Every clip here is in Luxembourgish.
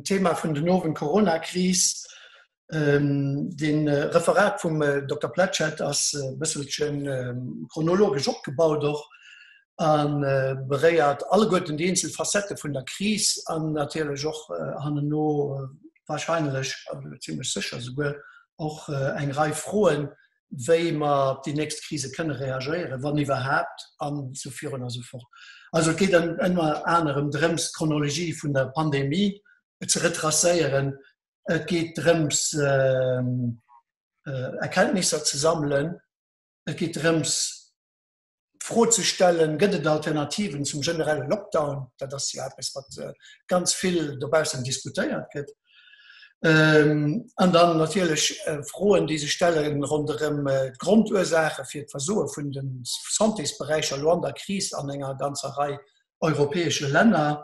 Thema vun den Owend, Corona-Kris. De Referat vum Dokter Pletschette ass e bësselche chronologesch opgebaut och a beréiert alleguerten déi eenzel Facettë vun der Kris an natierlech och hannenno warscheinlech, zimmlech sécher souguer, och eng Rei Froen, wéi mer op déi nächst Krise kënne reagéieren, wann iwwerhaapt, an esou virun a sou fort. Also et geet ënner anerem drëms, d'Chronologie vun der Pandemie ze retracéieren. Et geet drëms, Erkenntnisser ze sammelen. Et geet drëms, d'Fro ze stellen, Gëtt et Alternativen zum generelle Lockdown? Dat ass jo eppes, wat ganz vill dobaussen diskutéiert gëtt. An dann natierlech Froen, déi sech stelle ronderëm d'Grondursaache fir d'Versoe vun de Santésberäicher elo an der Kris an enger ganzer Rei europäesche Länner,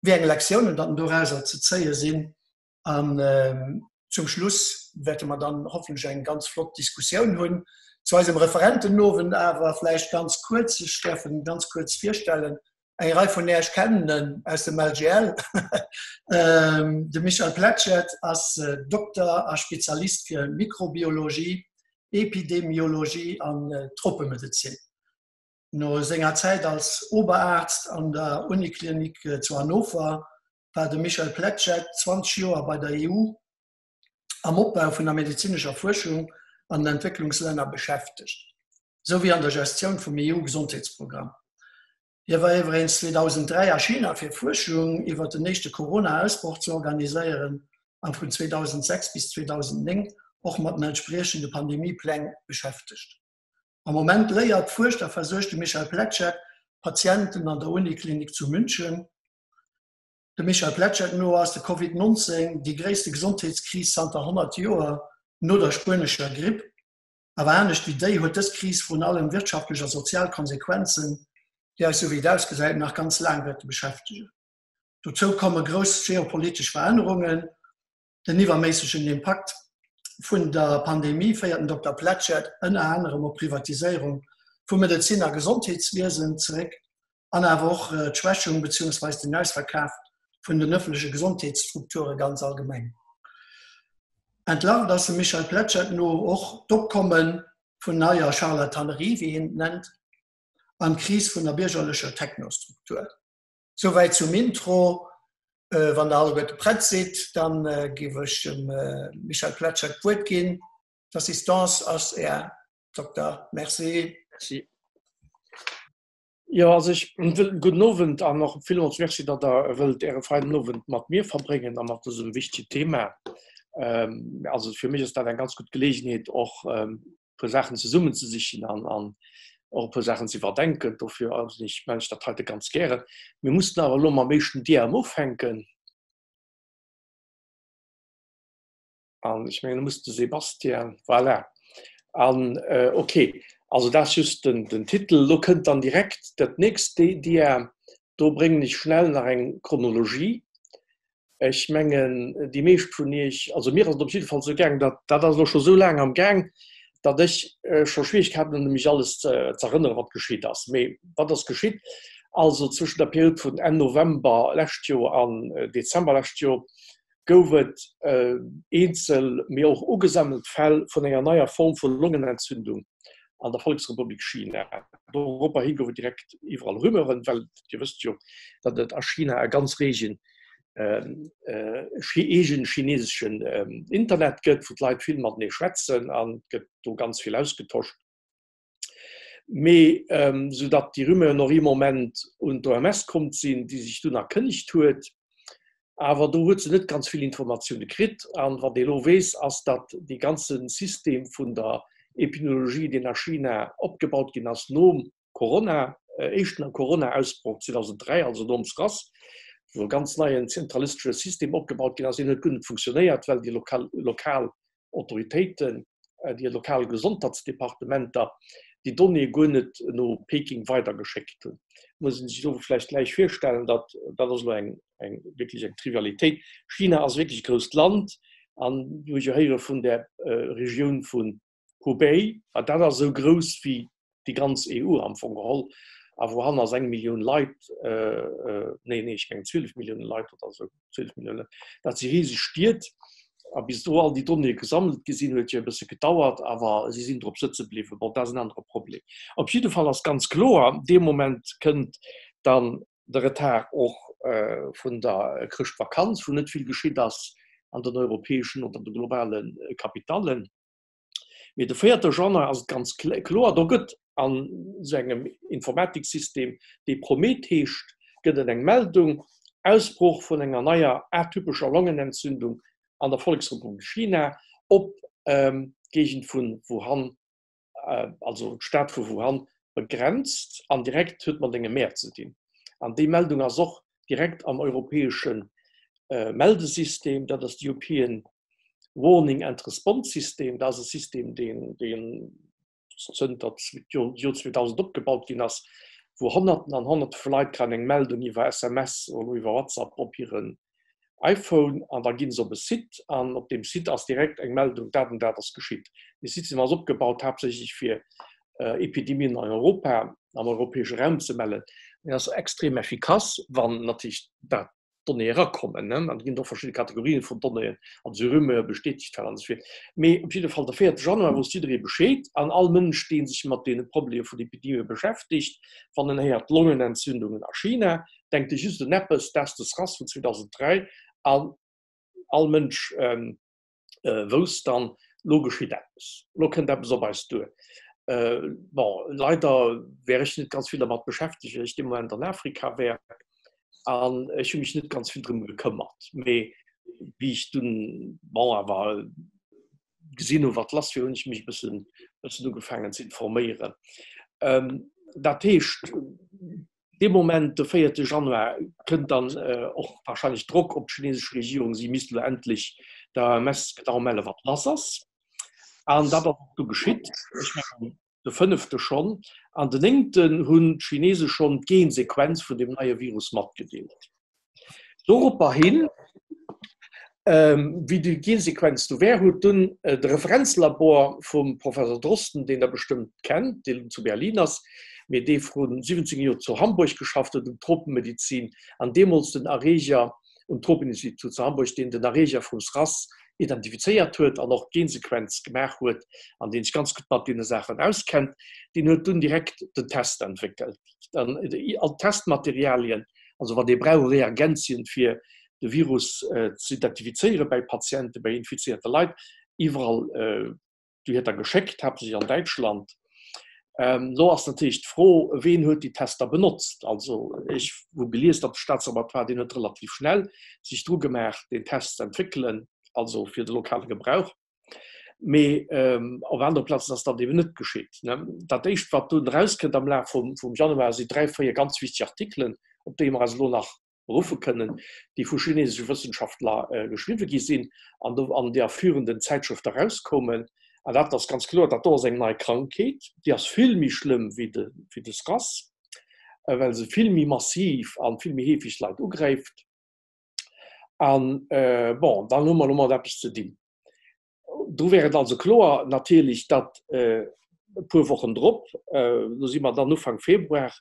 wéi eng Lektiounen dann dorauser ze zéie sinn. An zum Schluss wäerte mer dann hoffentlech eng ganz flott Diskussioun hunn. Zu eisem Referentenowend awer vläicht ganz kuerz, ech däerf en ganz kuerz virstellen, eng Rei vun Äech kennen en aus dem LGL. De Michel Pletschette ass Dokter a Spezialist fir Mikrobiologie, Epidemiologie an Tropemedezin. No senger Zäit als Oberarzt an der Uniklinik zu Hannover war de Michel Pletschette 20 Joer bei der EU am Opbau vun der medezinescher Fuerschung an den Entwécklungslänner beschäftegt, sou wéi an der Gestioun vum EU-Gesondheetsprogramm. Hie war iwweregens 2003 a China fir Fuerschung iwwer den éischte Corona-Ausbroch ze organiséieren a vun 2006 bis 2009 och mat den entspriechende Pandemiepläng beschäftegt. Am Moment léiert, fuerscht a versuergt de Michel Pletschette Patienten an der Uniklinik zu München. Dem Michel Pletschette no ass de Covid 19 déi gréisste Gesondheetskris zanter 100 Joer, no der spuenescher Gripp. Awer anescht wéi déi huet dës Kris vrun allem wirtschaftlech a sozial Konsequenzen, déi eis, sou wéi et ausgesäit, nach ganz laang wäerte beschäftegen. Dozou komme grouss geopolitesch Verännerungen. Den iwwerméissegen Impakt vun der Pandemie féiert den Dokter Pletschette ënner anerem op d'Privatiséierung vum Medezin a Gesondheetswiesen zeréck an awer och d'Schwächung beziehungsweis den Ausverkaf vun den ëffentleche Gesondheetsstrukture ganz allgemeng. Entlarvt ass dem Michel Pletschette no och d'Opkomme vun neier Charlatanerie, wéi hien et nennt, an d'Kris vun der biergerlecher Technostruktur. Souwäit zum Intro. Wann der alleguerte prett sidd, da géif ech dem Michel Pletschette d'Wuert ginn. D'Assistance ass Är, Dokter. Merci. Merci. Jo, also ech wëll gudden Owend an och villmools Merci, datt Der wëllt Äre feinen Owend mat mir verbréngen a mat dësem wichtegen Thema. Also fir mech ass dat eng ganz gutt Geleegenheet, och e puer Saachen zesummenzesichen an an och e puer Saachen ze iwwerdenken. Dofir also ech maachen ech dat heite ganz gären. Mir mussen awer elo mam éischten Diam ufänken. An ech mengen, do muss de Sebastian, voilà. An okay, also dat ass just den, den Titel. Elo kënnt dann direkt dat nächst Dia. Do bréngen ech schnell nach eng Chronologie. Ech mengen, déi meescht vun Iech, also mir ass et op jidde Fall esou gaang, datt, dat ass elo scho sou laang am Gaang, datt ech scho Schwierigkeiten hunn, mech alles ze erënneren, wat geschitt ass. Mee wat ass geschitt? Also zwëschen der Period vun Enn November lescht Joer an Dezember lescht Joer gouf et eenzel, mee och ugesammelt Fäll vun enger neier Form vu Longenentzündung an der Volleksrepublik China. Doropper hi gouf et direkt iwwerall Rumeuren, well Dir wësst jo, datt et a China e ganz reegen eegen chineseschen Internet gëtt, wou d'Leit vill matenee schwätzen an et gëtt do ganz vill ausgetosch. Mee sou datt déi Rumeuren och ee Moment un d'OMS kommt sinn, déi sech dunn erkënnegt huet. Awer do huet se net ganz vill Informatioune kritt. An wat ee elo weess, ass, datt dee ganze System vun der Epidemiologie, deen a China opgebaut ginn ass nom Corona, éischten Corona-Ausbroch 2003, also nom SRAS, wou e ganz neien zentralistesche System opgebaut ginn ass, deen huet guer net funktionéiert, well déi lokal, lokal Autoritéiten, déi lokal Gesondheitsdepartementer déi Donnéeë guer net no Peking weidergeschéckt hunn. Muss een sech elo vläicht gläich virstellen, datt, dat ass elo eng, eng wierklech eng Trivialitéit, China ass wierklech e grousst Land an hu ech jo héiere vun där Regioun vun Hubei, dat ass esou grouss wéi déi ganz EU am Fong geholl. A Wuhan ass eng Millioun Leit, nee, nee, ech mengen 12 Millioune Leit oder esou, 12 Millioune, dat si riseg Stied. A bis do all déi Donnéeë gesammelt gi sinn, huet jo e bësse gedauert, awer si sinn drop sëtze bliwwen. Bon, dat ass en anere Problem. Op jidde Fall ass ganz kloer, dee Moment kënnt dann de Retard och vun der Chrëschtvakanz, wou net vill geschitt ass an den europäeschen oder de globale Kapitallen. Mee de véierte Januar ass et ganz kloer, do gëtt an esou engem Informatiksystem, dee Promet heescht, gëtt et eng Meldung, Ausbroch vun enger neier atypescher Longenentzündung an der Volleksrepublik China op d'Géigend vu Wuhan, also d'Stad vu Wuhan begrenzt an direkt huet mat engem Mäert ze dinn. An déi Meldung ass och direkt am europäesche Meldesystem, dat ass de European Warning and Response System, dat ass e System, deen zënter Joer 2000 opgebaut ginn ass, wou Honnerten an Honnerte vu Leit kréien eng Meldung iwwer SMS oder iwwer WhatsApp op hiren iPhone an da ginn se op e Site an op deem Site ass direkt eng Meldung, dat an dat ass geschitt. Dee System ass opgebaut haaptsächlech fir Epidemien an Europa, am europäesche Raum ze mellen. En ass extrem effikass, wann natierlech dat Donnéeë erakommen. An et ginn och verschidde Kategorien vun Donnéeën, also Rumeur, bestätegt Fäll an esou virt. Mee op jidde Fall de 4 Januar wousst jidderee Bescheed an all Mënsch, dee sech mat deene Problemer vun Epidemië beschäftegt, wann en héiert Longenentzündungen a China, denkt e just un eppes, dat ass de SRAS vun 2003 an all Mënsch wousst dann, lo geschitt eppes, lo kënnt eppes op eis duer. Bon, leider wär ech net ganz vill dermat beschäftegt, well ech dee Moment an Afrika wär an ech hu mech net ganz vill drëm gekëmmert. Mee wéi ech dunn, bon, awer gesinn hu wat lass wier, hunn ech mech e bëssen, bëssen ugefaangen ze informéieren. Dat heescht, Dee Moment, de véierte Januar, kënnt dann och warscheinlech Drock op d'chinesesch Regierung, si misst elo endlech der OMS genau melle wat lass ass. An dat ass och du geschitt. Ech mengen de fënnefte schonn. An den néngten hunn d'Chinese schonn d'Gensequenz vun deem neie Virus matgedeelt. Doropper hin, wéi déi Gensequenz du wär, huet dunn de Referenzlabor vum Professor Drosten, deen Der bestëmmt kennt, deen zu Berlin ass, mee dee vru 17 Joer zu Hamburg geschafft huet un Tropenmedizin an deemools den Erreeger um Tropeninstitut zu Hamburg, deen den Erreeger vum SRAS identifizéiert huet an och d'Gensequenz gemaach huet an dee sech ganz gutt mat deene Saachen auskennt, deen huet dunn direkt den Test entwéckelt. All d'Testmaterialien Also wat ee brauch, Reagenzien, fir de Virus ze identifizéiere bei Patienten, bei infizéierte Leit, iwwerall, déi huet der geschéckt, haaptsächlech an Däitschland. Elo ass natierlech d'Fro, ween huet déi Tester benotzt? Also ech hu gelies, datt de Staatslaboratoire, deen huet relativ schnell sech dru gemaach, deen Test ze entwéckelen, also fir de lokale Gebrauch. Mee op anere Plazen ass dat eben net geschitt. Dat Éischt, wat dunn erauskënnt am Laf vum Januar, si dräi, véier ganz wichteg Artikelen, op déi mer eis elo nach beruffe kënnen, déi vu chinesesche Wëssenschaftler geschriwwe gi sinn an do an der führenden Zäitschrëft erauskoumen. An dat ass ganz kloer, dat do ass eng nei Krankheet, déi ass vill méi schlëmm wéi de SRAS, well se vill méi massiv a vill méi heefeg Leit ugräift. An bon, dann hu mer elo mat eppes ze dinn. Do wär et also kloer natierlech, datt e puer Wochen drop, do si mer dann Ufank Februar,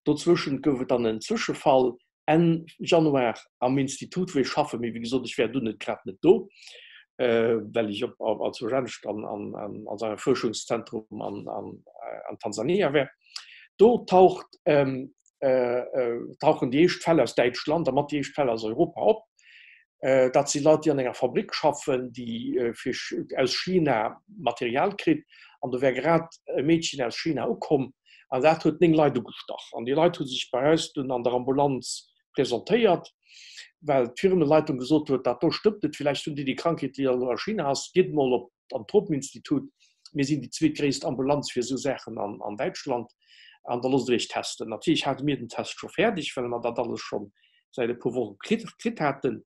dozwëschent gouf et dann en Zwëschefall Enn Januar am Institut, wou ech schaffen, mee wéi gesot, ech wär dunn net grad net do, well ech op als Urgent an an engem Fuerschungszentrum an Tansania wär. Do taucht tauchen déi éischt Fäll aus Däitschland a mat déi éischt Fäll aus Europa op. Dat si Leit, déi an enger Fabrick schaffen, déi fir aus China Material kritt. An do wär grad e Meedchen aus China ukomm an dat huet 9 Leit ugestach. An déi Leit hu sech bei eis dunn an der Ambulanz presentéiert, well d'Firmeleitung gesot huet, dat do stëmmt net, villäicht hunn déi déi Krankheet, déi elo a China ass, gitt mol op an d'Tropeninstitut, mir sinn déi zweetgréisst Ambulanz fir esou Saachen an Däitschland, an da loosst Der Iech testen. Natierlech hate mir den Test scho fäerdeg, well mer dat alles scho säit e puer Woche kritt haten,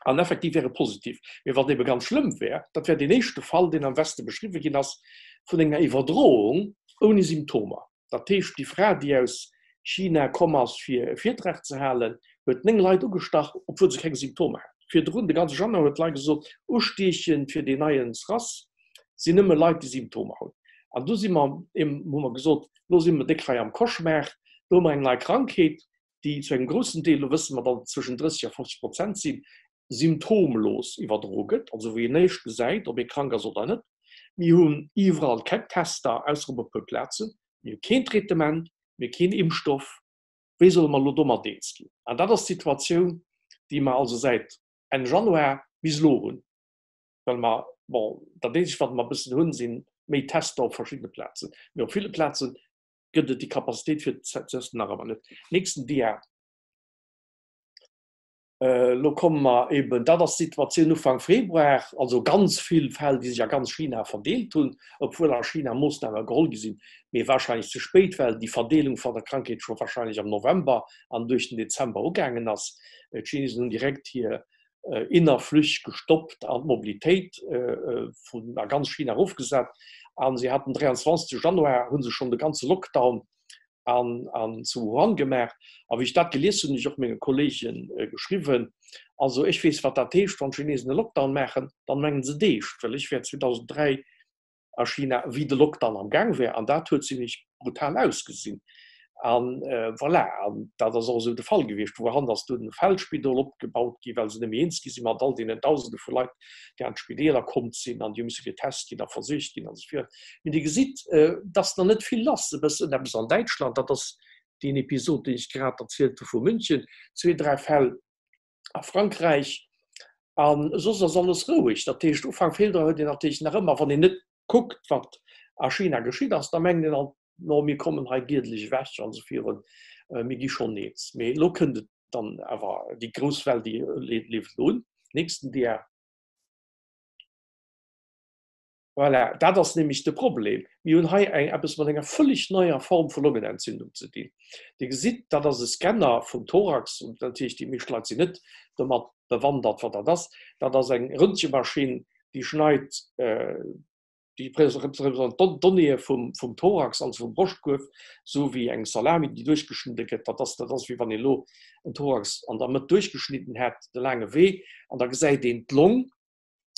an effektiv wär e positiv. Mee wat ebe ganz schlëmm wär, dat wär deen éischte Fall, deen am Weste beschriwwe ginn ass, vun enger Iwwerdroung ouni Symptomer. Dat heescht, déi Fra, déi aus China komm ass, fir e Virtrag ze halen, huet 9 Leit ugestach, obwuel se keng Symptomer hat. Virdrun, de ganze Januar, huet d'Leit gesot, ustiechend fir deen neien SRAS sinn nëmme Leit, déi Symptomer hunn. An du si mer, hu mer gesot, lo si mer déck hei am Cauchemar. Do hu mer eng nei Krankheet, déi zu engem groussen Deel, elo wësse mer, datt et zwëschen 30 a 50 Prozent sinn, symptomlos iwwerdro gëtt, also wou een näischt gesäit, ob ee krank ass oder net. Mir hunn iwwerall keng Tester, ausser op e puer Plazen. Mir hu keen Traitement, mir hu keen Impfstoff. Wéi solle mer elo domat eens ginn? An dat ass d'Situatioun, déi mer also säit Enn Januar bis elo hunn, well mer, bon, dat eenzegt, wat mer e bëssen hunn, si méi Tester op verschiddene Plazen. Mee op ville Plaze gëtt et déi Capacitéit fir ze testen nach ëmmer net. Nächsten Dia. Elo komme mer eben, dat ass d'Situatioun Ufank Februar, also ganz vill Fäll, déi sech a ganz China verdeelt hunn, obwuel a China Moossname geholl gi sinn, mee warscheinlech ze spéit, well déi Verdeelung vun der Krankheet scho warscheinlech am November an duerch den Dezember ugaangen ass. D'Chinesen hunn direkt hir Innerflüch gestoppt an d'Mobilitéit vun a ganz China erofgesat. A si haten 23 Januar hu se schonn de ganze Lockdown an an zu Wuhan gemaach. A wéi ech dat gelies hunn, hunn ech och menge Kolleege geschriwwen, also ech weess wat dat heescht, wann d'Chinesen e Lockdown maachen, dann mengen se d'eescht, well ech war 2003 a China, wéi de Lockdown am Gaang war, an dat huet zimlech brutal ausgesinn. An voilà, an dat ass och esou de Fall gewiescht. Wuhan ass dunn e Feldspidol opgebaut ginn, well se net méi eens gi sinn mat all deenen Dausende vu Leit, déi an d'Spideeler komm sinn an déi hu misse getest ginn a versuergt ginn an esou virun. Mee Dir gesitt, et ass nach net vill lass. E bëssen eppes an Däitschland, dat ass deen Episod, deen ech grad erzielt hu vu München, zwee, dräi Fäll a Frankräich, a soss ass alles roueg. Dat heescht, Ufank Februar huet een natierlech nach ëmmer, wann een net kuckt, wat a China geschitt ass, da mengt een alt, no mir kommen hei giedlech ewech an esou virun, mir gi schonn eens. Mee elo kënnt et dann awer, déi grouss Well, déi leeft elo un. Nächsten Dia. Voilà, dat ass nämlech de Problem. Mir hunn hei eng, eppes mat enger völlig neier Form vu Longenentzündung ze dinn. Dir gesitt, dat ass e Scanner vum Thorax, und natierlech déi meescht Leit sinn net domat bewandert, wat dat ass. Dat ass eng Röntgenmaschinn, déi schneit déi representéiert d'Donnéeë vum Thorax, also vum Broschtkuerf, esou wéi eng Salami, déi duerchgeschnidde gëtt. Dat ass, dat ass wéi wann een elo en Thorax an der Mëtt duerchgeschnidden hätt, de laange Wee, an da gesäit een d'Long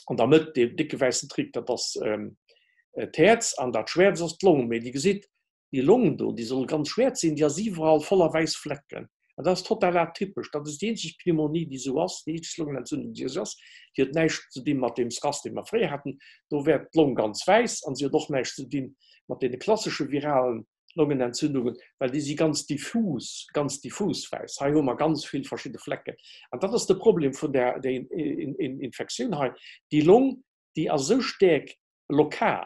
an der Mëtt, dee décke wäissen Trick, dat ass d'Häerz an dat Schwäerz ass d'Long. Mee Dir gesitt, déi Long do, déi soll ganz schwäerz sinn, déi ass iwwerall voller wäiss Flecken. An dat ass total atypesch. Dat ass déi eenzeg Pneumonie, déi esou ass, déi eenzeg Longenentzündung, déi esou ass. Déi huet näischt ze di mat deem SRAS, dee mer fréier haten. Do wär d'Long ganz wäiss an si huet och näischt ze di mat deene klassesche viralen Longenentzündungen, well déi si ganz diffus, ganz diffus wäiss. Hei hu mer ganz vill verschidde Flecken. An dat ass de Problem vun där Infektioun hei. Déi Long, déi ass esou staark lokal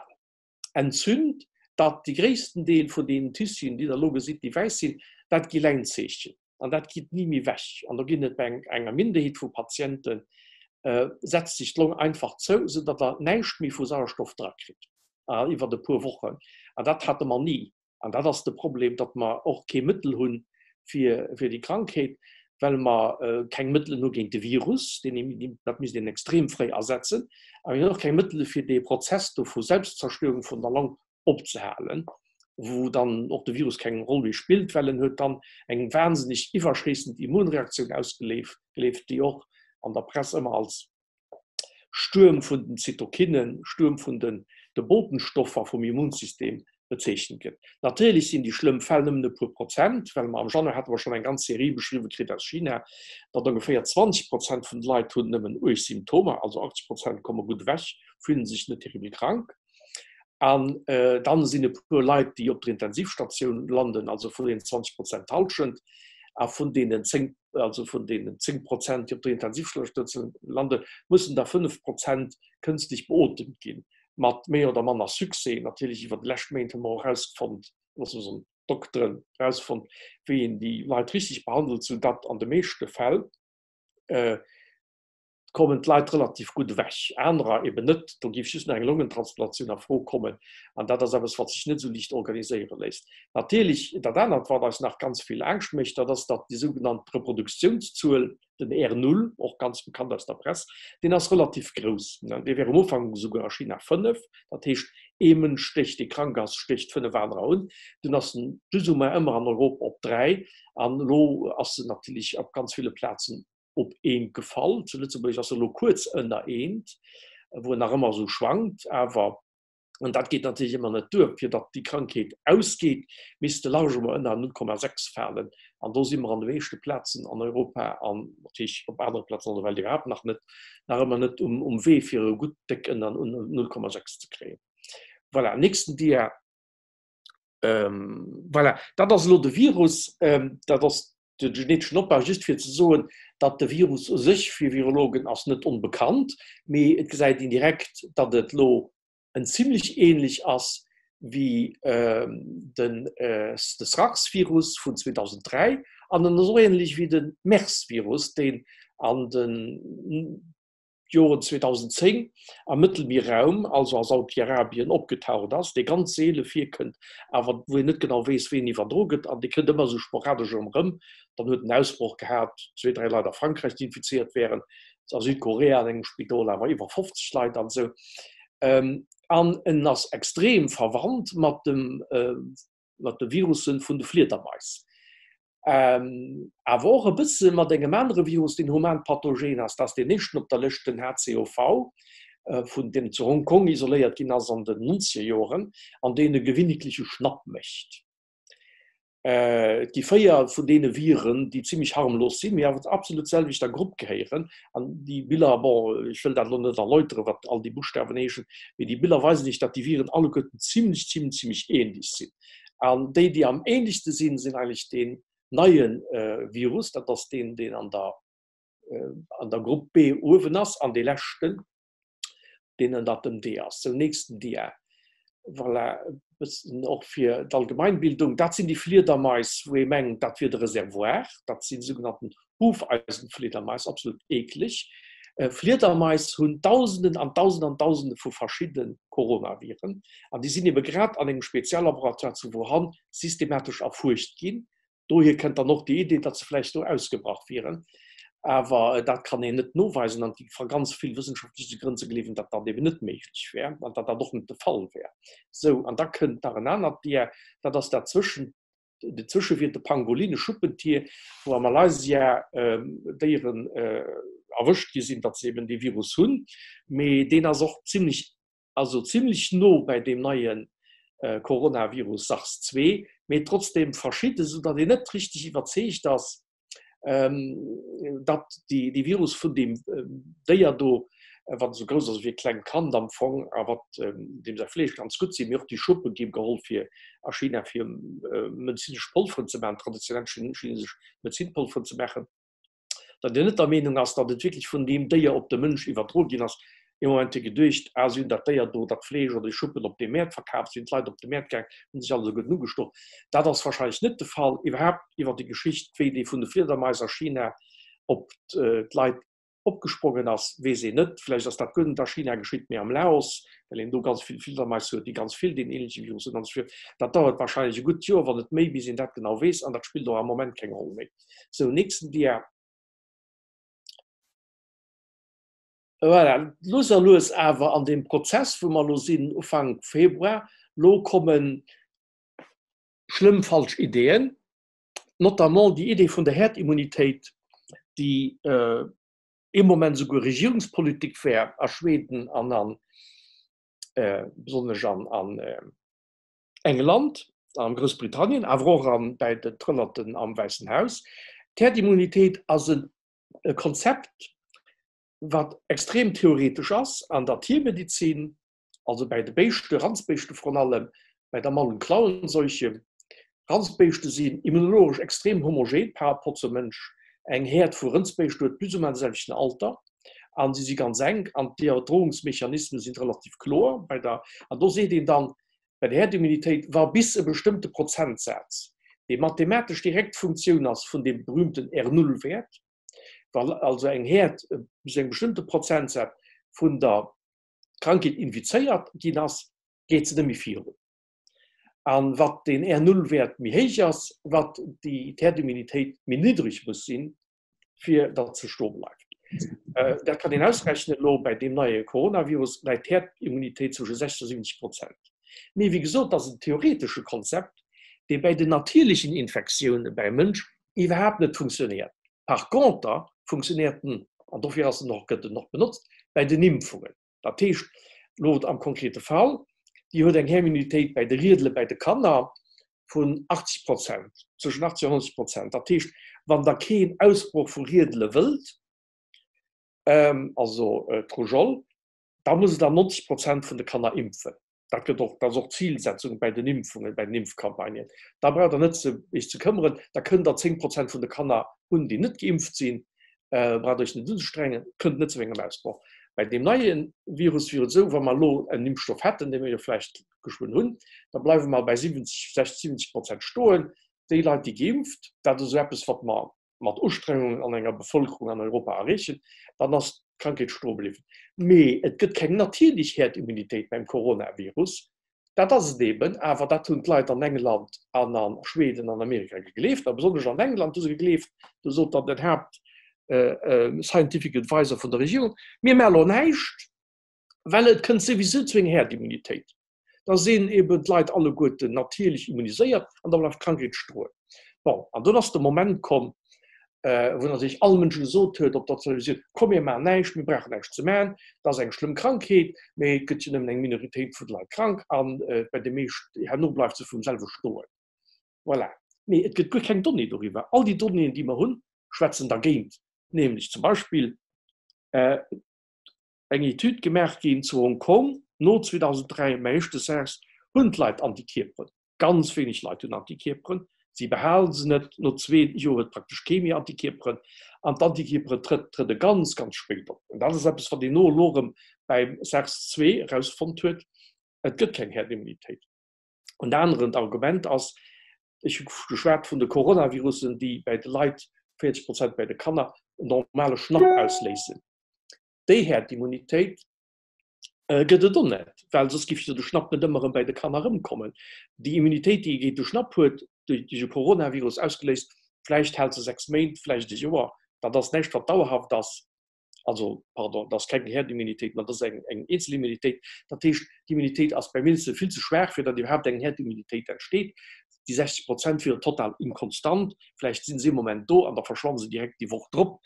entzünt, datt de gréissten Deel vun deenen Tissuen, déi Der elo gesitt, déi wäiss sinn, dat gi Längzeechen an dat geet ni méi ewech. An do ginn et bei enger Minderheet vu Patienten, setzt sech d'Long einfach zou, soudatt Der näischt méi vu Sauerstoff drakritt. iwwert e puer Wochen. An dat hate mer ni. An dat ass de Problem, datt mer och kee Mëttel hu fir déi Krankheet, well mer keng Mëttelen hu géint de Virus, deen, dat misst een extrem fréi asetzen, a mir hunn och keng Mëttele fir dee Prozess do vu Selbstzerstörung vun der Long opzehalen, wou dann och de Virus keng Roll méi spillt, well en huet dann eng wahnsinneg iwwerschéissend Immunreaktioun ausgeléift, déi och an der Press ëmmer als Stuerm vun den Zytokinen, Stuerm vun den de Botenstoffer vum Immunsystem bezeechent gëtt. Natierlech sinn déi schlëmm Fäll nëmmen e puer Prozent, well mer am Januar hate mer schonn eng ganz Serie beschriwwe kritt aus China, datt ongeféier 20 Prozent vun de Leit hunn nëmmen uerg Symptomer, also 80 Prozent komme gutt ewech, fillen sech net terribel krank. An dann sinn e puer Leit, déi op der Intensivstatioun landen, also vun deenen 20 Prozent d'Hallschent, a vun deenen 10, also vun deenen 10 Prozent, déi op der Intensivstatioun landen, mussen der 5 Prozent kënstlech beotemt ginn, mat méi oder manner Succès. Natierlech iwwer déi lescht Méint hu mer och erausfonnt, loosse mer soen, d'Dokteren erausfonnt, wéi een déi Leit richteg behandelt, soudatt an de meeschte Fäll kommen d'Leit relativ gutt ewech, anerer eben net. Do géif just nach eng Longentransplantatioun a Fro kommen an dat ass eppes, wat sech net esou liicht organiséiere léisst. Natierlech, dat anert, wat eis nach ganz vill Angscht mécht, dat ass, datt déi sougenannt Reproduktiounszuel, den R0, och ganz bekannt aus der Press, deen ass relativ grouss. Dee wär um Ufank esouguer a China 5, dat heescht, ee Mënsch stécht, dee krank ass, stécht 5 anerer un. Dunn ass en plus ou moins ëmmer an Europa op 3 an elo ass en natierlech op ganz ville Plazen op eent gefall. Zu Lëtzebuerg ass e elo kuerz ënner eent, wou en nach ëmmer esou schwankt, awer. An dat geet natierlech ëmmer net duer. Fir datt déi Krankheet ausgeet, misst de largement ënner 0,6 falen. An do si mer an de meeschte Plazen an Europa an natierlech op anere Plazen an der Welt iwwerhaapt nach net, nach ëmmer net um, um Wee, fir e gutt déck ënner 0,6 ze kréien. Voilà, nächsten Dia. Ähm, voilà, dat ass elo de Virus, ähm, dat ass de geneteschen Opbau, just fir ze soen, datt de Virus u sech fir Virologen ass net onbekannt, mee et gesäit een direkt, datt et elo en zimlech ähnlech ass wéi den de SARS-Virus vun 2003 an en ass och ähnlech wéi de MERS-Virus, deen an de Joren 2010 am Mëttelmierraum, also a Saudi-Arabien, opgetaucht ass, dee ganz seele virkënnt, awer wou een net genau weess, wéi en iwwerdro gëtt, an dee kënnt ëmmer esou sporadesch erëm erëm. Dann huet en Ausbroch gehat, zwee, dräi Leit a Frankräich, déi infizéiert wären, a Südkorea an engem Spidol awer iwwer 50 Leit an esou. An en ass extrem verwannt mat dem, mat de Virusse vun de Fliedermais. Awer och e bësse mat engem anere Virus, deen humanpathogen ass. Dat ass deen éischten op der Lëscht, den HCoV, vun deem zu Hongkong isoléiert ginn ass an den nonzeger Joren an deen e gewinnigleche Schnapp mécht. Et gi 4 vun deene Viren, déi zimmlech harmlos sinn, mee awer zur absolut selwechter Grupp gehéieren. An déi Biller, bon, ech wëll dat elo net erläuteren, wat all déi Buschtawen heeschen, mee déi Biller weisen Iech, datt déi Viren alleguerten zimmlech, zimmlech, zimmlech ähnlech sinn. An déi, déi am ähnlechste sinn, sinn eigentlech deen neie Virus, dat ass deen, deen an der, an der Grupp B uewen ass, an dee leschten, deen ënnert dem D ass. Sou, nächsten Dia. Voilà, e bëssen och fir d'Allgemeinbildung. Dat sinn déi Fliedermais, wou ee mengt, dat wier de Reservoir. Dat si sougenannten Hufeisenfliedermais, absolut eekleg. Fliedermais hunn Dausenden an Dausenden an Dausende vu verschidde Coronaviren. An déi sinn ebe grad an engem Speziallaboratoire zu Wuhan systematesch erfuerscht ginn. Dohier kënnt dann och déi Idee, datt se vläicht do ausgebrach wieren. Awer dat kann een net noweisen an et gi ganz vill wëssenschaftleche Grënn ze gleewen, datt dat eben net méiglech wär an datt dat och net de Fall wär. Sou, an da kënnt nach en anert Dia, dat ass dat Zwëschen, den Zwëschewiert, de Pangolin, e Schuppentier, wou a Malaysia Déieren erwëscht gi sinn, datt se eben dee Virus hunn. Mee deen ass och zimlech, also zimlech no bäi deem neie Coronavirus SARS-2, mee trotzdem verschidde, soudatt een net richteg iwwerzeegt ass, datt dee Virus vun deem Déier do, wat esou grouss ass ewéi e klengt Kand am Fong a wat deem säi Fleesch ganz gutt sinn, mee och déi Schuppe gi geholl fir a China fir medezinesch Polveren ze maachen, traditionell chinesesch Medezinpolveren ze maachen, datt een net der Meenung ass, datt et wierklech vun deem Déier op de Mënsch iwwerdroe ginn ass. Ee Moment huet geduecht, ah, si hunn dat Déier do, dat Fleesch oder déi Schuppen op deem Mäert verkaf, sinn d'Leit op de Mäert gaang, hunn sech alleguerten ugestoch. Dat ass wahrscheinlech net de Fall. Iwwerhaapt iwwer déi Geschicht, wéi dee vun de Fliedermais a China op d'Leit opgesprongen ass, weess een net. Vläicht ass dat guer net a China geschitt, mee am Laos, well een do ganz vill Fliedermais huet, déi ganz vill deen ähnleche Virus hunn an esou viru. Dat dauert wahrscheinlech e gutt Joer, wann net méi, bis een dat genau weess, an dat spillt och am Moment keng Roll méi. Sou, nächsten Dia. Voilà, lues a lues awer an deem Prozess, wou mer elo sinn, Ufank Februar, elo komme schlëmm falsch Ideeën, notamment déi Idee vun der Herdimmunitéit, déi ee Moment souguer Regierungspolitik war a Schweden an an besonnesch an an England, a Groussbritannien, awer och an bäi den Trëllerten am Wäissen Haus. D'Herdimmunitéit ass e Konzept, wat extrem theoretesch ass an der Tiermedizin, also bäi de Béischte, Randsbéischte vrun allem, bäi der Maul und Klauenseuche. Randsbéischte sinn immunologesch extrem homogen par rapport zum Mënsch. Eng Häerd vu Rëndsbéischte huet plus ou moins de selwechten Alter an si si ganz enk an d'Iwwerdroungsmechanismen sinn relativ kloer bei der. An do seet een dann bei der Häerdimmunitéit, wa bis e bestëmmte Prozentsaz, dee mathematesch direkt Funktioun ass vun deem berühmten R-Null-Wäert, wa also eng Häerd bis engem bestëmmte Prozentsaz vun der Krankheet infizéiert ginn ass, geet se net méi virun. An wat deen R-Null-Wäert méi héich ass, wat déi d'Herdimmunitéit méi niddreg muss sinn, fir datt se stoe bleift. Dat kann een ausrechnen, elo bäi deem neie Coronavirus läit d'Herdimmunitéit zwësche 60 a 70 Prozent. Mee wéi gesot, dat ass en theoretesche Konzept, dee bäi den natierlechen Infektioune beim Mënsch iwwerhaapt net funktionéiert. Par conter funktionéiert en, an dofir ass en och, gëtt en och benotzt, bäi den Impfungen. Dat heescht elo am konkrete Fall, Déi huet eng Herdimmunitéit bäi de Riedele bäi de Kanner vun 80 Prozent, zwëschen 80 an 90 Prozent. Dat heescht, wann Der keen Ausbroch vu Riedele wëllt, also d'Rougeole, da musst Der 90 Prozent vun de Kanner impfen. Dat gëtt och, dat ass och d'Zilsetzung bäi den Impfungen, bäi den Impfcampagnen. Da braucht Der net ze Iech ze këmmeren, da kënnt Der 10 Prozent vun de Kanner hunn, déi net geimpft sinn, braucht Der Iech net unzestrengen, kënnt net zu engem Ausbroch. Bäi deem neie Virus wier et esou, wa mer elo en Impfstoff hätten, dee mir jo vläicht geschwënn hunn, da bleiwe mer bäi 70, 60, 70 Prozent stoen. Déi Leit, déi geimpft, dat ass esou eppes, wat mer mat Ustrengungen an enger Bevëlkerung an Europa erreechen, dann ass d'Krankheet stoe bliwwen. Mee et gëtt keng natierlech Herdimmunitéit beim Coronavirus. Dat ass et eben awer, dat hunn d'Leit an England an a Schweden an Amerika gegleeft, a besonnesch an England hu se gegleeft, do sot dann den Haapt Scientific Adviser vun der Regierung, mir maache lo näischt, well et kënnt souwisou zu enger Herdimmunitéit. Da sinn eben d'Leit alleguerten natierlech immuniséiert an da bleift d'Krankheet stoen. Bon, an dunn ass de Moment komm, wou natierlech all Mënsch gesot huet op der Televisioun, Komm mir maachen näischt, mir brauchen näischt ze maachen, dat ass eng schlëmm Krankheet, mee et gëtt jo nëmmen eng Minoritéit vun de Leit krank a bei de meescht herno bleift se vum selwe stoen. Voilà. Mee et gëtt guer keng Donnée doriwwer. All déi Donnéeën, déi mer hunn, schwätzen dergéint, nämlech zum Beispill, eng Etüd gemaach ginn zu Hong Kong no 2003, mä éischte SARS, hunn d'Leit Antikierperen. Ganz wéineg Leit hunn Antikierperen. Si behalen se net. No zwee Joer huet praktesch kee méi Antikierperen. An d'Antikierpere trëde ganz, ganz spéit op. An dat ass eppes, wat een no elo erëm beim SARS 2 erausfonnt huet, Et gëtt keng Herdimmunitéit. En aneren Argument ass, ech hu geschwat vun de Coronavirussen, déi bäi de Leit, 40 Prozent bäi de Kanner, en normale Schnapp ausléisen. Déi Herdimmunitéit gëtt et och net, well soss géif jo de Schnapp net ëmmer erëm bäi de Kanner erëmkommen. Déi Immunitéit, déi ee géint de Schnapp huet, duerch e Coronavirus ausgeléist, vläicht hält se 6 Méint, vläicht e Joer, dat ass näischt, wat dauerhaft ass. Also, pardon, dat ass keng Herdimmunitéit, mä dat ass eng eng Eenzelimmunitéit. Dat heescht, d'Immunitéit ass beim Eenzelne vill ze schwaach, fir datt iwwerhaapt eng Herdimmunitéit entsteet. Déi 60 Prozent wieren total inkonstant. Vläicht si se ee Moment do an da verschwanne se direkt déi Woch drop.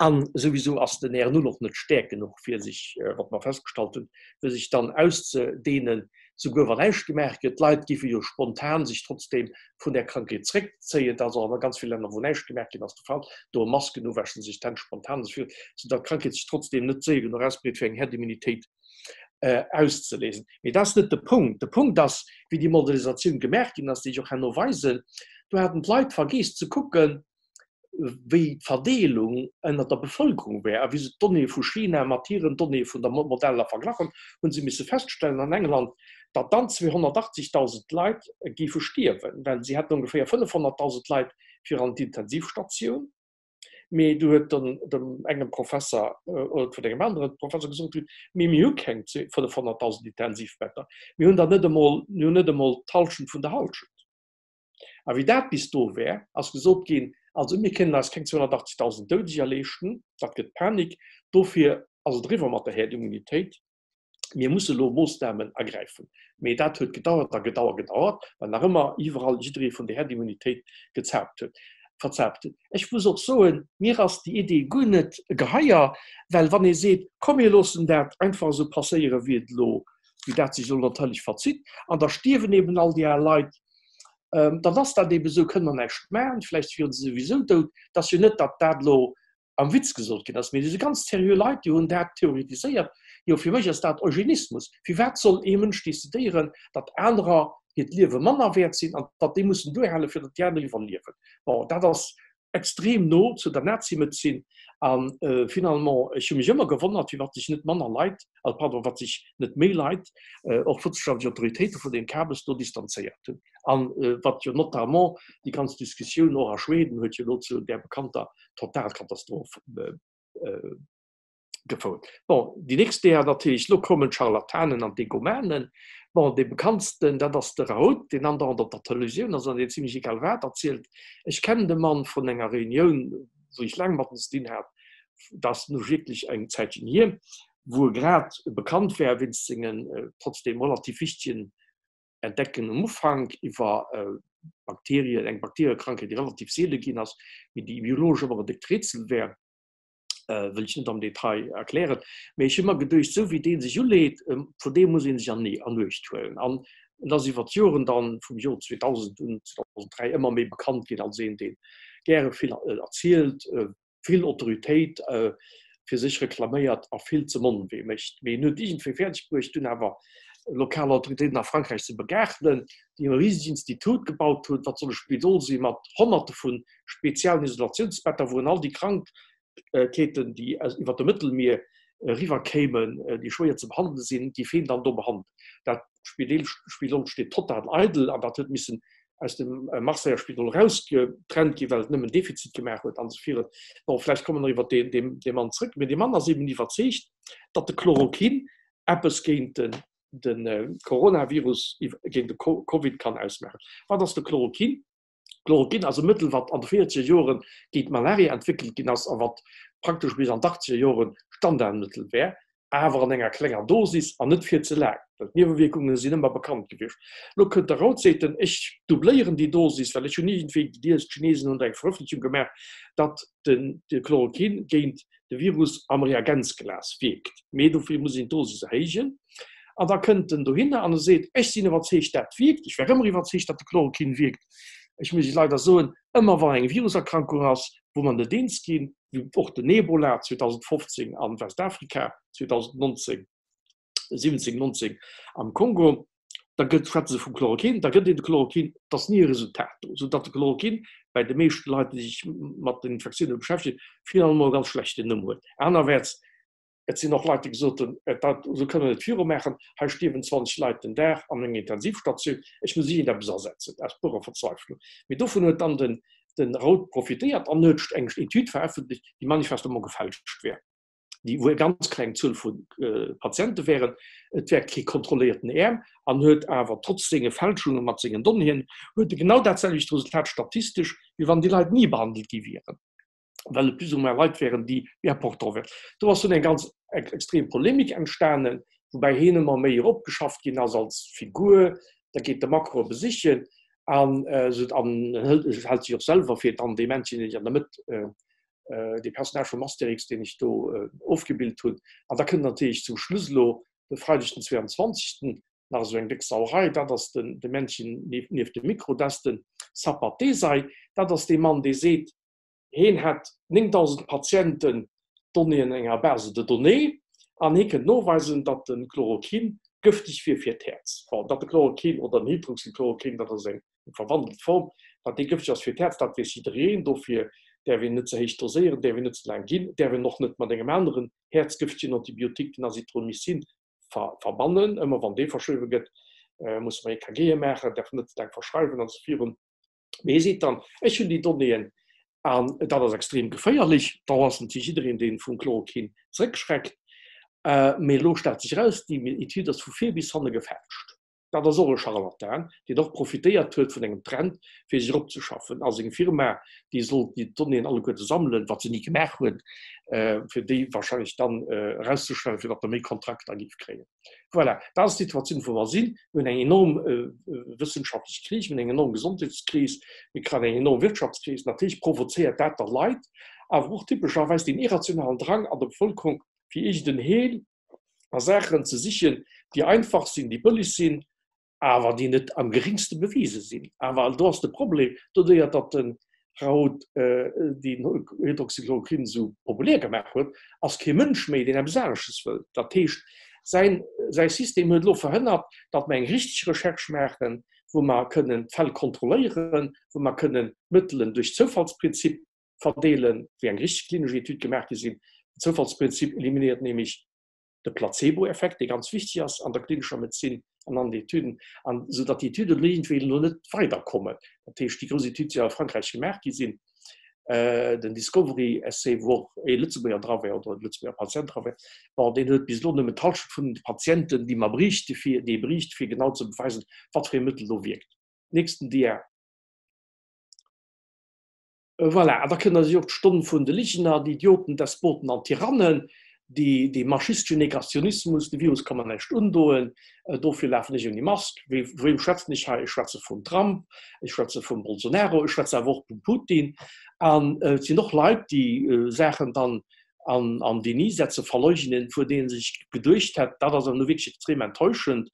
A souwisou ass den R0 och net stäerk genuch, fir sech, wat mer festgestallt hunn, fir sech dann auszedehnen, souguer wann näischt gemaach gëtt. D'Leit géife jo spontan sech trotzdeem vun där Krankheet zréckzéien. Dat ass och a ganz ville Länner, wou näischt gemaach ginn ass, de Fall. Doe Masken u, wäschen sech d'Hänn spontan esou vill, soudatt d'Krankheet sech trotzdeem net séier genuch ausbreet, fir eng Herdimmunitéit auszeleesen. Mee dat ass net de Punkt. De Punkt ass, wéi déi Modellisatioun gemaach ginn ass, déi ech och herno weisen, do haten d'Leit vergeess ze kucken, wéi d'Verdeelung ënnert der Bevëlkerung wär. A wéi se d'Donnéeë vu China mat hiren Donnéeë vun der Modeller verglach hunn, hu se misse feststellen an England, datt dann 280.000 Leit géife stierwen, well si hätten ongeféier 500.000 Leit fir an d'Intensivstatioun. Mee du huet dann dem engem Professer oder vun engem anere Professer gesot ginn, mee mir hu keng 500.000 Intensivbetter, mir hunn der net emol, mir hunn net emol d'Hallschent vun der Hallschent. A wéi dat bis do wär, ass gesot ginn, also mir kënnen eis keng 280.000 Doudeger leeschten, dat gëtt Panik, dofir ass et eriwwer mat der Herdimmunitéit, mir musse elo Moossnamen ergräifen. Mee dat huet gedauert a gedauert, gedauert, well nach ëmmer iwwerall jidderee vun der Herdimmunitéit gezaapt huet, verzaapt huet. Ech muss och soen, mir ass déi Idee guer net geheier, well wann ee seet, komm mir loossen dat einfach esou passéieren, wéi et elo, wéi dat sech elo natierlech verzitt, an da stierwen eben all déi al Leit, dann ass dat eben esou, kënne mer näischt maachen, vläicht wiere se souwisou dout. Et ass jo net, datt dat elo am Witz gesot ginn ass, mee et si ganz seriö Leit, déi hunn dat theoretiséiert. Jo, fir mech ass dat Eugenismus. Firwat soll ee Mënsch decidéieren, datt anerer hiert Liewe manner wäert sinn an datt déi mussen duerhalen, fir datt déi aner iwwerliewen? Bon, dat ass extrem no zu der Nazimedezin an finalement, ech hu mech ëmmer gewonnert, firwat sech net manner Leit, pardon, wat sech net méi Leit, och wëssenschaftlech Autoritéite vun deem Kabes do distanzéiert hunn. An wat jo notamment déi ganz Diskussioun och a Schweden huet jo elo zu där bekannter Totalkatastroph gefouert. Bon, déi nächst Deeër natierlech, elo kommen d'Scharlatanen an d'Egomanen. Bon, dee bekanntsten, dat ass de Raoult, deen andauernd op der Televisioun ass an deen zimlech egal wat erzielt. Ech kennen de Mann vun enger Reunioun, wou ech laang mat en ze dinn hat, dat ass nu wierklech eng Zäitchen hier, wou e grad bekannt war wéinst sengen trotzdem relativ wichtegen Entdeckungen um Ufank iwwer Bakterien, eng Bakteriekrankheet, déi relativ seele ginn ass, mee déi biologesch ëmmer en déckt Rätsel wär. Wëll ech net am Detail erklären. Mee ech hu mer geduecht, esou wéi dee sech uleet, vun deem muss ee sech an Uecht huelen. An en ass iwwer d'Joren dann, vum Jor 2000 un, 2003, ëmmer méi bekannt ginn als een, dee gäre vill erzielt, vill Autoritéit fir sech reklaméiert a vill ze Monn wéi mécht. Mee en huet iergendwéi fäerdeg bruecht, dunn awer lokal Autoritéiten a Frankräich ze begaartnen, déi e risegt Institut gebaut hunn, wat soll e Spidol si mat Honnerte vu speziellen Isolatiounsbetter, wou en all déi Krankheeten, déi iwwer de Mëttelmier eriwwer kéimen, déi schwéier ze behandele sinn, géif heen dann do behandelen. Dat Spidol steet total eidel an dat huet missen aus dem Marseiller Spidol erausgetrennt ginn, well et nëmmen Defizit gemaach huet an esou virun. Bon, vläicht komme mer nach iwwer dee Mann zrëck. Mee dee Mann ass eben iwwerzeegt, datt de Chloroquin eppes géint de Coronavirus, géint de Covid kann ausmaachen. Wat ass de Chloroquin? Chloroquin ass e Mëttel, wat an de véierzeger Joren géint d'Malaria entwéckelt ginn ass a wat praktesch bis an d'achtzeger Jore Standardmëttel wär, awer an enger klenger Dosis an net fir ze laang, well d'Niewewierkunge sinn ëmmer bekannt gewiescht. Elo kënnt de Raoult, seet en, ech doubléieren déi Dosis, well ech hunn iergendwéi gelies, d'Chinesen hunn do eng Verëffentlechung gemaach, datt de Chloroquin géint de Virus am Reagenzglas wierkt, mee dofir muss een d'Dosis erhéijen. An da kënnt en dohinner an e seet, ech sinn iwwerzeegt, dat wierkt, ech war ëmmer iwwerzeegt, datt de Chloroquin wierkt. Ech muss Iech leider soen, ëmmer wann eng Viruserkrankung ass, wou mer net eens ginn, wéi och den Ebola 2015 an Westafrika, 2019, 17, 19 am Kongo, da gëtt, schwätze se vum Chloroquin, da gëtt een de Chloroquin, et ass ni e Resultat do, soudatt de Chloroquin bei de meeschte Leit, déi sech mat den Infektiounen beschäftegen, finalement e ganz schlechten Numm huet. Anerwäerts, et sinn och Leit, déi gesot hunn, dat, esou kënne mer net virumaachen, hei stierwen 20 Leit den Dag an enger Intensivstatioun, ech muss iergendeppes asetzen, aus purer Verzweiflung. Mee dovun huet dann den, den Raoult profitéiert an huet eng Etüd verëffentlecht, déi manifestement gefälscht wär. déi wou eng ganz kleng Zuel vu Patiente wären, et wär kee kontrolléierten Äerm an huet awer trotz senge Fälschunge mat sengen Donnéeën, huet e genau dat selwecht Resultat statistesch, wéi wann déi Leit ni behandelt gi wieren, well et plus ou moins Leit wären, déi méi important wären. Do ass dunn eng ganz extrem Polemik entstanen, woubäi hien ëmmer méi eropgeschafft ginn ass als Figur. Da geet de Macron e besichen an an hält sech och selwer fir dann dee Männchen, deen sech an der Mëtt dee Personnage vum Asterix, deen ech do ofgebilt hunn. An da kënnt natierlech zum Schluss elo de Freideg den 22. nach esou eng déck Sauerei, dat ass den de Männchen nieft dem Mikro, dat ass de Sapat Desai, dat ass dee Mann, dee seet, heen hätt 9.000 Patienten Donnéeën an enger Base de données an hee kënnt noweisen, datt de Chloroquin gëfteg wier fir d'Häerz. Bon, datt de Chloroquin oder den Hydroxychloroquin, dat ass eng eng verwandelt Form, datt dee gëfteg ass fir d'Häerz, dat weess jiddereen. Dofir däerf een net ze héich doséieren, däerf een net ze laang ginn, däerf een och net mat engem aneren häerzgëftegen Antibiotique, den Azithromycin, verbannen. Ëmmer wann dee verschriwwe gëtt, musse mer EKGe maachen, däerf net ze laang verschreiwen an esou virun. Mee hie seet dann, ech hunn déi Donnéeën an dat ass extrem geféierlech. Do ass natierlech jiddereen, dee vum Chloroquin zeréckschreckt. Mee elo stellt sech eraus, déi Etüd ass vu vir bis hanne gefälscht. Dat ass och e Scharlatan, deen och profitéiert huet vun engem Trend, fir sech eropzeschaffen. A seng Firma, déi sollt déi Donnéeën alleguerte sammelen, wat se ni gemaach huet, fir déi wahrscheinlech dann erauszestellen, fir datt e méi Kontrakter géif kréien. Voilà, dat ass d'Situatioun, wou mer sinn. Mir hunn eng enorm wëssenschaftlech Kris, mir hunn eng enorm Gesondheetskris, mir kréien eng enorm Wirtschaftskris. Natierlech provozéiert dat da Leit, awer och typescherweis deen irrationalen Drang an der Bevëlkerung, fir iergend en Heel a Saachen ze sichen, déi einfach sinn, déi bëlleg sinn, awer déi net am geringste bewise sinn. Awer do ass de Problem, doduerjer datt de Raoult déi Hydroxychloroquine esou populär gemaach huet, ass kee Mënsch méi, deen eppes anesches wëllt. Dat heescht, säin, säi System huet elo verhënnert, datt mer eng richteg Recherche maachen, wou mer kënnen d'Fäll kontrolléieren, wou mer kënnen d'Mëttelen duerch Zoufallsprinzip verdeelen, wéi eng richteg klinesch Etüd gemaach gi sinn. Den Zoufallsprinzip eliminéiert nämlech de Placebo-Effekt, dee ganz wichteg ass an der klinescher Medezin an an den Etüden, an esou datt déi Etüden iergendwéi elo net weiderkommen. Dat heescht, déi grouss Etüd, déi a Frankräich gemaach gi sinn, den Discovery Essay, wou och ee Lëtzebuerger dra wär oder e Lëtzebuerger Patient dra wär, bon, deen huet bis elo nëmmen d'Hallschent vun de Patienten, déi mer beriichte fir, déi e beriicht, fir genau ze beweisen, wat fir ee Mëttel do wierkt. Nächsten Dia. Voilà, an da kënnt natierlech och d'Stonn vun de Ligener, de Idioten, Despoten an Tyrannen, déi dee maschistesche Negationismus, de Virus ka mer näischt undoen, dofir lafen ech ouni Mask. Vu wem schwätzen ech hei? Ech schwätze vum Trump, ech schwätze vum Bolsonaro, ech schwätze awer och vum Putin. An et sinn och Leit, déi Saachen dann. An an Déni setzen, verleugnen, vun deenen sech geduecht hätt, dat ass awer nu wierklech extrem enttäuschend,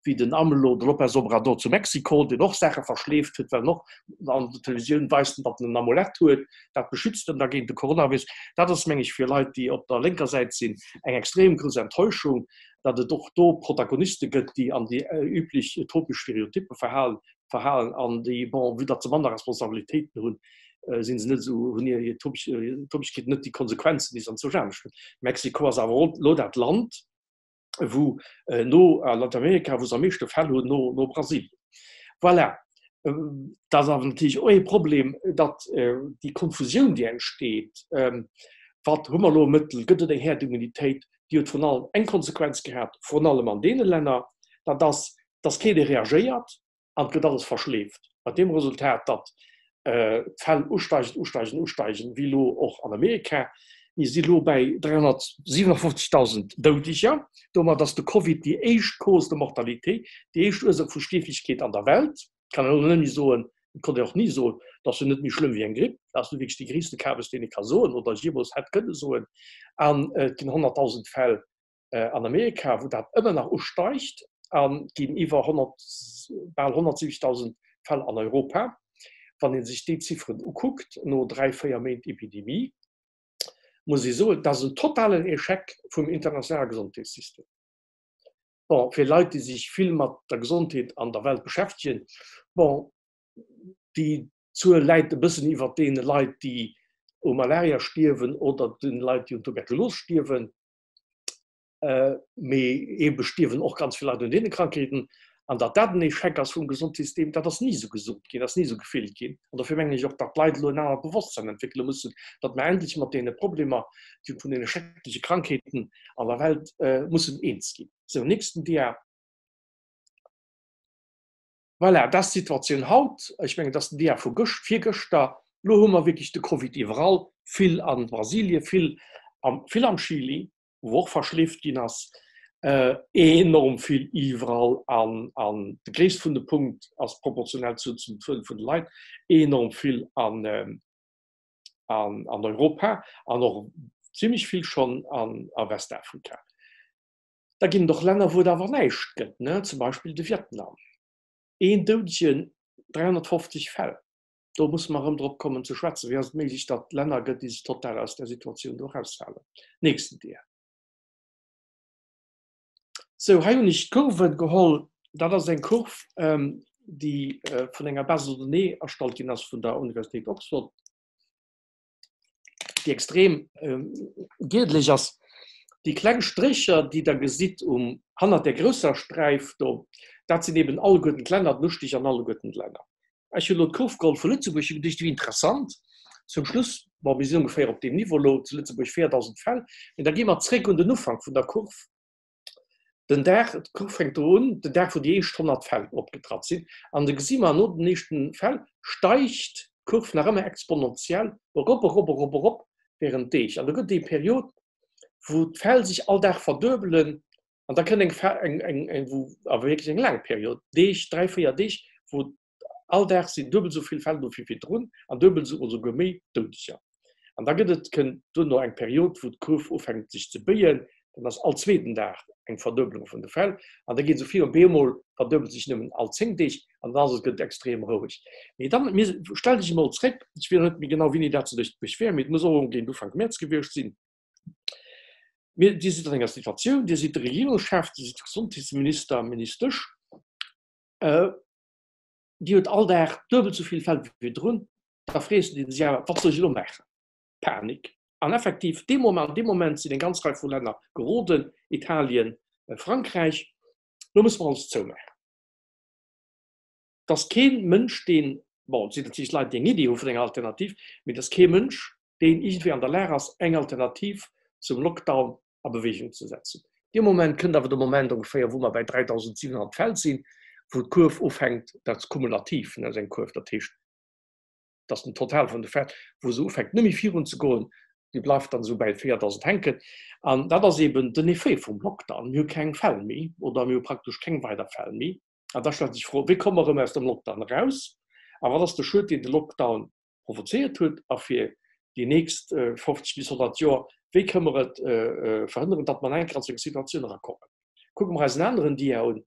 wéi den AMLO, de López Obrador zu Mexiko, deen och Saache verschleeft huet, well en och an der Televisioun weist, datt en en Amulett huet, dat beschützt en da géint de Coronavirus. Dat ass, meng ech, fir Leit, déi op der lénker Säit sinn, eng extrem grouss Enttäuschung, datt et och do Protagoniste gëtt, déi an déi üblech utopesch Stereotyppe verhalen, verhalen an déi, bon, vue datt se manner Responsabilitéiten hunn, sinn se net esou, hunn hir Utopeschkeeten net déi Konsequenzen, déi se an zwousch anescht hunn. Mexiko ass awer elo dat Land, wou no a Lateinamerika, wou se am meeschte Fäll hunn no, no Brasilien. Voilà. Dat ass awer natierlech och ee Problem, datt déi Konfusioun, déi entsteet, wat hu mer elo e Mëttel, gëtt et eng Herdimmunitéit, déi huet vrun allem eng Konsequenz gehat, vrun allem an deene Länner, dat ass, datt keen reagéiert, an et gëtt alles verschleeft, mat deem Resultat, datt d'Fäll usteigen, usteigen, usteigen, wéi elo och an Amerika. Mir si elo bäi 357.000 Doudeger. Domat ass de Covid déi éischt Cause de mortalité, déi éischt Ursaach vu Stierflechkeet an der Welt. Et kann een elo net méi soen, et konnt een och ni soen, dat ass jo net méi schlëmm wéi eng Gripp. Dat ass nu wierklech dee gréisste Kabes, deen ee ka soen oder jeemools hätt kënne soen. An et ginn 100.000 Fäll an Amerika, wou dat ëmmer nach usteigt, a ginn iwwer 100, bal 170.000 Fäll an Europa. Wann ee sech déi Zifferen ukuckt, no dräi, véier Méint Epidemie, muss ee soen, dat ass en totalen Echec vum internationale Gesondheetssystem. Bon, fir Leit, déi sech vill mat der Gesondheet an der Welt beschäftegen, bon, déi Zuel läit e bëssen iwwer deene Leit, déi u Malaria stierwen oder den Leit, déi un Tuberkulos stierwen. Mee eebe stierwen och ganz vill Leit un deene Krankheeten. An datt dat en Echec ass vum Gesondheetssystem, dat ass ni esou gesot ginn, ass ni esou gefillt ginn. An dofir mengen ech och, datt d'Leit elo en anert Bewosstsein entwéckele mussen, datt mer endlech mat deene Problemer vun deene schreckleche Krankheeten an der Welt mussen eens ginn. Sou, nächsten Dia. Voilà, dat ass d'Situatioun haut. Ech mengen, dat ass den Dia vu gëscht, virgëschter. Elo hu mer wierklech de Covid iwwerall, vill a Brasilien, vill am, vill am Chili, wou och verschleeft ginn ass, enorm vill iwwerall an, an de gréisst vun de Punkt ass proportionell zu, zum Zuel vun de Leit, enorm vill an, an, an Europa an och zimmlech vill schonn an, a Westafrika. Da ginn et och Länner, wou et awer näischt gëtt, ne, zum Beispill de Vietnam. Een Doudegen, 350 Fäll. Do musse mer erëm drop kommen ze schwätzen. Wéi ass et méiglech, datt et Länner gëtt, déi sech total aus där Situatioun do eraushalen? Nächsten Dia. Sou, hei hunn ech d'Kurven geholl. Dat ass eng Kurv, déi vun enger Base de données erstallt ginn ass vun der Universitéit Oxford. déi extrem giedlech ass. Déi kleng Strécher, déi Der gesitt um hannert där grousser Sträif do, dat sinn eben alleguerten d'Länner, den Ustig an alleguerten d'Länner. Ech hunn elo d'Kurv geholl vu Lëtzebuerg, hu geduecht, wéi interessant. Zum Schluss, bon, mir sinn ongeféier op deem Niveau elo zu Lëtzebuerg, 4.000 Fäll, mee da gi mer zréck un den Ufank vun der Kurv. Den Dag, d'Kurv fänkt do un, den Dag wou déi éischt 100 Fäll opgetratt sinn, an da gesi mer no den éischten Fäll steigt d'Kurv nach ëmmer exponentiell erop, erop, erop, erop während Deeg. An do gëtt et déi Period, wou d'Fäll sech all Dag verduebelen, an da kënnt eng, eng, eng, eng, wou awer wierklech eng laang Period, Deeg, 3, 4 Deeg, wou All Dag sinn duebel esou vill Fäll do wéi virdrun an duebel esou oder souguer méi Doudeger. An da gëtt et, kënnt duerno eng Period, wou d'Kurv ufänkt sech ze béien, dann ass all zweeten Dag eng Verduebelung vun de Fäll an da geet esou virun, bemol verduebelt sech nëmmen all 10 Deeg an dann ass et, gëtt et extrem roueg. Mee dann, mir, stell dech emol zréck, ech weess net méi genau wéini dat zu Lëtzebuerg war, mee et muss och géint Ufank Mäerz gewiescht sinn, mir, Dir sidd an enger Situatioun, Dir sidd de Regierungschef, Dir sidd de Gesondheetsminister, Ministesch, Dir hutt all Dag duebel esou vill Fäll wéi virdrun, da frees du dech awer, wat soll ech elo maachen? Panik. An effektiv, dee Moment, an deem Moment sinn eng ganz Rei vu Länner geroden, Italien, Frankräich, elo musse mer alles zoumaachen. Et ass kee Mënsch, deen, bon, et sinn natierlech Leit, déi eng Iddi hu vun enger Alternativ, mee et ass kee Mënsch, deen iergendwéi an der Lag ass, eng Alternativ zum Lockdown a Bewegung ze setzen. Dee Moment kënnt awer de Moment ongeféier, wou mer bäi 3.700 Fäll sinn, wou d'Kurv ufänkt, dat ass kumulativ, ne, ass eng Kurv, dat heescht, dat ass den Total vun de Fäll, wou se ufänkt net méi virun ze goen, déi bleift dann esou bäi 4.000 hänken. An dat ass eeben den Effet vum Lockdown, Mir hu keng Fäll méi oder mir hu praktesch keng weider Fäll méi. An da stellt sech d'Fro, Wéi komme mer erëm aus dem Lockdown eraus a wat ass de Schued, deen de Lockdown provozéiert huet a fir déi nächst 50 bis 100 Joer, Wéi kënne mer et verhënneren, datt mer nach eng Kéier an esou eng Situatioun erakommen? Kucke mer eis en aneren Dia un.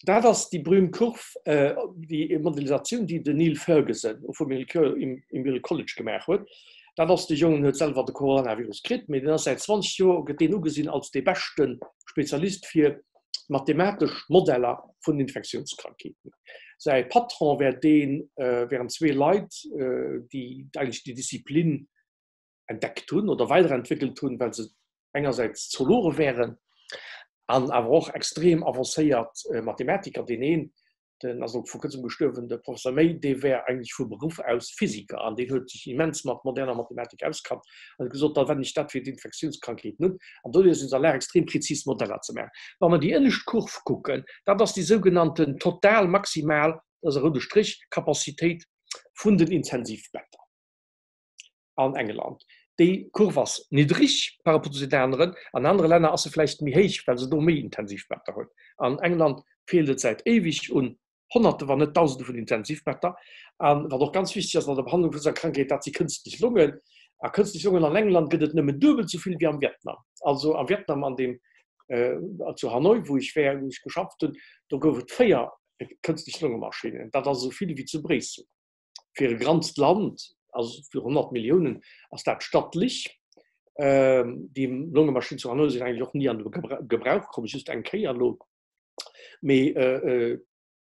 Dat ass déi berühmt Kurv, déi Modellisatioun, déi den Neil Ferguson vum Imperial College gemaach huet. Dat ass, de Jongen huet selwer de Coronavirus kritt, mee deen ass säit 20 Joer, gëtt deen ugesinn als dee beschte Spezialist fir mathematesch Modeller vun Infektiounskrankheeten. Säi Patron wär deen, wären zwee Leit, déi eigentlech déi Disziplin entdeckt hunn oder weiderentwéckelt hunn, well se engersäits Zoologe wären an awer och extrem avancéiert Mathematiker. Deen een, den ass elo vor kuerzem gestuerwen, de Professor May, dee wär eigentlech vu Beruff aus Physiker an deen huet sech immens mat moderner Mathematik auskannt an huet gesot, da wenden ech dat fir d'Infektiounskrankheeten un. An doduerch sinn se an der Lag, extrem prezis Modeller ze maachen. Wa mer déi ënnescht Kurv kucken, dat ass déi sougenannten total maximal, dat ass e roude Stréch, Capacitéit vun den Intensivbetter. an England. Déi Kurv ass niddreg par rapport zu den aneren. An anere Länner ass se vläicht méi héich, well se do méi Intensivbetter hunn. An England feelt et säit éiweg un Honnerte wann net Dausende vun Intensivbetter. A wat och ganz wichteg ass an der Behandlung vun dëser Krankheet, dat si kënstlech Longen. A kënstlech Longen an England gëtt et nëmmen duebel esou vill wéi am Vietnam. Also am Vietnam, an deem zu Hanoi, wou ech war, wou ech geschafft hunn, do gouf et 4 kënstlech Longemaschinnen. Dat ass esou vill wéi zu Bréissel. Fir e granzt Land, also fir 100 Milliounen, ass dat stattlech. Déi Longemaschinn zu Hanoi sinn eigentlech och ni an de Gebrauch komm, just eng Kéier elo. Mee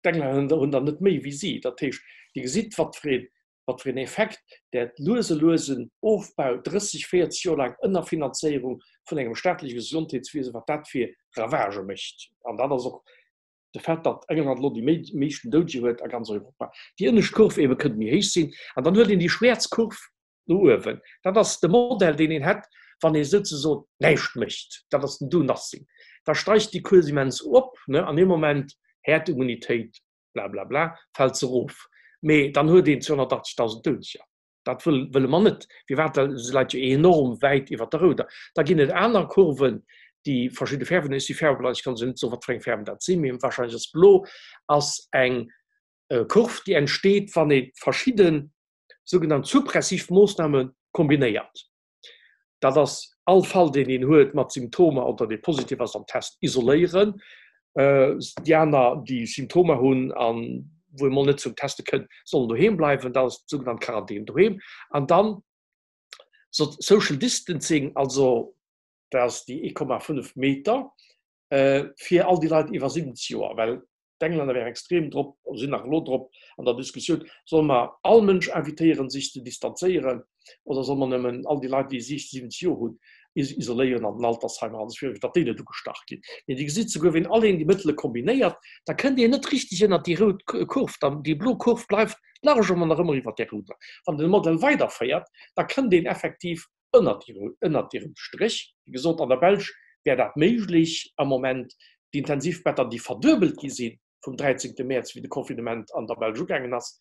d'Englänner hunn der net méi wéi si. Dat heescht, Dir gesitt, wat fir een, wat fir een Effekt dat luese luesen Ofbau, 30, 40 Joer laang Ënnerfinanzéierung vun engem staatleche Gesondheetswiesen, wat dat fir Ravagë mécht. An dat ass och De Fait, datt England elo déi meeschten Doudeger huet a ganz Europa. Déi ënnescht Kurv ebe kënnt méi héich sinn an dann huet een déi schwäerz Kurv no uewen. Dat ass de Modell, deen een hätt, wann ee souzesoen näischt mécht. Dat ass den Do Nothing. Da steigt déi Kurv immens op, ne, an deem Moment Herdimmunitéit, blablabla, fält se erof. Mee dann huet een 280.000 Doudeger. Dat wëlle mer net. Firwat? Well se läit jo enorm wäit iwwer der rouder. Da ginn et aner Kurven, déi verschidde Fäerwen hunn. Ech si fäerweblann, ech kann se net soen, wat fir eng Fäerwen dat sinn, mee wahrscheinlech ass blo ass eng Kurv, déi entsteet, wann ee verschidde sougenannt suppressiv Moossname kombinéiert. Dat ass all Fall, deen een huet mat Symptomer oder dee positiv ass am Test, isoléieren. Déi aner, déi Symptomer hunn a wou ee mol net zum Teste kënnt, sollen doheem bleiwen. Dat ass d'sougenannt Quarantän doheem. An dann Social Distancing, also dat ass déi 1,5 Meter fir all déi Leit iwwer 70 Joer, well D'Englänner wären extrem drop, sinn nach elo drop an der Diskussioun, solle mer all Mënsch invitéieren, sech ze distanzéieren, oder solle mer nëmmen all déi Leit, déi 60, 70 Joer hunn, isoléieren an den Altersheimer an esou virun, fir datt déi net ugestach ginn. Mee Dir gesitt, souguer ween all een déi Mëttele kombinéiert, da kënnt een net richteg ënnert déi rout Kurv, dann déi blo Kurv bleift largement nach ëmmer iwwert där rouder. Wann den Modell weiderféiert, da kënnt een effektiv ënnert ënnert hirem Stréch. Wéi gesot, an der Belsch wär dat méiglech am Moment. D'Intensivbetter, déi verduebelt gi si vum 13. Mäerz, wéi de Confinement an der Belsch ugaangen ass,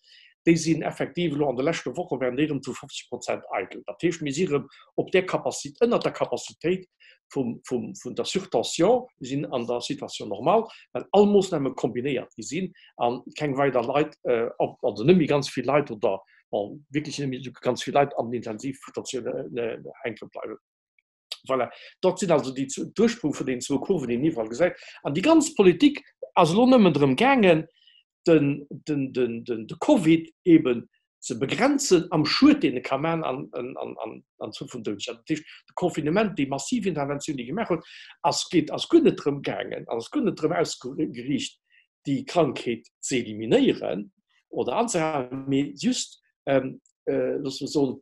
déi sinn effektiv elo an de leschte Woche wären déi erëm zu 50 Prozent eidel. Dat heescht, mir si erëm op där Capaci-, ënnert der Capacitéit vum, vum, vun der Surtension. Mir sinn an der Situation normale, well all Moossname kombinéiert gi sinn a keng weider Leit, also net méi ganz vill Leit oder bon, wierklech net méi esou ganz vill Leit an den Intensivstatioune hänke bleiwen. Voilà, dat sinn also déi d'Ursprung vun deenen zwou Kurven, déi een iwwerall gesäit. An déi ganz Politik ass elo nëmmen drëm gaangen, den, den, den, den, de Covid eben ze begrenzen am Schued, deen e ka man an, an, an, an, an Zuel vun Doudeger. Dat heescht, de Confinement, déi massiv Interventioun, déi gemaach huet, ass, geet, ass guer net drëm gaangen, ass guer net drëm ausgeriicht, déi Krankheet ze eliminéieren oder anzehalen, mee just, loosse mer soen,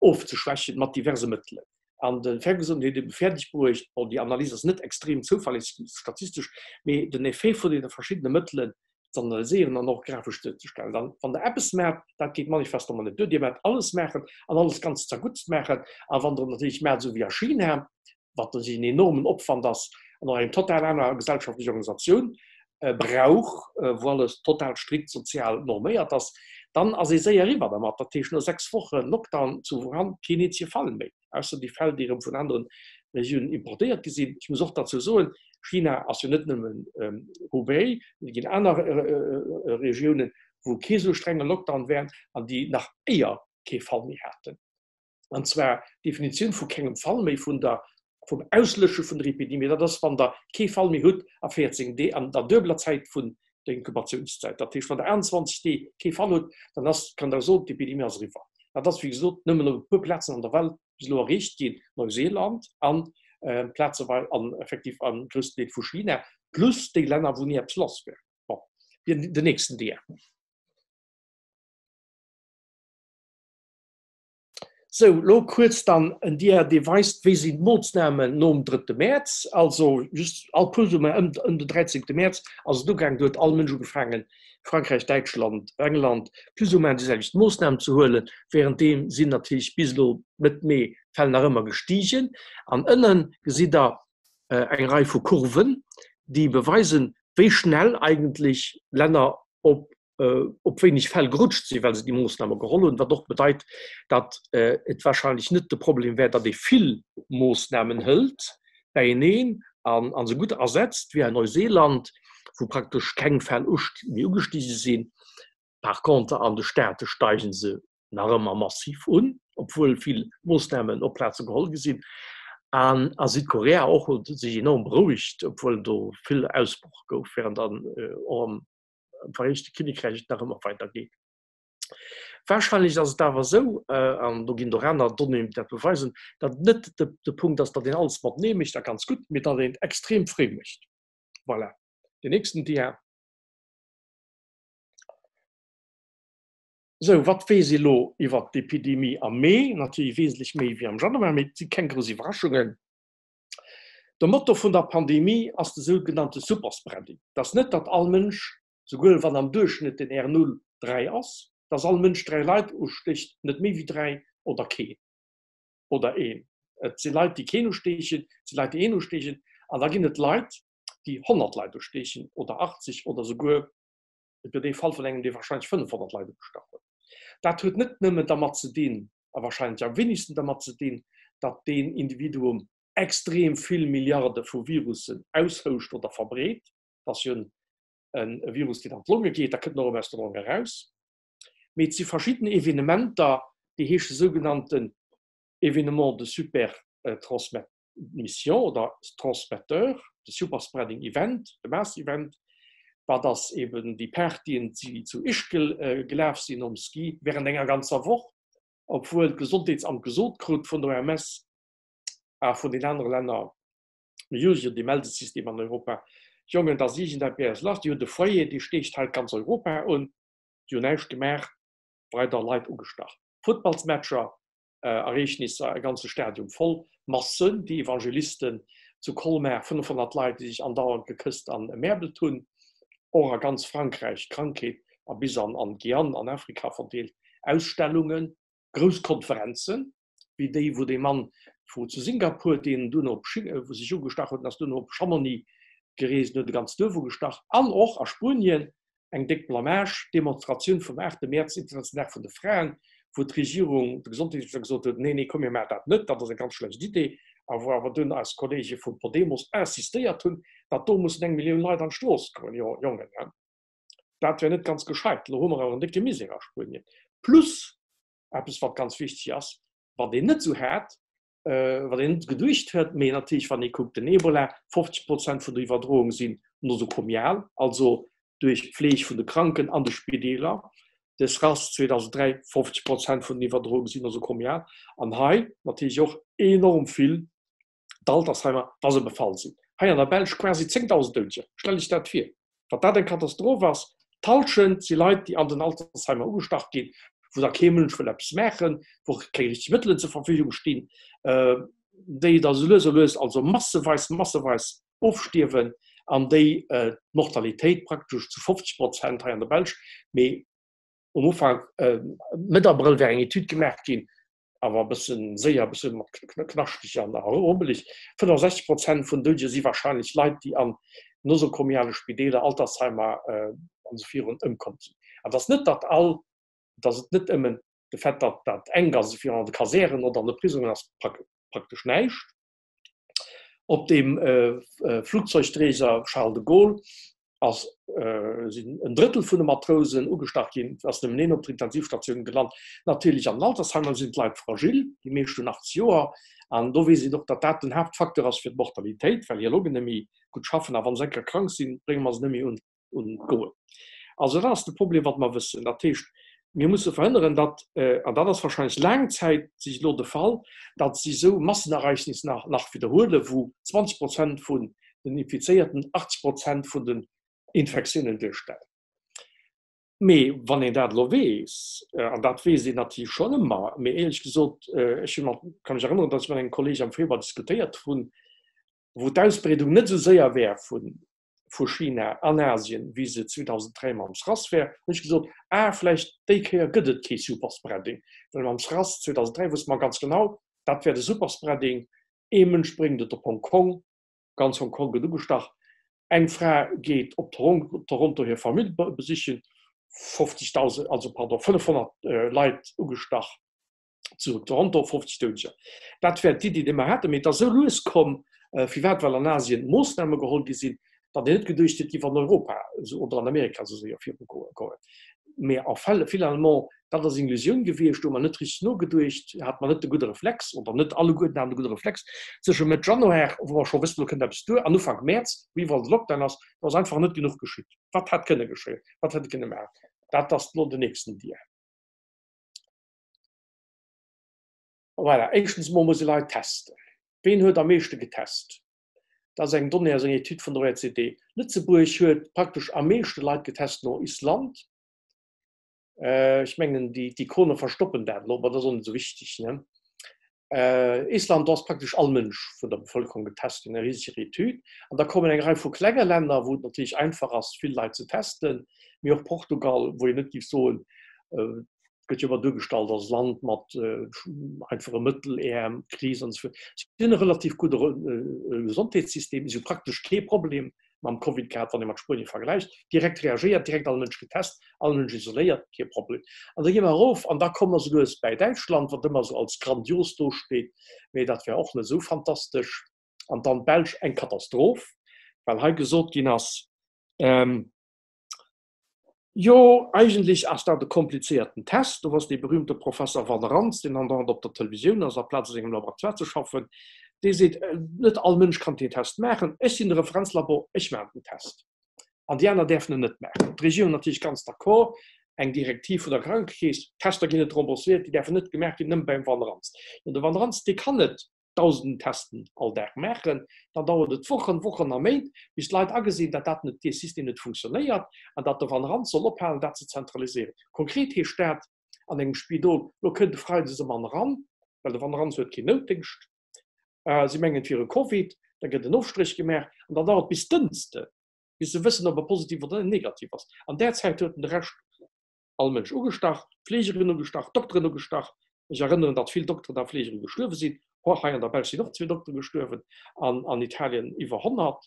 ofzeschwächen mat diverse Mëttelen. An de Ferguson huet ebe fäerdeg bruecht, bon, déi Analys ass net extrem zouverlässeg statistesch, mee den Effet vun deene verschiddene Mëttelen ze analyséieren an och grafesch duerzestellen. Dann, wann Der eppes maacht, dat geet manifestement net duer, Dir maacht alles maachen an alles ganz zerguttst maachen, a wann Der natierlech maacht esou wéi a China, wat u sech en enormen Opwand ass an och eng total aner gesellschaftlech Organisatioun brauch, wou alles total strikt sozial norméiert ass, dann ass ee séier eriwwer dermat. Dat heescht, no 6 Woche Lockdown zu Wuhan keen eenzege Fall méi, ausser déi Fäll, déi erëm vun anere Regiounen importéiert gi sinn. Ech muss och derzou soen, China ass jo net nëmmen Hubei, et ginn aner Regiounen, wou kee sou strenge Lockdown war an déi nach éier kee Fall méi haten. An zwar d'Definitioun vu kengem Fall méi, vun der, vum Auslösche vun der Epidemie, dat ass, wann Der kee Fall méi hutt a 14 Dee, an der duebeler Zäit vun der Inkubatiounszäit. Dat heescht, wann Der 21 Dee kee Fall hutt, dann ass, kann Der soen, d'Epidemie ass eriwwer. Dat ass, wéi gesot, nëmmen op e puer Plazen an der Welt bis elo erreecht ginn, Neuseeland an plazeweis an effektiv am groussen Deel vu China, plus déi Länner, wou ni eppes lass war. Bon, den nächsten Dia. Sou, lo kuerz dann en Dia, dee weist, wéi sinn d'Moossnamen nom drëtte Mäerz, also just all plus ou moins ëm den dräizéngte Mäerz ass et ugaangen, do huet all Mënsch ugefaangen, Frankräich, Däitschland, England, plus ou moins déi selwecht Moossnamen ze huelen. Wärenddeem sinn natierlech bis elo Mëtt Mee d'Fäll nach ëmmer gestigen. An ënne gesitt Der eng Rei vu Kurven, déi beweisen, wéi schnell eigentlech Länner op op wéineg Fäll gerutscht sinn, well se déi Moossname geholl hunn, wat och bedeit, datt et wahrscheinlech net de Problem wär, datt ee vill Moossnamen hëlt bäieneen an a se gutt asetzt, wéi a Neuseeland, wou praktesch keng Fäll méi ugestige sinn. Par contre an de Staate steigen se nach ëmmer massiv un, obwuel vill Moossnamen op Plaze geholl gi sinn. An a Südkorea och huet et sech enorm berouegt, obwuel do vill Ausbroch gouf, während an och am am Vereenegte Kinnekräich et nach ëmmer weider geet. Wahrscheinlech ass et awer esou, an do ginn et och aner Donnéeën, déi dat beweisen, datt et net de, de Punkt ass, datt een alles matenee mécht a ganz gutt, mee datt een et extrem fréi mécht. Voilà. Den nächsten Dia. Sou, wat weess ee lo iwwert d'Epidemie am Mee? Natierlech wesentlech méi wéi am Januar, mee et si keng grouss Iwwerraschungen. De Motto vun der Pandemie ass de sougenannte Superspreading. Et ass net, datt all Mënsch, souguer wann am Duerchschnëtt den R0 3 ass, datt all Mënsch 3 Leit ustécht, net méi wéi 3 oder keen oder een. Et si Leit, déi keen usteechen, et si Leit, déi een usteechen an da ginn et Leit, déi 100 Leit usteechen oder 80 oder souguer, et gëtt ee Fall vun engem, dee warscheinlech 500 Leit ugestach huet. Dat huet net nëmmen dermat ze dinn, a warscheinlech am wenigsten dermat ze dinn, datt deen Individuum extrem vill Milliarde vu Virussen aushouscht oder verbreet. Dat ass jo e Virus, deen an d'Longe geet, da kënnt en och erëm aus der Long eraus. Mee et si verschidden Evenementer, déi heesche sougenannten Événements de supertransmission oder Transmetteur, de Superspreading Event, de Mass Event, wat ass eben déi Partyen, déi zu Ischgl gelaf sinn nom Ski während enger ganzer Woch, obwuel d'Gesondheetsamt gesot krut vun der OMS a vun den anere Länner, mir hu jo dee Meldesystem an Europa, Jongen, et ass iergendeppes lass, déi hunn de Foyer, dee steecht hei ganz Europa un, déi hunn näischt gemaach, weider Leit ugestach. Futtballsmatcher, Ereegnisser, e ganze Stadium voll Massen, déi Evangelisten zu Colmar, 500 Leit, déi sech andauernd gekësst an emäerbelt hunn, och a ganz Frankräich d'Krankheet a bis an an Guyane an Afrika verdeelt, Ausstellungen, grouss Konferenzen, wéi déi wou dee Mann vu zu Singapur, deen dunn op wou sech ugestach huet, en ass dunn op Chamonix gereest en huet e ganzt Duerf ugestach, an och a Spuenien eng déck Blamage, d'Demonstratioun vum 8 Mäerz, internationalen Dag vun de Fraen, wou d'Regierung, de Gesondheetsminister gesot huet, nee, nee, komm mir maachen dat net, dat ass eng ganz schlecht Idee, a wou awer dunn eis Kollege vu Podemos insistéiert hunn, datt do mussen eng Millioun Leit an d'Strooss goen. Jo, Jongen, dat wär net ganz gescheit. Elo hu mer awer en décke Misär a Spuenien. Plus eppes, wat ganz wichteg ass, wat een net esou hat, wat een net geduecht huet, mee natierlech wann ee kuckt, den Ebola, 50 Prozent vun der Iwwerdroung sinn nosokomial, also duerch d'Fleeg vun de Kranken an de Spideeler. De SRAS 2003, 50 Prozent vun den Iwwerdrounge sinn nosokomial. An hei natierlech och enorm vill d'Altersheimer, wa se befall sinn. Hei an der Belsch quasi 10.000 Doudeger. Stellt Iech dat vir, wat dat eng Katastroph ass. D'Hallschent si Leit, déi an den Altersheimer ugestach ginn, wou da kee Mënsch wëll eppes maachen, wou och keng richteg Mëttelen zur Verfügung stinn, déi da sou lues a lues, also masseweis, masseweis ofstierwen an déi d'Mortalitéit praktesch zu 50 Prozent hei an der Belsch, mee um Ufank, Mëtt Abrëll wär eng Etüd gemaach ginn, awer e bëssen séier, e bëssen mat knaschteg an rubbelig. 65 Prozent vun Doudege si wahrscheinlech Leit, déi an nosokomiale Spideeler, Altersheimer an esou virun ëmkomm sinn. An et ass net, datt all, et ass et net ëmmen de Fait, datt dat enk ass, esou virun an de Kasären oder an de Prisongen ass praktesch näischt. Op dem Flugzeugträger Charles de Gaulle. Ass sinn en Drëttel vun de Matrousen ugestach ginn, ass nëmmen een op der Intensivstatioun gelant. Natierlech an den Altersheimer sinn d'Leit fragil, déi meescht hunn 80 Joer an do weess een och, datt dat den Haaptfacteur ass fir d'Mortalitéit, well hir Longen net méi gutt schaffen a wa se eng Kéier krank sinn, brénge mer se net méi un un d'Goen. Also dat ass de Problem, wat mer wëssen. Dat heescht, mir musse verhënneren, datt, an dat ass wahrscheinlech laang Zäit sich elo de Fall, datt sich esou Massenereignis nach nach widderhuelen, wou 20 Prozent vun den Infizéierten 80 Prozent vun den Infektiounen duerstellen. Mee wann een dat elo weess, an dat weess een natierlech schonn ëmmer, mee éierlech gesot, ech hu mat, ka mech erënneren, datt ech mat engem Kolleeg am Februar diskutéiert hunn, wou d'Ausbreedung net esou séier wär vu vu China an Asien, wéi se 2003 mam SRAS wär, hunn ech gesot, ah, vläicht déi Kéier gëtt et kee Superspreading, well mam SRAS 2003 wosste mer ganz genau, dat wär de Superspreading, ee Mënsch bréngt et op Hong Kong, ganz Hong Kong gëtt ugestach, eng Fra geet op Toronto hir Famill besichen, 50.000, also pardon, 500 Leit ugestach zu Toronto, 50 Doudeger. Dat wär d'Iddi, déi mer haten, mee et ass esou lues komm, firwat? Well an Asien Moossname geholl gi sinn, datt een net geduecht huet, et géif an Europa oder an Amerika esou séier virugoen. Mee en fait, finalement, dat ass eng Illusioun gewiescht, do hu mer net richteg nogeduecht, hate mer net de gudde Reflex, oder net alleguerten haten de gudde Reflex, zwësche Mëtt Januar, wou mer scho wëssten, elo kënnt eppes duer, an Ufank Mäerz, wou iwwerall de Lockdown ass, do ass einfach net genuch geschitt. Wat hätt kënne geschéien? Wat hätt ee kënne maachen? Dat ass elo den nächsten Dia. Voilà, éischtens emol muss ee Leit testen. Ween huet am meeschte getest? Dat ass eng Donnée aus enger Etüd vun der OECD. Lëtzebuerg huet praktesch am meeschte Leit getest no Island. Ech mengen, déi d'Ikone verstoppen dat elo, ma dat ass och net esou wichteg, ne? Island, do ass praktesch all Mënsch vun der Bevëlkerung getest ginn, eng riseger Etüd. An da kommen eng Rei vu klenge Länner, wou et natierlech einfach ass, vill Leit ze testen, mee och Portugal, wou een net géif soen, gëtt jo ëmmer duergestallt als Land mat einfache Mëttel, Äerm, Kris an esou viru. Si hunn e relativ gudde Gesondheetssystem, si hu praktesch kee Problem mam Covid gehat, wann ee mat Spuenie vergläicht. Direkt reagéiert, direkt all Mënsch getest, all Mënsch isoléiert, kee Problem. An da gi mer erof an da komme mer souguer bäi Däitschland, wat ëmmer esou als grandios do steet, mee dat wär och net esou fantastesch. An dann d'Belsch, eng Katastroph, well hei gesot ginn ass, Jo, eigentlech ass dat e komplizéierten Test. Do ass dee berühmte Professer Van Ranst, deen andauernd op der Televisioun ass, aplaz a sengem Laboratoire ze schaffen, dee seet, net all Mënsch kann deen Test maachen. Ech sinn de Referenzlabor, ech maachen den Test an déi aner däerfen en net maachen. D'Regierung natierlech ganz d'accord, eng Direktiv vun der Krankekeess, d'Tester ginn net rembourséiert, déi däerfen net gemaach ginn, nëmme beim Van Ranst. Jo, de Van Ranst, dee kann net Dausenden Testen all Dag maachen, dann dauert et Wochen, Wochen a Méint, bis d'Leit agesinn, datt dat net, dee System net funktionéiert an datt de Van Ranst soll ophalen, dat ze zentraliséieren. Konkret heescht dat an engem Spidol, lo kënnt e Freides e Mann eran, well de Van Ranst huet keen Noutdéngscht, si mengen et wier e Covid, da gëtt en Ofstréch gemaach an dann dauert et bis Dënschde, bis se wëssen, ob e positiv oder negativ ass. An där Zäit huet en de Rescht all Mënsch ugestach, Fleegeren ugestach, Dokteren ugestach. Ech erënneren, datt vill Dokteren a Fleegere gestuerwe sinn. Och hei an der Belsch sinn och zwee Doktere gestuerwen an an Italien iwwer 100,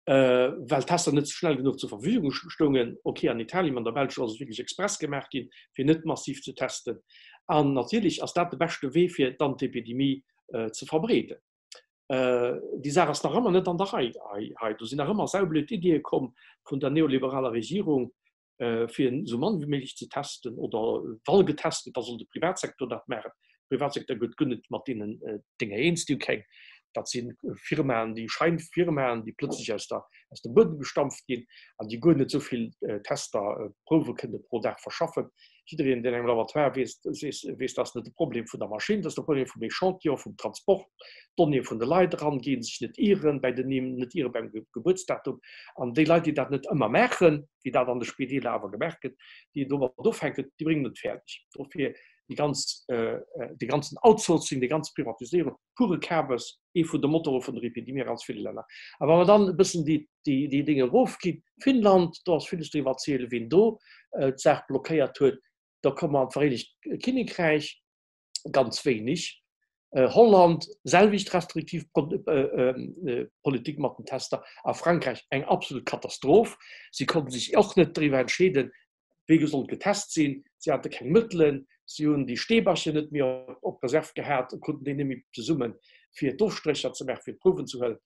well d'Tester net schnell genuch zur Verfügung stoungen. Ok, an Italien, mä an der Belsch ass et wierklech express gemaach ginn, fir net massiv ze testen. An natierlech ass dat de beschte Wee, fir dann d'Epidemie ze verbreeden. Déi Saach ass nach ëmmer net an der Rei hei. Do sinn nach ëmmer saublöd Iddie komm vun der neoliberaler Regierung, fir esou mann wéi méiglech ze testen oder wa getest gëtt, da soll de Privatsecteur dat maachen. De Privatsecteur gëtt guer net mat deenen Dénger eens, déi hu keng, dat si Firmaen, déi Scheinfirmaen, déi plëtzlech aus der, aus dem Buedem gestampft ginn an déi guer net esou vill Tester, Prouwe kënne pro Dag verschaffen. Jiddereen, deen engem Laboratoire weess, weess, dat ass net de Problem vun der Maschinn, dat ass de Problem vum Echantillon, vum Transport, d'Donnéeë vun de Leit eranginn, sech net ieren bäi den Nimm, net iere beim Gebuertsdatum. An déi Leit, déi dat net ëmmer maachen, wéi dat an de Spideeler awer gemaach gëtt, déi domat ufänken, déi bréngen et fäerdeg. Dofir déi ganz, dee ganzen Outsourcing, déi ganz Privatiséierung, pure Kabes, ee vun de Motore vun der Epidemie a ganz ville Länner. A wa mer dann e bëssen déi, déi Dénge erofginn, Finnland, do ass villes driwwer erzielen, wien do d'Saach blockéiert huet, da komme mer an d'Vereenegt Kinnekräich, ganz wéineg, Holland, selwecht restriktiv Politik mat den Tester, a Frankräich eng absolut Katastroph. Si konnten sech och net driwwer entscheeden, Wéi sollt getest sinn? Si hate keng Mëttelen, si hunn déi Steebercher net méi op Reserve gehat, kruten déi net méi zesummen, fir d'Ofstrécher ze maachen, fir d'Prouwen ze huelen.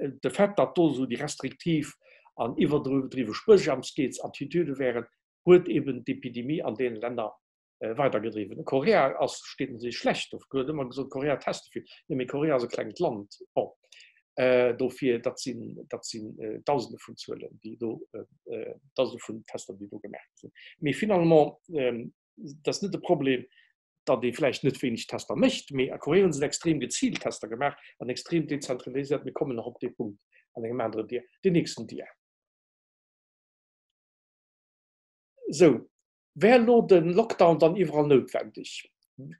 de Fait, datt do esou déi restriktiv an iwwerdriwwe Spuersamskeetsattitüde wären, huet eben d'Epidemie an deene Länner weidergedriwwen. Korea ass, steet natierlech schlecht do. Et gëtt ëmmer gesot, Korea teste vill. Jo, mee Korea ass e klengt Land. Bon, dofir, dat sinn, dat sinn Dausende vun Zuelen, déi do, Dausende vun Tester, déi do gemaach gi sinn. Mee finalement, dat ass net de Problem, datt ee vläicht net wéineg Tester mécht, mee a Korea hu se extrem geziilt Tester gemaach an extrem dezentraliséiert. Mir kommen nach op dee Punkt an engem anere Dia, deen nächsten Dia. Sou, wär elo de Lockdown dann iwwerall noutwendeg?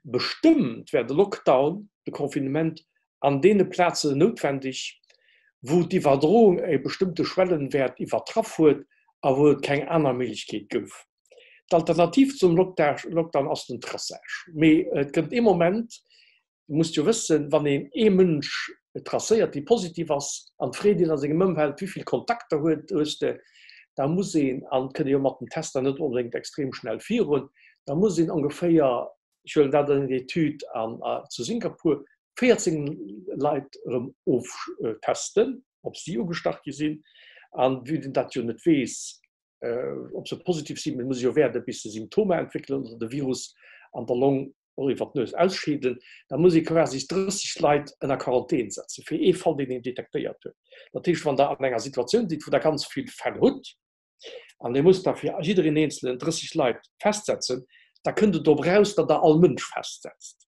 Bestëmmt wär de Lockdown, de Confinement an deene Plazen noutwendeg, wou d'Iwwerdroung e bestëmmte Schwellenwäert iwwertraff huet a wou et keng aner Méiglechkeet gouf. D'Alternativ zum Lockdown ass den Traçage. Mee et kënnt ee Moment, Dir musst jo wëssen, wann een ee Mënsch tracéiert, dee positiv ass, an freet een a sengem Ëmfeld, wéi vill Kontakter huet, hues de, da muss een, an et kënnt ee jo mat den Tester net onbedéngt extrem schnell virun, da muss een ongeféier, ech huelen dat an eng Etüd an zu Singapur, 14 Leit erëm oftesten, ob si ugestach gi sinn. An vue den dat jo net weess, ob se positiv sinn, mee muss ee jo wäerden, bis se Symptomer entwéckelen oder de Virus an der Long och iwwer d'Nues ausscheeden, da muss ee quasi 30 Leit ënner Quarantän setzen, fir ee Fall, deen een detektéiert huet. Dat heescht, wann Der an enger Situatioun sidd, wou Der ganz vill Fäll hutt an Dir musst da fir jiddereen Eenzelen 30 Leit festsetzen, da kënnt et drop eraus, datt Der all Mënsch festsetzt.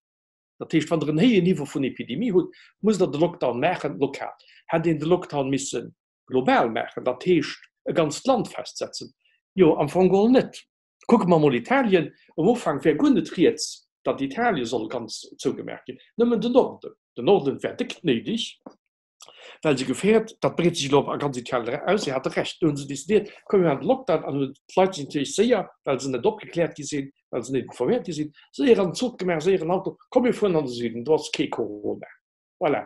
Dat heescht, wann Der en héijen Niveau vun Epidemie hutt, musst Der de Lockdown maachen, lokal. Hätt een de Lockdown misse global maachen, dat heescht e ganzt Land festsetzen? Jo, am Fong geholl net. Kucke mer mol Italien, um Ufank wär guer net rieds, datt Italien soll ganz zougemaach ginn, nëmmen den Norden. Den Norden wär déck néideg, well se gefäert, dat breet sech elo a ganz Italien aus. Si hate Recht, do hu se decidéiert, komm mir maachen de Lockdown an hunn d'Leit sinn natierlech séier, well se net opgekläert gi sinn, well se net informéiert gi sinn, séier an den Zuch gemaach, séier en Auto, komm mir fueren an de Süden, do ass kee Corona. Voilà.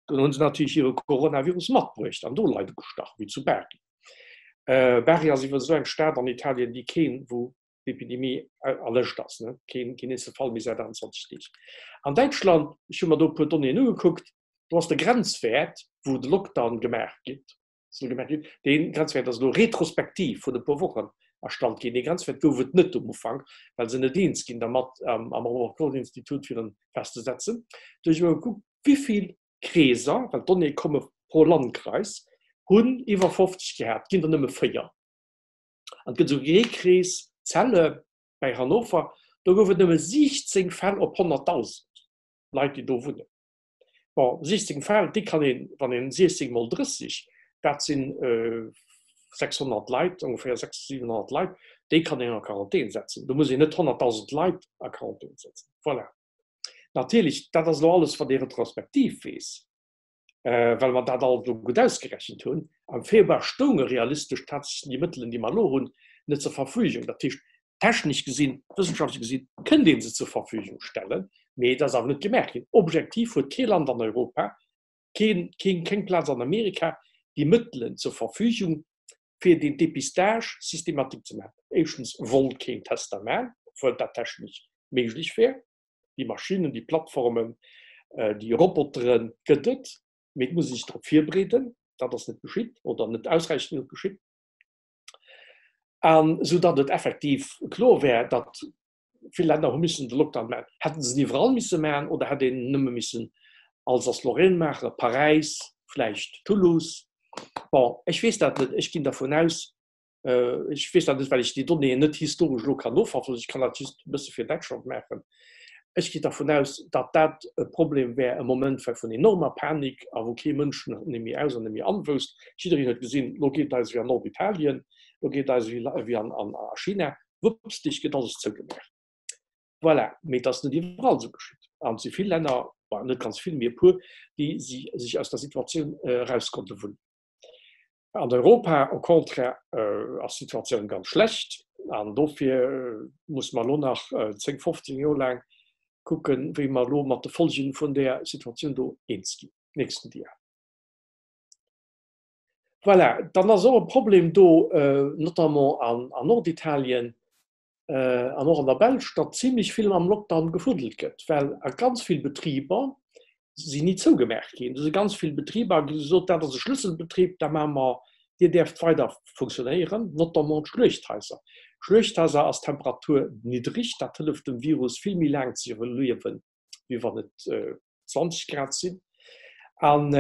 Dunn hunn se natierlech hire Coronavirus matbruecht an do Leit ugestach, wéi zu Bari. Bari ass iwwer esou eng Stad an Italien, déi keen, wou d'Epidemie erlëscht ass, ne? Keen, keen eenzele Fall méi säit 28 Deeg. An Däitschland, ech hu mer do e puer Donnéeën ugekuckt, do ass de Grenzwäert, wou de Lockdown gemaach gëtt, soll gemaach ginn, dee Grenzwäert ass elo retrospektiv vun e puer Wochen erstallt ginn. Dee Grenzwäert gouf et net um Ufank, well se net eens ginn dermat am Robert-Koch-Institut, fir en festzesetzen. Do hu ech emol gekuckt, Wéi vill Kreeser, well d'Donnéeë komme pro Landkreis, hunn iwwer 50 gehat? Et ginn der nëmme 4. An et gëtt esouguer ee Krees, Celle bäi Hannover, do gouf et nëmme 16 Fäll op 100.000 Leit, déi do wunnen. Bon, 16 Fäll, déi kann een, wann een 16 mol 30, dat sinn 600 Leit, ongeféier 600, 700 Leit, déi kann een a Quarantän setzen. Do muss een net 100.000 Leit a Quarantän setzen. Voilà. Natierlech, dat ass elo alles, wat ee retrospektiv weess, well mer dat alt elo gutt ausgerechent hunn. Am Februar stounge realistesch tatsächlech déi Mëttelen, déi mer elo hunn, net zur Verfügung. Dat heescht, technesch gesinn, wëssenschaftlech gesinn, kënnt ee se zur Verfügung stellen, mee et ass awer net gemaach ginn. Objektiv huet kee Land an Europa, keen, keen, keng Plaz an Amerika déi Mëttelen zur Verfügung, fir deen Dépistage systématique ze maachen. Éischtens wollt keen Tester maachen, obwuel dat technesch méiglech wär. Déi Maschinnen, déi Plattformen, déi Robotere gëtt et, mee et muss ee sech drop virbereeden. Dat ass net geschitt oder net ausräichend genuch geschitt. An esou datt et effektiv kloer wär, datt vill Länner hu missen de Lockdown maachen. Hätten se en iwwerall misse maachen oder hätt een nëmme missen Alsace-Lorraine maachen, Paräis, vläicht Toulouse? Bon, ech weess dat net. Ech ginn dervun aus, ech weess dat net, well ech déi Donnéeën net historesch elo kann noverfolgen, ech kann dat just e bësse fir Däitschland maachen. Ech ginn dervun aus, datt dat e Problem wär, e Moment war vun enormer Panik a wou kee Mënsch net méi aus an net méi an wousst. Jiddereen huet gesinn, elo geet et eis ewéi an Norditalien, elo geet et eis ewéi an a China. Wuppsdig gëtt alles zougemaach. Voilà, mee et ass net iwwerall esou geschitt. An et si vill Länner, bon, net ganz vill, mee e puer, déi sech aus der Situatioun eraus konnte wullen. An Europa, au contraire, ass d'Situatioun ganz schlecht. An dofir musse mer elo nach 10, 15 Joer laang kucken, wéi mer elo mat de Folgen vun där Situatioun do eens ginn. Nächsten Dia. Voilà, dann ass och e Problem do, notamment an Norditalien an och an der Belsch, datt zimlech vill am Lockdown gefuddelt gëtt, well a ganz vill Betriber. Sinn ni zougemaach ginn. Do si ganz vill Betriber gesot, dat ass e Schlüsselbetrib, da maache mer, Dir däerft weider funktionéieren, notamment d'Schluechthaiser. Schluechthaiser ass d'Temperatur niddreg, dat hëlleft dem Virus vill méi laang ze iwwerliewen, wéi wann et 20 Grad sinn. An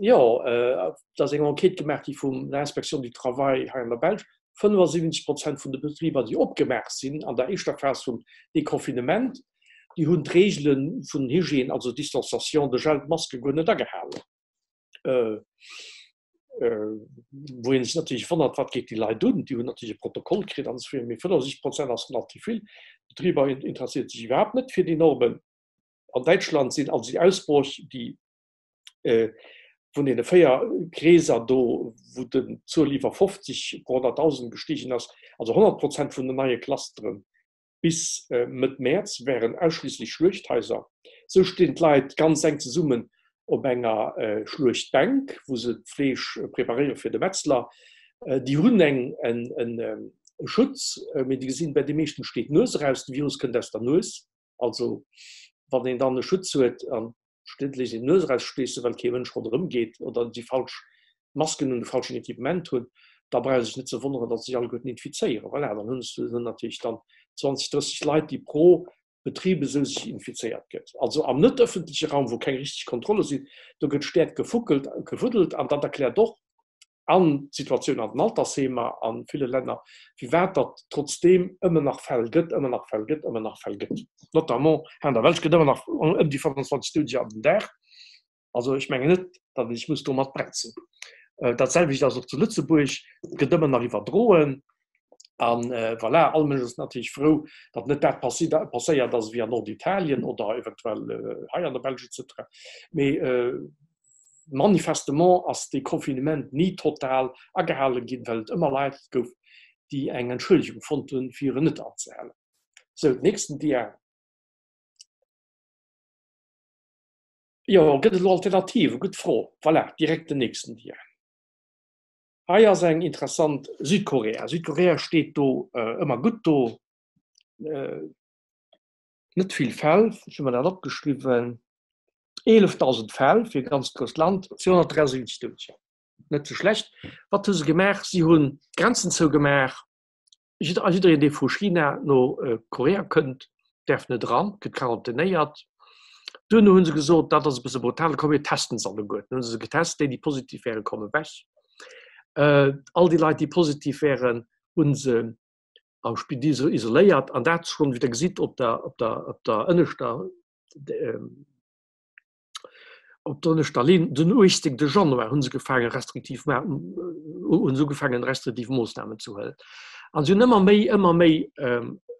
jo, et ass eng Enquête gemaach gi vun der Inspection du Travail hei an der Belsch, 75 Prozent vun de Betriber, déi opgemaach sinn an der éischter Phas vum Deconfinement, déi hunn d'Reegele vun Hygiène, also Distanciation, de Gel, d'Maske guer net agehalen. Wou ee sech natierlech wonnert, wat geet déi Leit un? Déi hunn natierlech e Protokoll kritt an esou virun, mee 75 Prozent ass relativ vill. D'Betriber interesséiert sech iwwerhaapt net fir déi Normen. An Däitschland sinn also déi Ausbroch, déi vun deene 4 Kreeser do, wou d'Zuel iwwer 50 pro 100.000 gestigen ass, also 100 Prozent vun den neie Clusteren bis Mëtt Mäerz wären ausschliisslech Schluechthaiser. Sou stinn d'Leit ganz enk zesummen op enger Schluechtbänk, wou se d'Fleesch preparéiere fir de Metzler. Déi hunn e Schutz, mee déi gesinn, bei de meeschten steet d'Nues eraus, de Virus kënnt aus der Nues. Also wann een dann e Schutz huet an steet léisst een d'Nues eraussteessen, well kee Mënsch ronderëm geet oder déi falsch Masken un, de falschen Equipement hunn, da brauch ee sech net ze wonneren, datt se sech alleguerten infizéieren. Voilà, dann hunn se natierlech dann 20, 30 Leit, déi pro Betrib esou sech infizéiert gëtt. Also am net ëffentleche Raum, wou keng richteg Kontrolle sinn, do gëtt stäerk gefuckelt, gefuddelt an dat erkläert och, an d'Situatioun an den Altersheemer a ville Länner, firwat datt trotzdeem ëmmer nach Fäll gëtt, ëmmer nach Fäll gëtt, ëmmer nach Fäll gëtt. Notamment hei an der Belsch gëtt ëmmer nach ëm déi 25 Doudeger an den Dag. Also ech mengen net, datt ee sech muss domat bretzen. Dat selwecht ass och zu Lëtzebuerg, et gëtt ëmmer nach iwwerdroen. An voilà, all Mënsch ass natierlech frou, datt net dat passéiert ass wéi an Norditalien oder eventuell hei an der Belsch et cetera. Mee manifestement ass dee Confinement ni total agehale ginn, well et ëmmer Leit gouf, déi eng Entschëllegung fonnt hunn, fir en net anzehalen. Sou, nächsten Dia. Jo, gëtt et elo Alternativen? Gutt Fro. Voilà, direkt den nächsten Dia. Hei ass eng interessant, Südkorea. Südkorea steet do ëmmer gutt do. Net vill Fäll, ech hu mer dat opgeschriwwen, 11.000 Fäll fir e ganz grousst Land, 273 Doudeger. Net sou schlecht. Wat hu se gemaach? Si hunn d'Grenzen zougemaach. Jiddereen, dee vu China no Korea kënnt, däerf net eran, gëtt quarantänéiert. Duerno hu se gesot, dat ass e bësse brutal, komm mir testen se alleguerten. Hunn se se getest, déi, déi positiv wären, kommen ewech. All déi Leit, déi positiv wären, hu se am Spidol isoléiert an dat schonn, wéi Der gesitt, op der, op der, op der ënneschter Op der ënneschter Linn, den 18 Januar hu se gefaange restriktiv hu se ugefaangen restriktiv Moossnamen ze huelen. An se hunn ëmmer méi ëmmer méi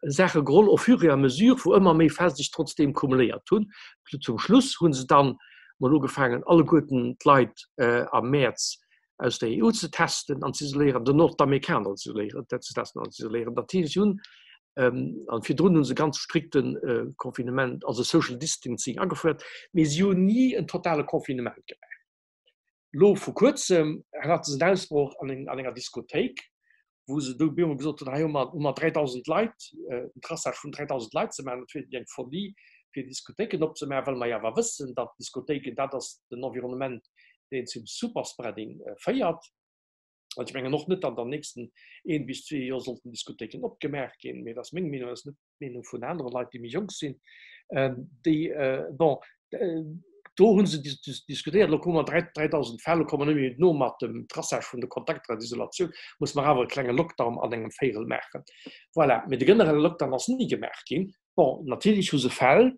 Saache geholl au fur et à mesure, wou ëmmer méi Fäll sech trotzdeem kumuléiert hunn. Zum Schluss hu se dann mol ugefaangen alleguerten d'Leit am Mäerz aus der EU ze testen an ze isoléieren, den Nordamerikaner ze isoléieren, ze testen an ze isoléieren. Dat heescht, si hunn an virdrun hunn se ganz strikte Confinement, also Social Distancing agefuert, mee si hunn ni en totale Confinement gemaach. Lo vu kuerzem hate se en Ausbroch an enger Diskothéik, wou se du bemol gesot hunn, hei hu mer hu mer 3.000 Leit, en Traçage vun 3.000 Leit ze maachen, dat wier eng Folie fir Diskothéiken opzemaachen, well mer jo awer wëssen, datt Diskothéiken, dat ass den Environnement, deen zum Superspreading féiert. An ech mengen och net, datt an den nächsten een bis zwee Joer sollten Diskothéiken opgemaach ginn, mee dat ass meng Meenung, dat ass net d'Meenung vun anere Leit, déi méi jonk sinn. Déi, bon, do hu se diskutéiert, elo komme mer 3.000 Fäll, elo komme mer net méi no mat dem Traçage vun de Kontakter an Isolatioun, musse mer awer e klenge Lockdown an engem Véierel maachen. Voilà, mee de generelle Lockdown ass ni gemaach ginn. Bon, natierlech hu se Fäll,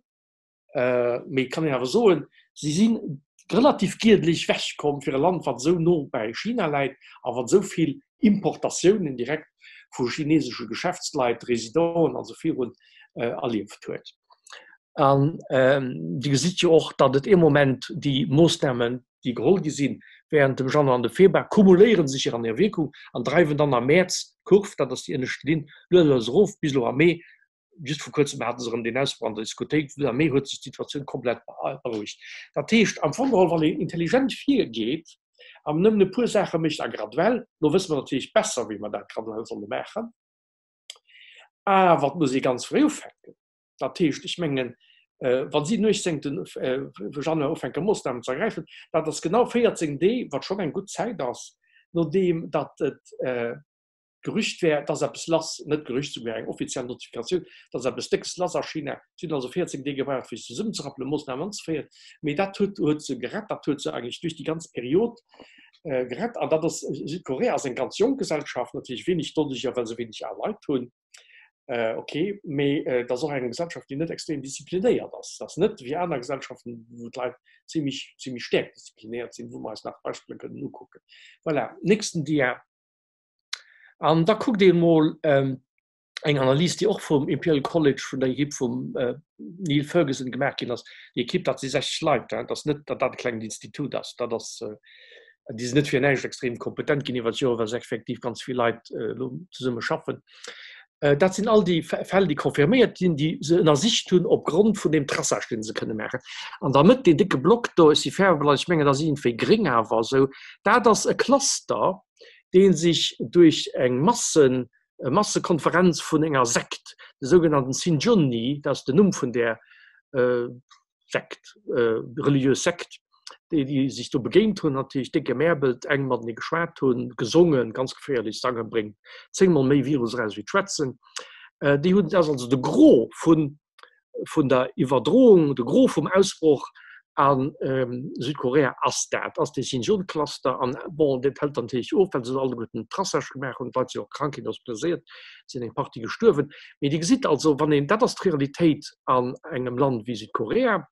Mee et kann een awer soen, si si relativ giedlech wechkomm fir e Land, wat esou no bäi China läit a wat esou vill Importatiounen direkt vu chinesesche Geschäftsleit, Residenten an esou virun erlieft huet. An Dir gesitt jo och, datt et ee Moment déi Moossnamen, déi geholl gi sinn während dem Januar an dem Februar, kumuléiere sech an hir Wierkung an dreiwen dann am Mäerz d'Kurv, dat ass déi ënnescht Linn, lues a lues erof bis elo am Mee, Just vu kuerzem hate se erëm deen Ausbroch an der Diskothéik. Am Mee huet sech d'Situatioun komplett berouegt. Dat heescht am Fong geholl, wann een intelligent virgeet an nëmmen e puer Saache mécht a graduell, lo wësse mer natierlech besser, wéi mer dat graduell solle maachen, awer et muss ee ganz fréi ufänken. Dat heescht, ech mengen, Wa si den 18. Januar ufänke Moossnamen ze ergräifen, dat ass genau 14 Deeg, wat schonn eng gutt Zäit ass, nodeem datt et d'Gerücht wär, et ass eppes lass, net d'Gerücht, souguer eng offiziell Notifikatioun, et ass eppes Déckes lass a China. Si hunn also 14 Deeg gebraucht, fir sech zesummenzerappelen, Moossnamen anzeféieren. Mee dat huet huet se gerett, dat huet se eigentlech duerch déi ganz Period gerett. An dat ass, Südkorea ass eng ganz jonk Gesellschaft, natierlech wenig Doudeger, well se wenig al Leit hunn, okay, mee et ass och eng Gesellschaft, déi net extrem disziplinéiert ass. Et ass net wéi aner Gesellschaften, wou d'Leit zimmlech, zimmlech staark disziplinéiert sinn, wou mer eis nach Beispiller kënnen ukucken. Voilà, nächsten Dia. An da kuckt ee mol eng Analys, déi och vum Imperial College vun der Ekipp vum Neil Ferguson gemaach ginn ass. Déi Ekipp, dat si 60 Leit, dat ass net, datt dat e klengt Institut ass. Dat ass, déi sinn net fir näischt extrem kompetent ginn iwwer d'Joren, well se effektiv ganz vill Leit elo zesumme schaffen. Dat sinn all déi Fäll, déi confirméiert ginn, déi se ënnersicht hunn opgrond vun deem Traçage, dee se kënne maachen. An der Mëtt, deen décke Block do, ech si faarweblann, ech mengen, dat ass iergendwéi gréng awer esou, dat ass e Cluster, dee sech duerch eng Massen, Massekonferenz vun enger Sekt, de sougenannten Sinjonni, dat ass den Numm vun där Sekt, religiös Sekt, déi déi sech do begéint hunn, natierlech déck gemärbelt, eng matenee geschwat hunn, gesongen, ganz geféierlech, Sange bréngt zéngmol méi Virus eraus wéi d'Schwätzen. Déi hunn, dat ass also de Gros vun vun der Iwwerdroung, de Gros vum Ausbroch a Südkorea ass dat, ass dee Xinjiang-Cluster. An bon, dat hält dann natierlech of, well se alleguerten Traçage gemaach hunn, d'Leit sinn och krank ginn, hospitaliséiert, sinn eng Partie gestuerwen. Mee Dir gesitt also, wann een, dat ass d'Realitéit an engem Land wéi Südkorea,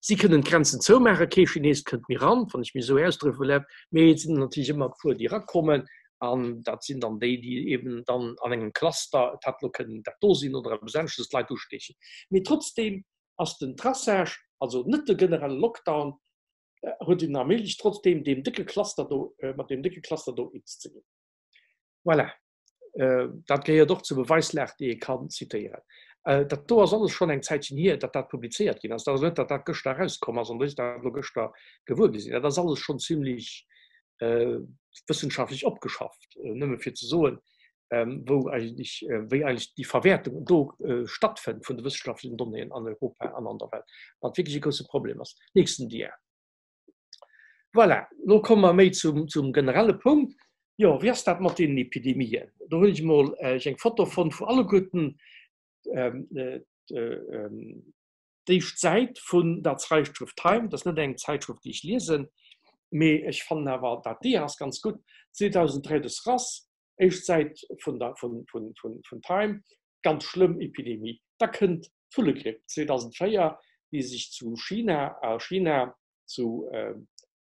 si kënnen d'Grenzen zoumaachen, kee Chines kënnt méi ran, wann ech mech esou ausdrécken däerf, mee et sinn natierlech ëmmer e puer, déi erakommen. An dat sinn dann déi, déi eben dann an engem Cluster, et hätt elo kënnen dat do sinn oder eppes aneschtes, d'Leit usteechen. Mee trotzdeem ass den Traçage, also net de generelle Lockdown, huet een erméiglecht, trotzdeem deem décke Cluster do, mat deem décke Cluster do eens ze ginn. Voilà. Dat gehéiert och zur Beweislag, déi ee kann zitéieren. Dat do ass alles schonn eng Zäitchen hier, datt dat publizéiert ginn ass. Dat ass net, datt dat gëschter erauskomm ass an datt ech dat elo gëschter gewuer gi sinn. Dat ass alles schonn zimlech wëssenschaftlech opgeschafft, nëmme fir ze soen, wou eigentlech, wéi eigentlech déi Verwäertung do stattfënnt vun de wëssenschaftlechen Donnéeën an Europa an an der Welt, wat wierklech e grousse Problem ass. Nächsten Dia. Voilà, lo komme mer méi zum, zum generelle Punkt. Jo, wéi ass dat mat deenen Epidemien? Do hunn ech emol eng Foto fonnt, wou alleguerten d'éischt Säit vun der Zeitschrëft Time, dat ass net eng Zeitschrëft, déi ech liesen, mee ech fannen awer dat Dia ass ganz gutt, 2003 de SRAS, éischt Säit vun der, vun, vun, vun, vun Time, ganz schlëmm Epidemie. Da kënnt d'Vullegripp 2004, déi sech zu China, a China, zu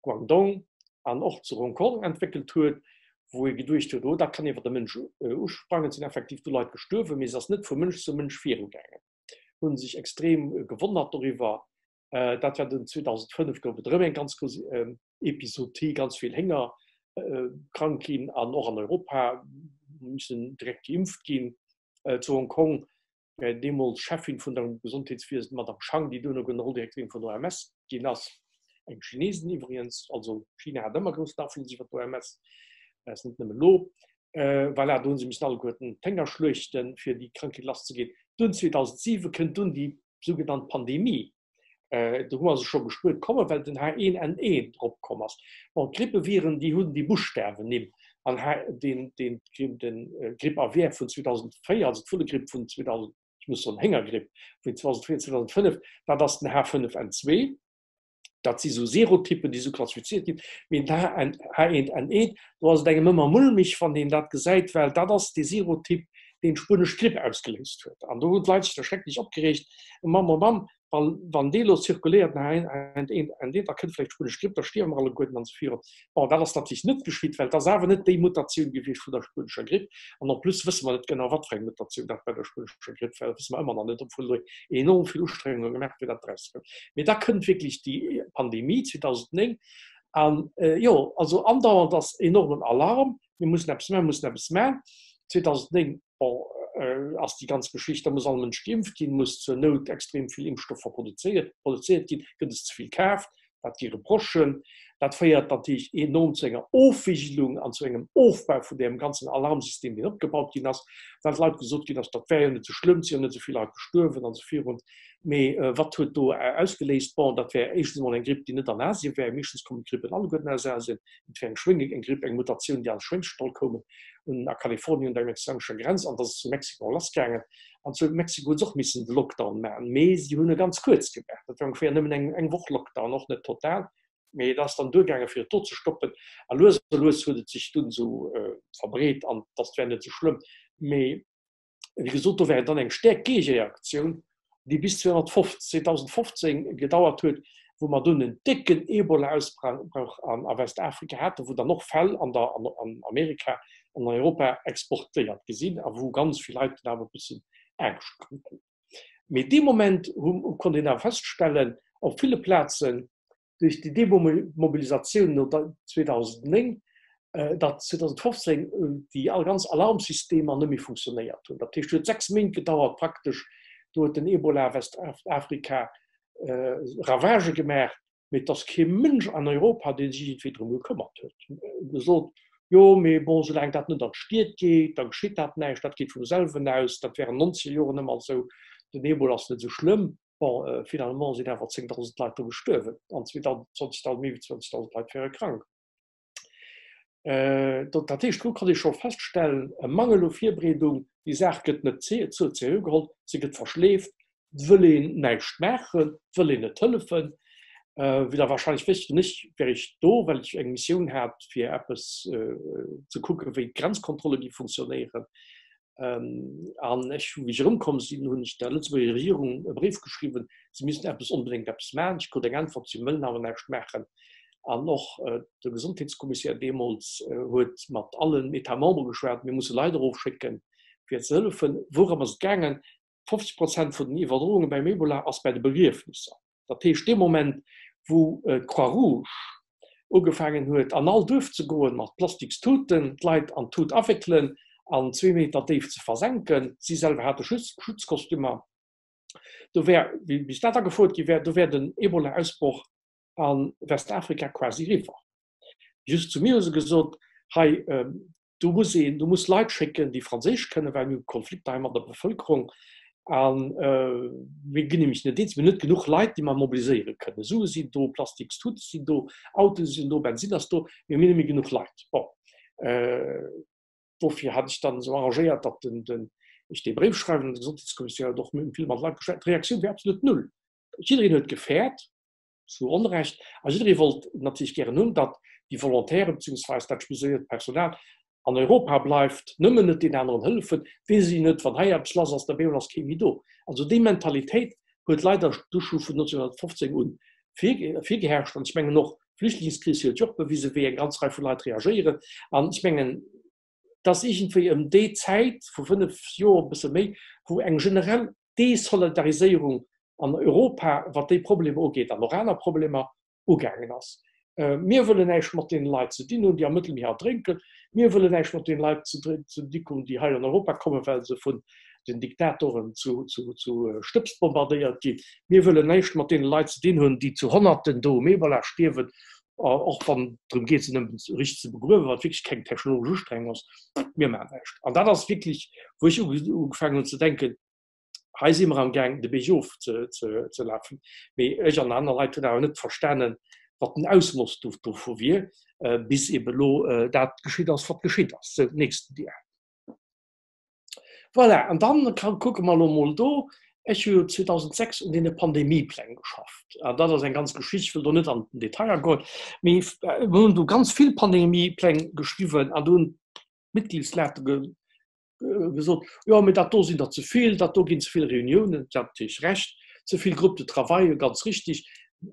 Guangdong an och zu Hong Kong entwéckelt huet, wou ee geduecht huet, oh dat kann iwwer de Mënsch usprangen. Et sinn effektiv du Leit gestuerwen, mee se ass net vu Mënsch zu Mënsch virugaangen. Hu sech extrem gewonnert doriwwer. Dat war dunn 2005, gouf et erëm eng ganz grouss Epizootie, ganz vill Hénger krank ginn an och an Europa missen direkt geimpft ginn. Zu Hong Kong deemools Cheffin vun der Gesondheetswiesen, d'Madame Chang, déi duerno Generoldirekterin vun der OMS ginn ass, eng Chinesin iwwregens, also China hat ëmmer groussen Afloss iwwer d'OMS, dat ass net nëmme elo. Voilà, do hu se missen alleguerten d'Hénger schluechten, fir déi Krankheet lasszeginn. Dunn 2007 kënnt dunn déi sougenannt Pandemie, Do hu mer se scho gespuert kommen, well den H1N1 drop komm ass. Bon, d'Grippeviren, déi hunn déi Buschtawennimm an H, deen, deen, den Grippe aviaire vun 2004, also d'Vullegripp vun 2000, ech muss soen Héngergripp vun 2004, 2005, dat ass den H5N2. Dat si sou Serotypen, déi sou klassifizéiert ginn. Mee den H1N1, do ass et engem ëmmer mulmig, wann een dat gesäit, well dat ass dee Serotyp, deen d'spuenesch Gripp ausgeléist huet. An do hunn d'Leit sech da schrecklech opgereegt, Mamm, oh Mamm, wann dee elo zirkuléiert, den H1N1, da kënnt vläicht d'spuenesch Gripp, da stierwe mer alleguerten an esou virun. Bon, dat ass natierlech net geschitt, well et ass awer net déi Mutatioun gewiescht vun der spuenescher Gripp. An en plus wësse mer net genau, wat fir eng Mutatioun dat bei der spuenescher Gripp war. Dat wësse mer ëmmer nach net, obwuel elo enorm vill Ustrengunge gemaach fir dat erauszekréien. Mee da kënnt wierklech déi Pandemie 2009 an jo, also andauernd ass enormen Alarm, mir mussen eppes maachen, mir mussen eppes maachen. 2009, bon, ass déi ganz Geschicht, da muss all Mënsch geimpft ginn, muss zur Nout extrem vill Impfstoffer produzéiert, produzéiert ginn, gëtt es ze vill kaaft, Dat gi Reprochen. Dat féiert natierlech enorm zu enger Ofwigelung an zu engem Ofbau vun deem ganzen Alarmsystem, deen opgebaut ginn ass, well d'Leit gesot ginn ass, dat wär jo net esou schlëmm, et si jo net esou vill Leit gestuerwen an esou virun. Mee wat huet do ausgeléist? Bon, dat wär éischtens emol eng Gripp, déi net an Asien wär. Meeschtens kommen d'Grippen alleguerten aus Asien. Et wär eng Schwénge, eng Gripp, eng Mutatioun, déi an Schwéngsstall koumen un a Kalifornien un der mexikanescher Grenz an dat ass zu Mexiko lassgaangen. An zu Mexiko hu se och missen de Lockdown maachen, mee si hunn e ganz kuerz gemaach. Dat war ongeféier nëmmen eng eng Woch Lockdown, och net total, mee et ass dann duergaange fir et do ze stoppen. A lues a lues huet et sech dunn esou verbreet an dass wär net esou schlëmm. Mee wéi gesot, do wär dann eng stäerk Géigereaktioun, déi bis 2015 gedauert huet, wou mer dunn en décken Ebola-Ausbrauch a Westafrika haten, wou dann och Fäll an der an Amerika an Europa exportéiert gi sinn a wou ganz vill Leit dunn awer e bëssen Angscht kruten. Mee dee Moment hu konnt een awer feststellen, op ville Plazen, duerch déi Demobilisatioun no 2009, datt 2015 déi all ganz Alarmsystemer net méi funktionéiert hunn. Dat heescht, et huet 6 Méint gedauert praktesch, do huet den Ebola Westafrika Ravagë gemaach, mee et ass kee Mënsch an Europa, dee sech iergendwéi drëm gekëmmert huet. Gesot, jo, mee bon, soulaang dat net an d'Stied geet, da geschitt dat näischt, dat geet vum selwen aus, dat war an 90er Joren ëmmer esou, den Ebola ass net esou schlëmm. Bon, finalement sinn awer 10.000 Leit do gestuerwen an 20.000, méi wéi 20.000 Leit wäre krank. Dat heescht, do kann ee scho feststellen, e Mangel u Virbereedung, déi Saach gëtt net zur seriö geholl, se gëtt verschleeft, et wëll een näischt maachen, et wëll een net hëllefen. Wéi Der wahrscheinlech wësst, hunn ech, wär ech do, well ech eng Missioun hat, fir eppes ze kucken, wéi d'Grenzkontrolle gi funktionéieren. An ech, wéi ech erëmkomm sinn, hunn ech der Lëtzebuerger Regierung e Bréif geschriwwen, se missten eppes, onbedéngt eppes maachen. Ech krut eng Äntwert, si wëllen awer näischt maachen. An och de Gesondheetskommissär deemools huet mat allen États membres geschwat, mir musse Leit erofschécken, fir ze hëllefen. Wourëm ass et gaangen? 50 Prozent vun den Iwwerdrounge beim Ebola ass bei de Begriefnisser. Dat heescht, dee Moment, wou d'Croix-Rouge ugefaangen huet, an all Duerf ze goen, mat Plastikstuten, d'Leit an d'Tut awéckelen an zwee Meter déif ze versenken, si selwer hate Schutzkostümer, do wär, bis dat agefouert gi wär, do wär den Ebola-Ausbroch a Westafrika quasi eriwwer. Just zu mir hu se gesot, hei, do muss een, du muss Leit schécken, déi Franséisch kënnen, well mir hu Konflikter hei mat der Bevëlkerung a mir ginn nämlech net eens, mir hunn net genuch Leit, déi mer mobiliséiere kënnen. Sue sinn do, Plastikstute sinn do, Autoe sinn do, Bensinn ass do, mee mir hunn net méi genuch Leit. Bon, dofir hat ech dann esou arrangéiert, datt den, den, ech dee Bréif schreiwen an de Gesondheetskommissär huet och vill mat Leit geschwat. D'Reaktioun war absolut null. Jiddereen huet gefäert, zu Onrecht, a jidderee wollt natierlech gären hunn, datt déi Volontairen beziehungsweis dat spezialiséiert Personal an Europa bleift, nëmmen net deenen aneren hëllefen, weess ech net, wann hei eppes lass ass, da bemol ass kee méi do. Also déi Mentalitéit huet leider du scho vun 1915 un virgeherrscht an ech mengen och d'Flüchtlingskris huet jo och bewisen, wéi eng ganz Rei vu Leit reagéieren an ech mengen, et ass iergendwéi ëm déi Zäit vu 5 Joer, e bësse méi, wou eng generell Desolidariséierung an Europa, wat déi Problemer ugeet an och aner Problemer, ugaangen ass. Mir wëllen näischt mat deene Leit ze dinn hunn, déi am Mëttelmier erdrénken. Mir wëllen näischt mat deene Leit ze di hunn, déi hei an Europa kommen, well se vun den Diktatoren zu Stëbs bombardéiert ginn. Mir wëllen näischt mat deene Leit ze dinn hunn, déi zu Honnerten do um Ebola stierwen, och wann et drëm geet, se nëmmen richteg ze begruewen, wat wierklech keng technologesch Ustrengung ass. Mir maachen näischt. An dat ass wierklech, wou ech ugefaangen hunn ze denken, hei si mer am Gaang de Bierg of ze lafen. Mee ech an aner Leit hunn awer net verstanen, wat den Ausmooss dovu wier, bis ebe elo dat geschitt ass, wat geschitt ass. Sou, nächsten Dia. Voilà, an dann kucke mer elo mol do. Ech hu jo 2006 un deene Pandemiepläng geschafft. An dat ass eng ganz Geschicht, ech wëll do net an den Detail agoen. Mee mir hunn do ganz vill Pandemiepläng geschriwwen an do hunn d'Mitgliedslaate gesot, jo, mee dat do sinn der ze vill, dat do ginn ze vill Reuniounen. Si haten natierlech Recht, ze vill Groupes de travaille, ganz richtig.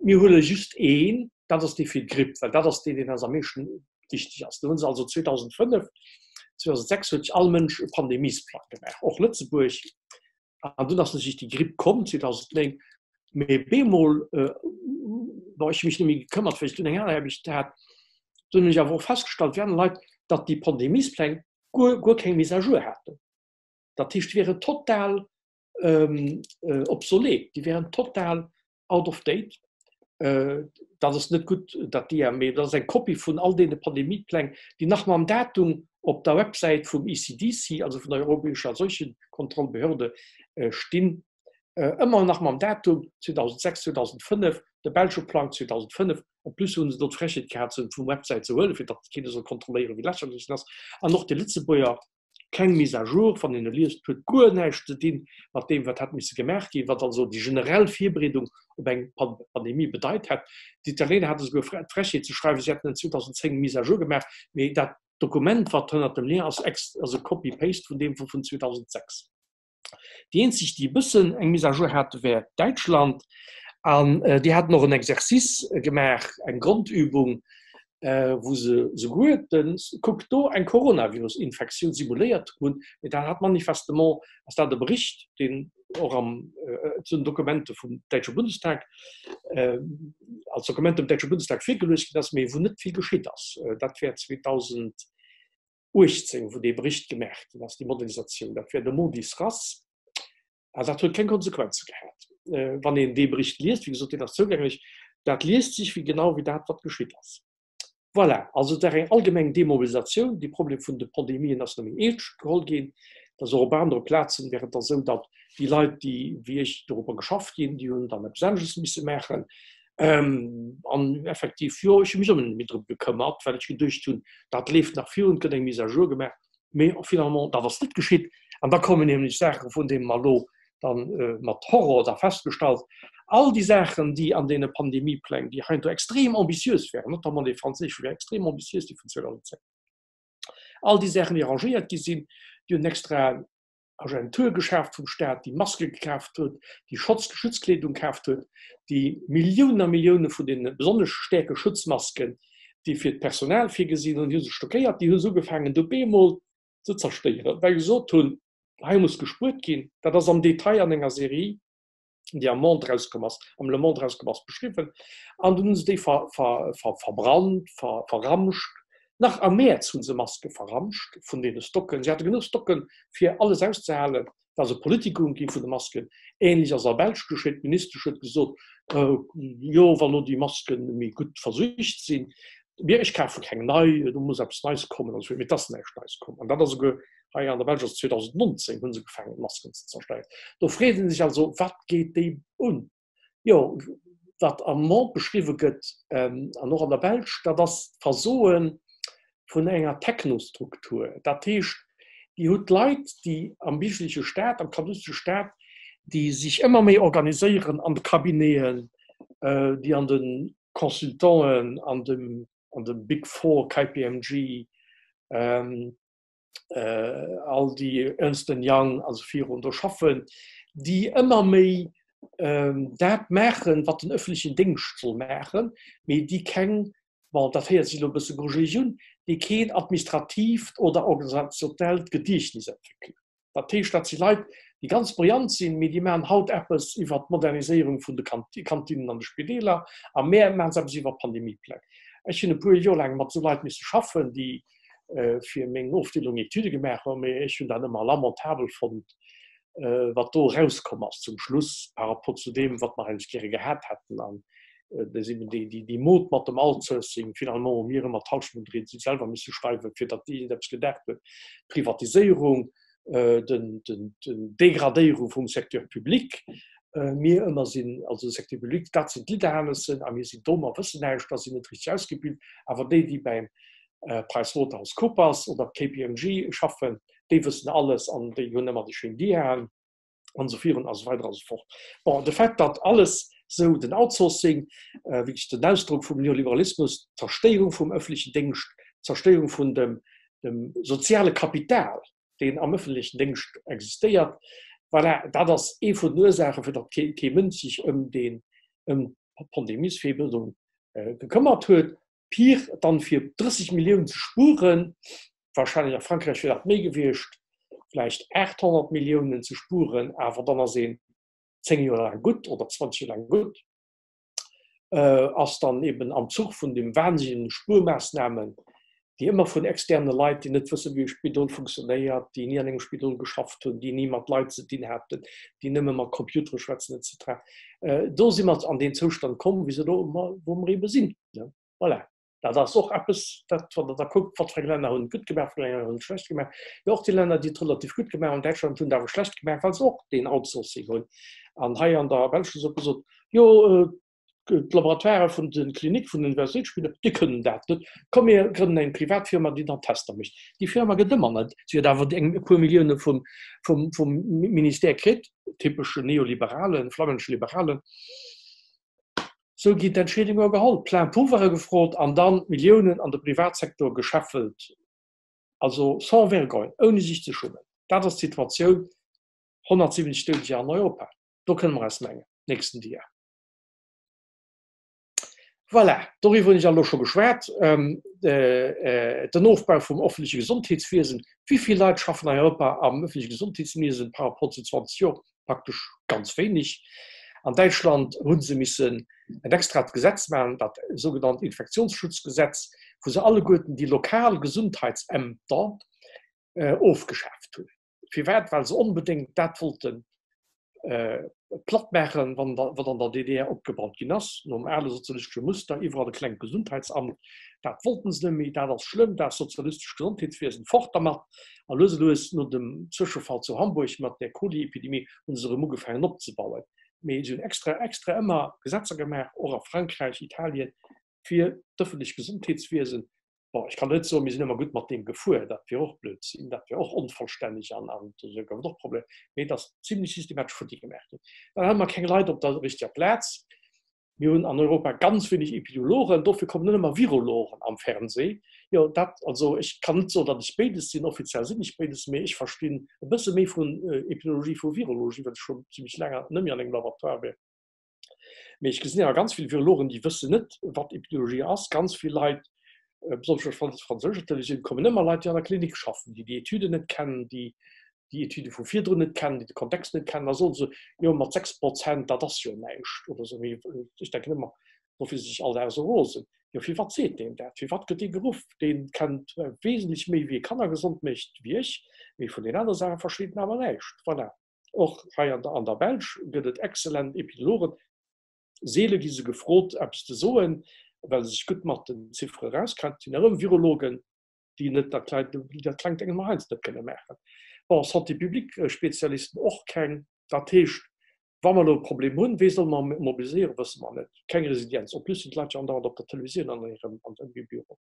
Mir huele just een, dat ass dee fir d'Gripp, well dat ass deen, deen eis am meeschten wichteg ass. Do hu se also 2005, 2006 huet sech all Mënsch e Pandemiesplang gemaach, och Lëtzebuerg. An dunn ass natierlech déi Gripp komm 2009, mee bemol, bon, ech hu mech net méi gekëmmert, well ech dunn eng aner Aarbecht hat, dunn hunn ech awer och festgestallt, wéi aner Leit, datt déi Pandemiespläng guer, guer keng Mise à jour haten. Dat heescht, déi wieren total obsolet, déi wären total out of date. Dat ass net gutt, dat Dia, mee dat ass eng Kopie vun all deene Pandemiepläng, déi nach mam Datum op der Websäit vum ECDC, also vun der europäescher Seuchenkontrollbehörde, stinn. Ëmmer nach mam Datum 2006, 2005, de belsche Plang 2005. En plus hu se do d'Frechheet gehat, se vum Websäit ze huelen, fir datt keen soll kontrolléieren, wéi lächerlech en ass. An och de Lëtzebuerger, keng Mise à jour, wann een e liest, huet guer näischt ze dinn mat deem, wat hätt misse gemaach ginn, wat also déi generell Virbereedung op eng Pandemie bedeit hätt. D'Italiener hate souguer d'Frechheet ze schreiwen, si hätten en 2010 Mise à jour gemaach, mee dat Dokument, wat hënnert dem Lien ass, ass e Copy-paste vun deem vun 2006. Déi eenzeg, déi e bëssen eng Mise à jour hate wär Däitschland. An déi haten och en Exercice gemaach, eng Grondübung, wou se souguer de, kuckt do, eng Coronavirus-Infektioun simuléiert hunn. Mee dat hat manifestement, ass dat e Bericht, deen och am, zu den Dokumente vum däitsche Bundestag, als Dokument dem däitsche Bundestag virgeluecht ginn ass, mee wou net vill geschitt ass. Dat wär 2000. 18, wou dee Bericht gemaach ginn ass, déi Modellisatioun, dat wär de Modis Rass, a dat huet keng Konsequenze gehat. Wann een dee Bericht liest, wéi gesot, deen ass zougänglech, dat liest sech wéi genau wéi dat, wat geschitt ass. Voilà, also et war eng allgemeng Demobilisatioun. De Problem vun de Pandemien ass net méi eescht geholl ginn. Et ass och op anere Plazen wär et da sou, datt déi Leit, déi wéi ech dorobber geschafft ginn, déi hunn dann eppes anesches misse maachen. An effektiv, jo, ech hu mech och net méi drëm gekëmmert, well ech geduecht hunn, dat leeft nach virun, et gëtt eng Mise à jour gemaach. Mee finalement, dat ass net geschitt. An da kommen nämlech Saachen, vun deene mer elo dann mat Horror da festgestallt, all déi Saachen, déi an deene Pandemiepläng, déi heiansdo extrem ambitiös wären, notamment dee franséische wär extrem ambitiös, dee vun 2010, all déi Saachen, déi arrangéiert gi sinn, déi hunn extra Agentur geschaaft vum Staat, déi Maske gekaaft huet, déi Schotz Schutzkleedung kaaft huet, déi Milliounen a Millioune vun deene besonnesch staarke Schutzmasken, déi fir d'Personal virgesinn hunn, déi hu se stockéiert, déi hu se ugefaangen do bemol ze zerstéieren, well gesot hunn, hei muss gespuert ginn. Dat ass am Detail an enger Serie. déi am Monde rauskomm ass, am Le Monde rauskomm ass, beschriwwen. An dunn hu se déi ver, ver, ver, verbrannt, ver, verramscht. Nach am Mäerz hu se Maske verramscht vun deene Stocken. Si hate genuch Stocken, fir alles auszehalen. Et ass e Politikum gi vun de Masken. Ähnlech ass a Belsch geschitt. D'Ministesch huet gesot, Jo, wa lo déi Maske méi gutt versuergt sinn, mir, ech kafe keng nei, do muss eppes Neis kommen. Mee et ass näischt Neis komm. An dat ass esouguer Hei an der Belsch ass 2019 hu se ugefaangen d'Masken ze zerstéieren. Do freet ee sech also, wat geet déi un? Jo, wat am Monde beschriwwe gëtt an och an der Belsch, dat ass d'Versoe vun enger Technostruktur. Dat heescht, Dir hutt Leit, déi am biergerleche Staat, am kapitalistesche Staat, déi sech ëmmer méi organiséieren an de Cabineten, déi an de Consultanten, an de Big Four, KPMG, all déi Ernst and Young a sou virun do schaffen, déi ëmmer méi dat maachen, wat den öffentlichen Déngscht soll maachen, mee déi keng, bon, dat héiert sech elo e bësse grujeleg un, déi keen administratiivt oder organisationellt Gediechtnis entwéckelen. Dat heescht, dat si Leit, déi ganz brillant sinn, mee déi maachen haut eppes iwwert d'Moderniséierung vun de Kantinnen an de Spideeler a muer maache se eppes iwwer Pandemiepläng. Ech hunn e puer Joer laang mat esou Leit misse schaffen, déi fir meng Ofdeelung Etüde gemaach hunn, mee ech hunn dat ëmmer lamentabel fonnt, wat do erauskomm ass zum Schluss par rapport zu deem, wat mer eigentlech gäre gehat hätten. An déi Mod mat dem Outsourcing, finalement hu mir ëmmer d'Halschent ëmdréint, si selwer misse schreiwen, fir datt déi eppes gedacht huet, d'Privatiséierung, den Degradéierung vum Secteur public, mir ëmmer sinn, also de Secteur public, dat sinn d'Lidderhanessen a mir sinn domm a wëssen näischt a sinn net richteg ausgebilt, awer déi, déi beim PricewaterhouseCoopers oder KPMG schaffen, déi wëssen alles an déi hunn ëmmer déi schéin Diaen an esou virun a sou weider a sou fort. Bon, de Fait, datt alles sou, den Outsourcing, wierklech den Ausdrock vum Neoliberalismus, d'Zerstéierung vum öffentlichen Déngscht, d'Zerstéierung vun dem, dem soziale Kapital, deen am öffentlichen Déngscht existéiert, voilà, dat ass ee vun den Ursaachen, fir datt kee, kee Mënsch sech ëm deen, ëm d'Pandemiesvirberedung gekëmmert huet. Pire, dann fir 30 Milliounen ze spueren, wahrscheinlech a Frankräich wier dat méi gewiescht, vläicht 800 Milliounen ze spueren, awer dann ass een 10 Joer laang gutt oder 20 Joer laang gutt, ass dann eben am Zuch vun dem wahnsinnegen Spuermaassnamen, déi ëmmer vun externe Leit, déi net wëssen, wéi e Spidol funktionéiert, déi ni an engem Spidol geschafft hunn, déi ni mat Leit ze dinn haten, déi nëmme mat Computere schwätzen et cetera. Do si mer an deen Zoustand komm, wéi se elo, wou mer ebe sinn. Voilà. Dat ass och eppes, dat, wann Der da kuckt, wat fir eng Länner hunn et gutt gemaach, wat fir eng Länner hunn et schlecht gemaach. Jo, och déi Länner, déi et relativ gutt gemaach hunn, Däitschland, hunn et awer schlecht gemaach, well se och deen Outsourcing hunn. An hei an der Belsch hu se och gesot, jo, d'Laboratoiren vun de Klinik vun den Universitéitsspideeler, déi kënnen dat net, komm mir grënnen eng privat Firma, déi dann Tester mécht. Déi Firma gëtt ëmmer net, si huet awer eng e puer Millioune vum, vum, vum Ministère kritt, typeschen neoliberalen, flammännesche Liberalen. Sou ginn d'Entscheedunge geholl, plein Pouvoire gefrot an dann Milliounen an de Privatsektor gescheffelt, also sans vergogne, ouni sech ze schummen. Dat ass d'Situatioun, 170 Doudeger an Europa, do kënne mer eis mengen. Nächsten Dia. Voilà, doriwwer hunn ech elo scho geschwat. Den Ofbau vum öffentleche Gesondheetswiesen, Wéi vill Leit schaffen an Europa am öffentleche Gesondheetswiesen par rapport zu 20 Joer? Praktesch ganz wéineg. An Däitschland hu se missen en extrat Gesetz maachen, dat sougenannt Infektionsschutzgesetz, wou se alleguerten déi lokal Gesundheitsämter ofgeschaaft hunn. Firwat? Well se onbedéngt dat wollte platt maachen, wat an der DDR opgebaut ginn ass, nom ale sozialistesche Muster, iwwerall e klengt Gesundheitsamt. Dat wollten se net méi, dat ass schlëmm, dat sozialistescht Gesondheetswiesen, fort dermat! A lues a lues, no dem Zwëschefall zu Hamburg mat där Coli-Epidemie, hu se erëm ugefaangen opzebauen. Mee se hunn extra, extra ëmmer Gesetzer gemaach, och a Frankräich, Italien, fir d'ëffentlecht Gesondheetswiesen Bon, ech kann net soen, mir sinn ëmmer gutt mat deem gefuer, dat wier och Blödsinn, dat wier och onvollstänneg an do gouf et och Problemer, mee et ass zimlech systematesch futti gemaach ginn. Dann hate mer keng Leit op der richteger Plaz. Mir hunn an Europa ganz wéineg Epidemiologen, dofir kommen net ëmmer Virologen am Fernseh. Jo, dat, also ech kann net soen, datt ech béides sinn, offiziell sinn ech béides, mee ech verstinn e bësse méi vun Epidemiologie, vu Virologie, well ech schonn zimlech laang net méi an engem Laboratoire war. Mee ech gesinn awer ganz vill Virologen, déi wëssen net, wat Epidemiologie ass. Ganz vill Leit, besonnesch op der franséischer Televisioun, kommen ëmmer Leit, déi an der Klinik schaffen, déi déi Etüden net kennen, déi déi Etüde vu virdrun net kennen, déi de Kontext net kennen, da soe se, jo mat 6 Prozent, dat ass jo näischt oder esou. Mee ech denken ëmmer, dofir si sech all Dag esou rosen. Jo firwat seet deen dat? Firwat gëtt dee geruff? Dee kennt wesentlech méi, wéi e Kanner gesond mécht, wéi ech, mee vun den anere Saache versteet en awer näischt. Voilà. Och hei an der an der Belsch gëtt et exzellent Epidemiologen. Seele gi se gefrot, eppes ze soen, well se sech gutt mat den Ziffere erauskennen. Et sinn erëm Virologen, déi net dat klei-, déi dat klengt Ding emmer heiansdo net kënne maachen. Bon, Santé publique-Spezialisten och keng. Dat heescht, wa mer elo e Problem hunn, wee solle mer mobiliséieren, wësse mer net. Keng Resilienz. En plus sinn d'Leit jo andauernd op der Televisioun an hirem an hirem Büro.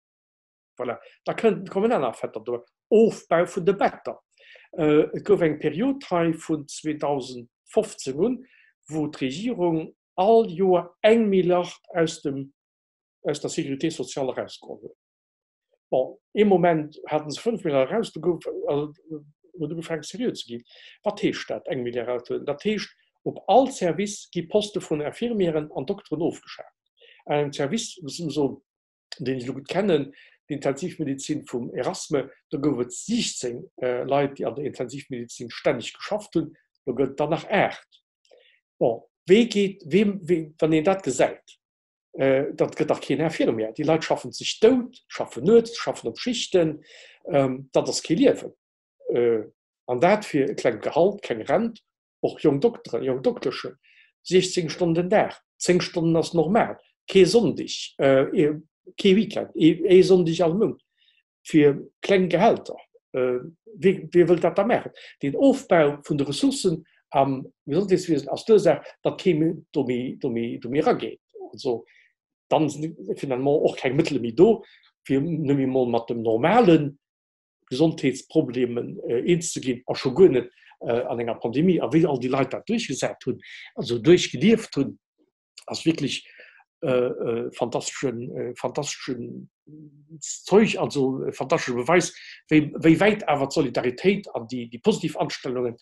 Voilà. Da kënnt, kommen aner Effekter dobäi. Ofbau vun de Better. Et gouf eng Period hei vun 2015 un, wou d'Regierung all Joer eng Milliard aus dem, aus der Sécurité sociale erausgeholl huet. Bon, ee Moment hate se 5 Milliarde eraus, du gouf, also huet ugefaangen seriö ze ginn. Wat heescht dat, eng Milliard eraushuelen? Dat heescht, op all Service gi Poste vun Infirmieren an Dokteren ofgeschaaft. An engem Service, musse mer soen, deen ech elo gutt kennen, d'Intensivmedizin vum Erasme, do gouf et 16 Leit, déi an der Intensivmedizin stänneg geschafft hunn, elo gëtt et der nach 8. Bon, wee geet, wee, wee, wann een dat gesäit, dat gëtt dach keen Infirmier. Déi Leit schaffen sech dout, schaffen nuets, schaffen op Schichten, dat ass kee Liewen. An dat fir e klengt Gehalt, keng Rent, Och jonk Dokteren, jonk Dokteschen, 16 Stonnen den Dag, 10 Stonnen ass normal, kee Sonndeg, kee Weekend, ee Sonndeg all Mount, fir kleng Gehälter. Wie wëllt dat da maachen? Den Ofbau vun de Ressourcen am Gesondheetswiesen ass d'Ursaach, datt kee méi do méi erageet. Also dann sinn finalement och keng Mëttele méi do, fir nëmme emol mat dem normalen Gesondheetsproblemen eens ze ginn a scho guer net an enger Pandemie. A wéi all déi Leit dat duerchgesat hunn, also duerchgelieft hunn, ass wierklech fantasteschen, fantasteschen Zeug, also e fantastesche Beweis, wéi, wéi wäit awer d'Solidaritéit an déi, déi positiv Anstellungen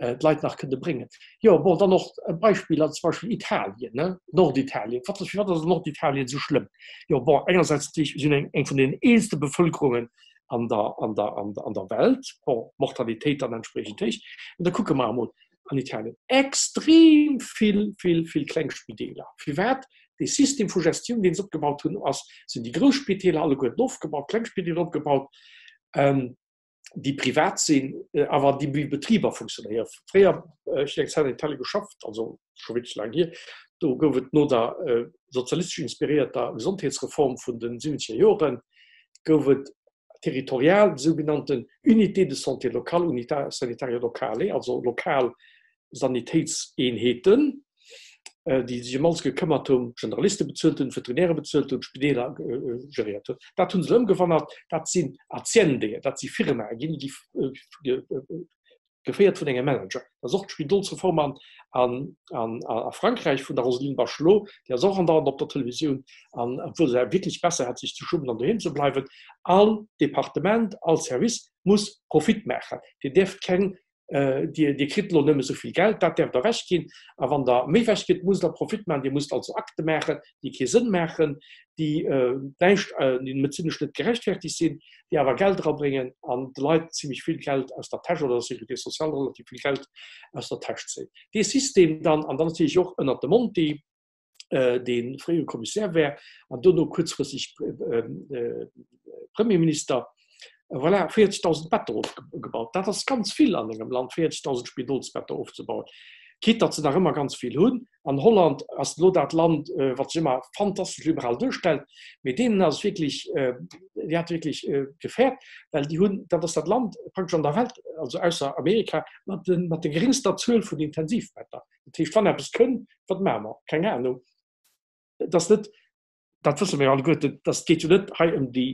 d'Leit nach kënne bréngen. Jo, bon, dann och e Beispill, also zum Beispill Italien, ne, Norditalien. Wat ass, firwat ass Norditalien esou schlëmm? Jo, bon, engersäits natierlech, si hunn eng, eng vun den eelste Bevëlkerungen an der, an der, an der, an der Welt, bon, Mortalitéit dann entspriechend héich. An da kucke mer emol an Italien, extrem vill, vill, vill kleng Spideeler. Firwat? Dee System vu Gestioun, deen se opgebaut hunn, ass, sinn déi grouss Spideeler alleguerten ofgebaut, kleng Spideeler opgebaut, déi privat sinn, awer déi wéi Betriber funktionéieren. Fréier, ech hunn eng Zäit an Italien geschafft, also scho wierklech laang hier, Do gouf et no der sozialistesch inspiréierter Gesondheetsreform vun de siwwenzeger Joren, gouf et territorial déi sougenannten Unités de santé locale, Unità sanitaria locale, also lokal Sanitéitseenheeten, déi sech ëm alles gekëmmert hunn, Generaliste bezuelt hunn, Veterinäre bezuelt hunn, Spideeler geréiert hunn. Dat hu se ëmgewannert, dat sinn Aziendeeën, dat si Firmae ginn, déi geféiert vun engem Manager. Dat ass och d'Spidolsreform an, an, an, a Frankräich vun der Roselyne Bachelot, déi ass och andauernd op der Televisioun, an obwuel se wierklech besser hätt sech ze schummen an doheem ze bleiwen. All Departement, all Service muss Profit maachen. Dir däerft keng, Dir, Dir kritt elo nëmme esou vill Geld, dat däerft Der ewechginn, a wann Der méi ewechgitt, musst Der Profit maachen. Dir musst also Akte maachen, déi kee Sënn maachen, déi näischt, déi medezinesch net gerechtfertigt sinn, déi awer Geld erabréngen an de Leit zimlech vill Geld aus der Täsch oder der Sécurité sociale relativ vill Geld aus der Täsch zéien. Dee System dann, an dann natierlech och ënnert dem Monti, dee fréiere Kommissär war an dono kuerzfristeg Premierminister, voilà, 40.000 Better ofgebaut. Dat ass ganz vill an engem Land, 40.000 Spidolsbetter ofzebauen, quitte datt se nach ëmmer ganz vill hunn. An Holland ass elo dat Land, wat sech ëmmer fantastesch liberal duerstellt, mee deenen ass et wierklech, déi hate wierklech gefäert, well déi hunn, dat ass dat Land praktesch an der Welt, also ausser Amerika, mat de mat der geréngster Zuel vun Intensivbetter. Dat heescht, wann eppes kënn, wat maache mer? Keng Ahnung. Et ass net, dat wësse mir alleguerten, dass et geet jo net hei ëm déi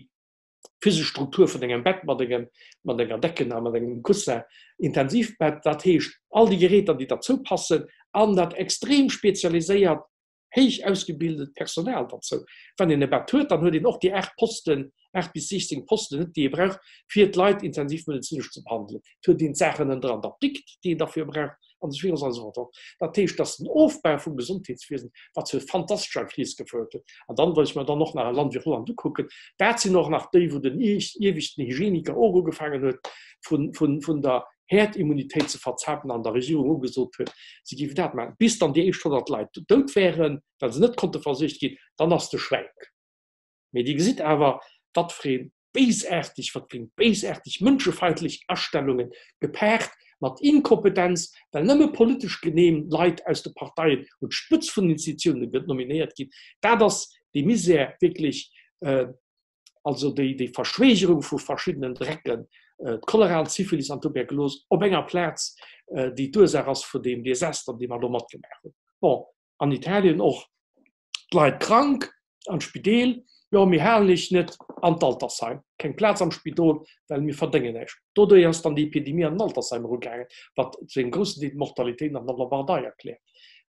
physesch Struktur vun engem Bett mat engem, mat enger Decken a mat engem Coussin, Intensivbett, dat heescht all déi Geräter, déi derzou passen an dat extrem spezialiséiert, héich ausgebildet Personal derzou. Wann een e Bett huet, dann huet een och déi 8 Posten, 8 bis 16 Posten net, déi ee brauch, fir d'Leit intensivmedezinesch ze behandelen. Et huet een d'Saachen ënner an der Apdikt, déi een derfir brauch. an esou virun an esou fort. Dat heescht, dass den Ofbau vum Gesondheetswiesen, wat zu fantastescher Kris gefouert huet, an dann, wann ech mer dann och nach e Land wéi Holland ukucken, dat sinn och nach déi, wou den ieweschten Hygieniker och ugefaangen huet, vun, vun, vun der Herdimmunitéit ze verzapen an der Regierung ugesot huet, si géifen dat maachen, bis dann déi éischt 100 Leit dout wären, well se net konnte versuergt ginn, dann ass de Schwenk. Mee Dir gesitt awer, wat fir ee béisaarteg, wat fir eng béisaarteg mënschefeindlech Astellungen, gepaart mat Inkompetenz, well nëmme politesch genehm Leit aus de Parteien un d'Spëtz vun den Institutiounen nominéiert ginn. Dat ass dee Misär wierklech, also déi, déi Verschwägerung vu verschiddenen Drecken, d'Cholera an d'Syphilis an d'Tuberkulos op enger Plaz, déi d'Ursaach ass vun deem Desaster, dee mer elo matgemaach hunn. Bon, an Italien och d'Leit krank an d'Spideel, jo mir halen iech net an d'Altersheim, keng Plaz am Spidol, well mir verdéngen näischt. Doduerch ass dann déi Epidemie an den Altersheimer ugaangen, wat zu engem groussen Deel d'Mortalitéit an der Lombardei erkläert.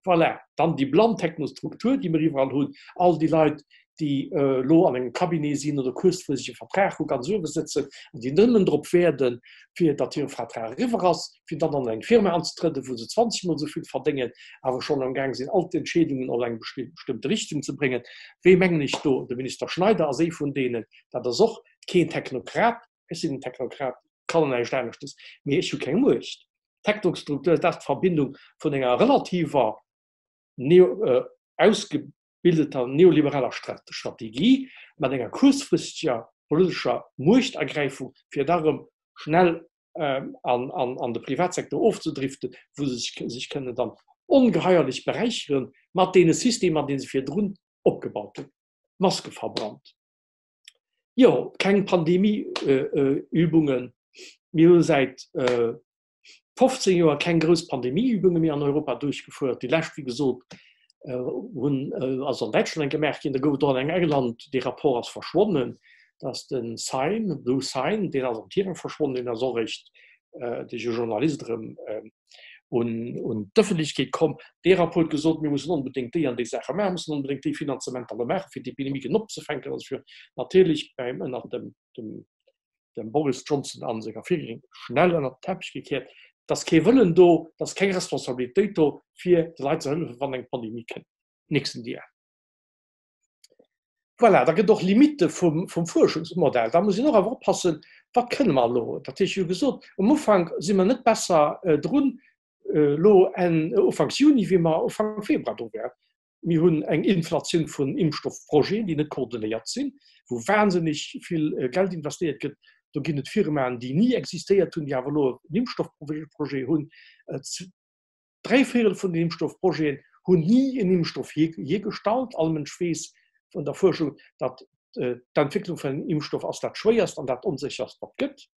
Voilà, dann déi blann Technostruktur, déi mir iwwerall hunn, all déi Leit, déi elo an engem Cabinet sinn oder kuerzfristeg e Vertrag hu ganz uewe sëtzen an déi nëmmen drop wäerden, fir datt hire Vertrag eriwwer ass, fir dann an eng Firma anzetrëden, wou se 20 Mol esou vill verdéngen, awer schonn amgaang sinn, all d'Entscheedungen an eng bestëmmte Richtung ze bréngen. Wee mengen ech do? De Minister Schneider ass ee vun deenen. Dat ass och keen Technokrat. Ech sinn en Technokrat, kann näischt aneschtes, mee ech hu keng Muecht. D'Technostruktur, dat ass d'Verbindung vun enger relativer neo ausge bildeter neoliberaler Strategie mat enger kuerzfristeger politescher Muechtergräifung, fir da rëm schnell an de Privatsecteur ofzedriften, wou se sech kënnen dann ongeheierlech beräicheren mat deene Systemer, déi se virdrun opgebaut hunn. Maske verbrannt. Jo, keng Pandemieübungen. Mir hu säit 15 Joer keng grouss Pandemieübunge méi an Europa duerchgefuert. Déi lescht, wéi gesot, hunn ass an Däitschland eng gemaach ginn, da gouf et och an England, dee Rapport ass verschwonnen, dass de Syne, Blue Syne, deen ass am Tirang verschwonnen, deen ass och eréischt duerch e Journalist erëm un un d'Ëffentlechkeet komm. Dee Rapport huet gesot, mir mussen onbedéngt déi an déi Saache maachen, mussen onbedéngt déi Finanzementer elo maachen, fir d'Epidemie kënnen opzefänken. Also fir natierlech beim ënnert dem dem dem Boris Johnson a senger Virgängerin schnell ënnert den Teppich gekeert. Et ass kee Wëllen do, et ass keng Responsabilitéit do, fir de Leit ze hëllefen, wann eng Pandemie kënnt. Nächsten Dia. Voilà, da gëtt och Limitte vum, vum Fuerschungsmodell. Da muss een och awer oppassen, wat kënne mer elo? Dat heescht, ech hu gesot, um Ufank si mer net besser drun elo Enn, Ufanks Juni, wéi mer Ufank Februar dru wären. Mir hunn eng Inflatioun vun Impfstoffprojeten, déi net koordinéiert sinn, wou wahnsinneg vill Geld investéiert gëtt. Do ginn et Firmaen, déi ni existéiert hunn, déi awer elo en Impfstoffprojet hunn. Dräivéierel vun den Impfstoffprojeten Hunn ni en Impfstoff hiergestallt. All Mënsch weess vun der Fuerschung, datt d'Entwécklung vun engem Impfstoff ass dat schwéierst an dat onsécherst, wat gëtt.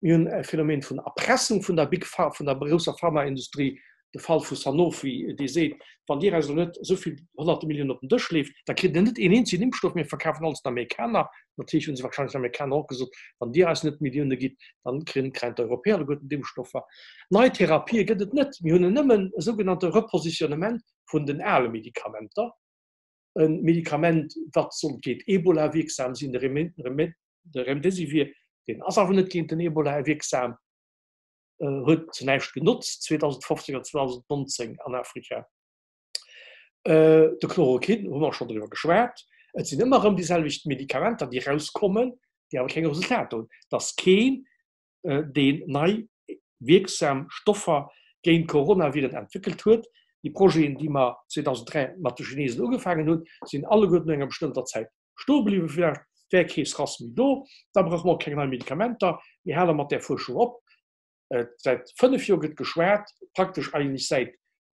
Mir hunn e Phänomen vun Erpressung vun der Big Pharma, vun der grousser Pharmaindustrie, de Fall vu Sanofi, dee seet, wann Dir eis elo net esou vill honnerte Milliounen op den Dësch leeft, da kritt Dir net een eenzegen Impfstoff, mir verkafen alles den Amerikaner. Natierlech hu se warscheinlech den Amerikaner och gesot, wann Dir eis net Millioune gitt, dann kréien d'Europäer alleguerten d'Impfstoffer. Nei Therapië gëtt et net. Mir hunn nëmmen e sougenannte Repositionnement vun den ale Medikamenter. E Medikament, wat soll géint Ebola wierksam sinn, de Remdesivir, deen ass awer net géint den Ebola wierksam, huet zu näischt genotzt 2015 an 2019 an Afrika. De Chloroquin hu mer schonn driwwer geschwat. Et sinn ëmmer erëm déi selwecht Medikamenter, déi erauskommen, déi awer keng Resultater hunn. Et ass keen deen nei wierksam Stoffer géint Coronaviren entwéckelt huet. Déi Projeten, déi mer 2003 mat de Chinesen ugefaangen hunn, sinn alleguerten no enger bestëmmter Zäit stoe bliwwen. Villäicht wär kee SRAS méi do, da brauche mer och keng nei Medikamenter. Mir hale mat där Fuerschung op. Säit 5 Joer gëtt geschwat, praktesch eigentlech säit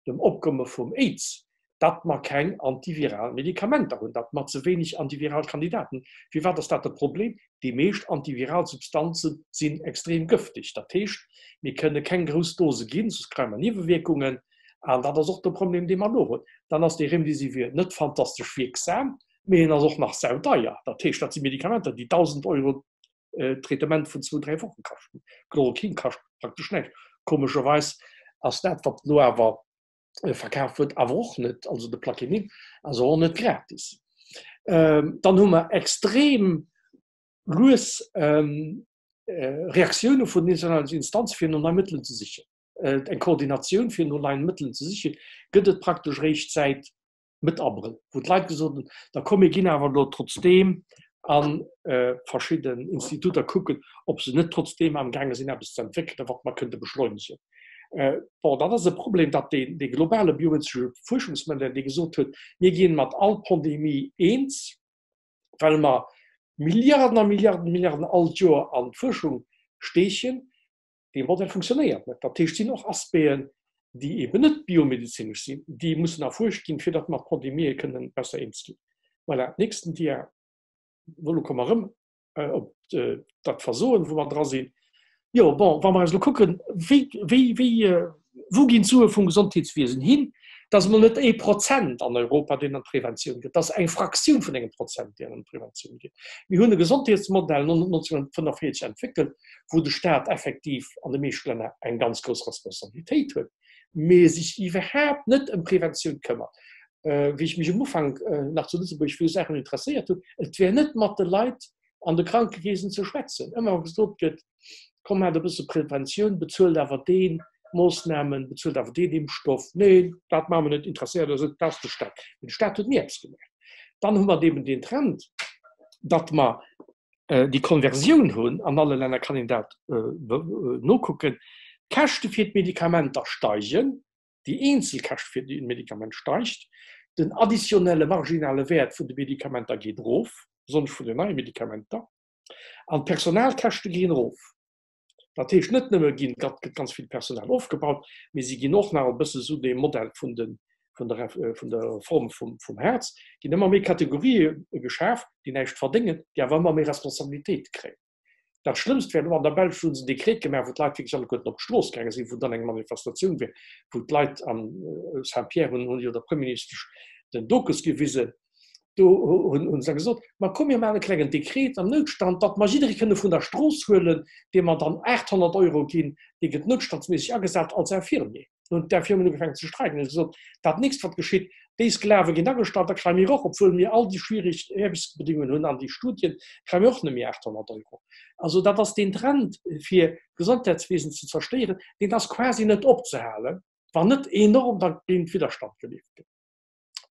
dem Opkomme vum Aids, datt mer keng antiviral Medikamenter hunn, datt mer ze wéineg antiviral Kandidaten hunn. Firwat ass dat e Problem? Déi meescht antiviral Substanze sinn extrem gëfteg. Dat heescht, mir kënne keng grouss Dose ginn, soss kréie mer Niewewierkungen. An dat ass och de Problem, dee mer elo hunn. Dann ass dee Remdesivir net fantastesch wierksam, mee en ass och nach saudeier. Dat heescht, dat si Medikamenter, déi 1.000 Euro Traitement vun zwou, dräi Woche kaschten. Chloroquin kascht praktesch näischt. Komescherweis ass dat, wat elo awer verkaf huet, awer och net, also de Plaquenil ass och net gratis. Dann hu mer extrem lues Reaktioune vun den internationalen Instanze fir no nei Mëttelen ze sichen. Eng Koordinatioun fir no neien Mëttelen ze sichen, gëtt et praktesch eréischt säit Mëtt Abrëll, wou d'Leit gesot hunn, da komm mir ginn awer elo trotzdeem a verschidden Instituter kucken, ob se net trotzdeem amgaange sinn eppes ze entwéckelen, wat mer kënnte beschleunegen. Bon, dat ass e Problem, datt dee globale biomedezinesche Fuerschungsmodell, dee gesot huet, mir ginn mat all Pandemie eens, well mer Milliarden a Milliarden, Milliarden all d'Joer an d'Fuerschung steechen, Dee Modell funktionéiert net. Dat heescht, et sinn och Aspecten, déi eben net biomedezinesch sinn, déi mussen erfuerscht ginn, fir datt mer d'Pandemië kënnen besser eens ginn. Voilà, nächsten Dia. Elo komme mer erëm op dat Versoen, wou mer dra sinn. Jo, bon, wa mer eis elo kucken, wéi, wéi, wéi, wou ginn d'Sue vum Gesondheetswiesen hin? Dat ass emol net ee Prozent an Europa, deen an d'Preventioun geet. Dat ass eng Fraktioun vun engem Prozent, déi an d'Preventioun geet. Mir hunn e Gesondheetsmodell 1945 entwéckelt, wou de Staat effektiv an de meeschte Länner eng ganz grouss Responsabilitéit huet, mee sech iwwerhaapt net ëm Preventioun këmmert. Wéi ech mech um Ufank nach zu Lëtzebuerg fir esou Saachen interesséiert hunn, et wär net mat de Leit an de Krankekeesen ze schwätzen. Ëmmer wa gesot gëtt, komm maacht e bësse Preventioun, bezuelt awer dee Moossnamen, bezuelt awer deen Impfstoff, neen, dat maache mer net, interesséiert eis net, dat ass de Staat. Mee de Staat huet ni eppes gemaach. Dann hu mer eben deen Trend, datt mer déi Konversioun hunn, an alle Länner kann een dat nokucken, d'Käschte fir d'Medikamenter steigen, déi eenzel Käscht fir e Medikament steigt, den additionnelle marginale Wäert vun de Medikamenter geet erof, besonnesch vun den neie Medikamenter, an d'Personalkäschte ginn erof. Dat heescht, net nëmme ginn, gëtt ganz vill Personal ofgebaut, mee si ginn och nach e bësse sou deem Modell vun de, vun der, vun der Reform vum, vum Hartz, ginn ëmmer méi Kategorië geschaf, déi näischt verdéngen, déi awer ëmmer méi Responsabilitéit kréien. Dat Schlëmmst wär elo an der Belsch, wou se en Dekret gemaach, wou d'Leit wierklech alleguerten op d'Strooss gaange sinn, wou dann eng Manifestatioun wär, wou d'Leit am Saint-Pierre hunn, hunn jo der Premierministesch den Dokes gewisen, Do hunn se da gesot, Ma komm, mir maachen e klengen Dekret am Noutstand, datt mer jidderee kënne vun der Strooss huelen, deem mer dann 800 Euro ginn, dee gëtt noutstandsméisseg agesat als Infirmier. Dann hunn d'Infirmieren ugefaangen ze streiken a gesot, Dat nächst wat geschitt, déi Sklave ginn agestallt, da kréie mir och, obwuel mir all déi schwierig Aarbechtsbedingungen hunn an déi Studien, kréie mir och nëmme 800 Euro. Also dat ass deen Trend, fir d'Gesondheitswesen ze zerstéieren, deen ass quasi net opzehalen, wann net enorm dergéint Widderstand geleeft gëtt.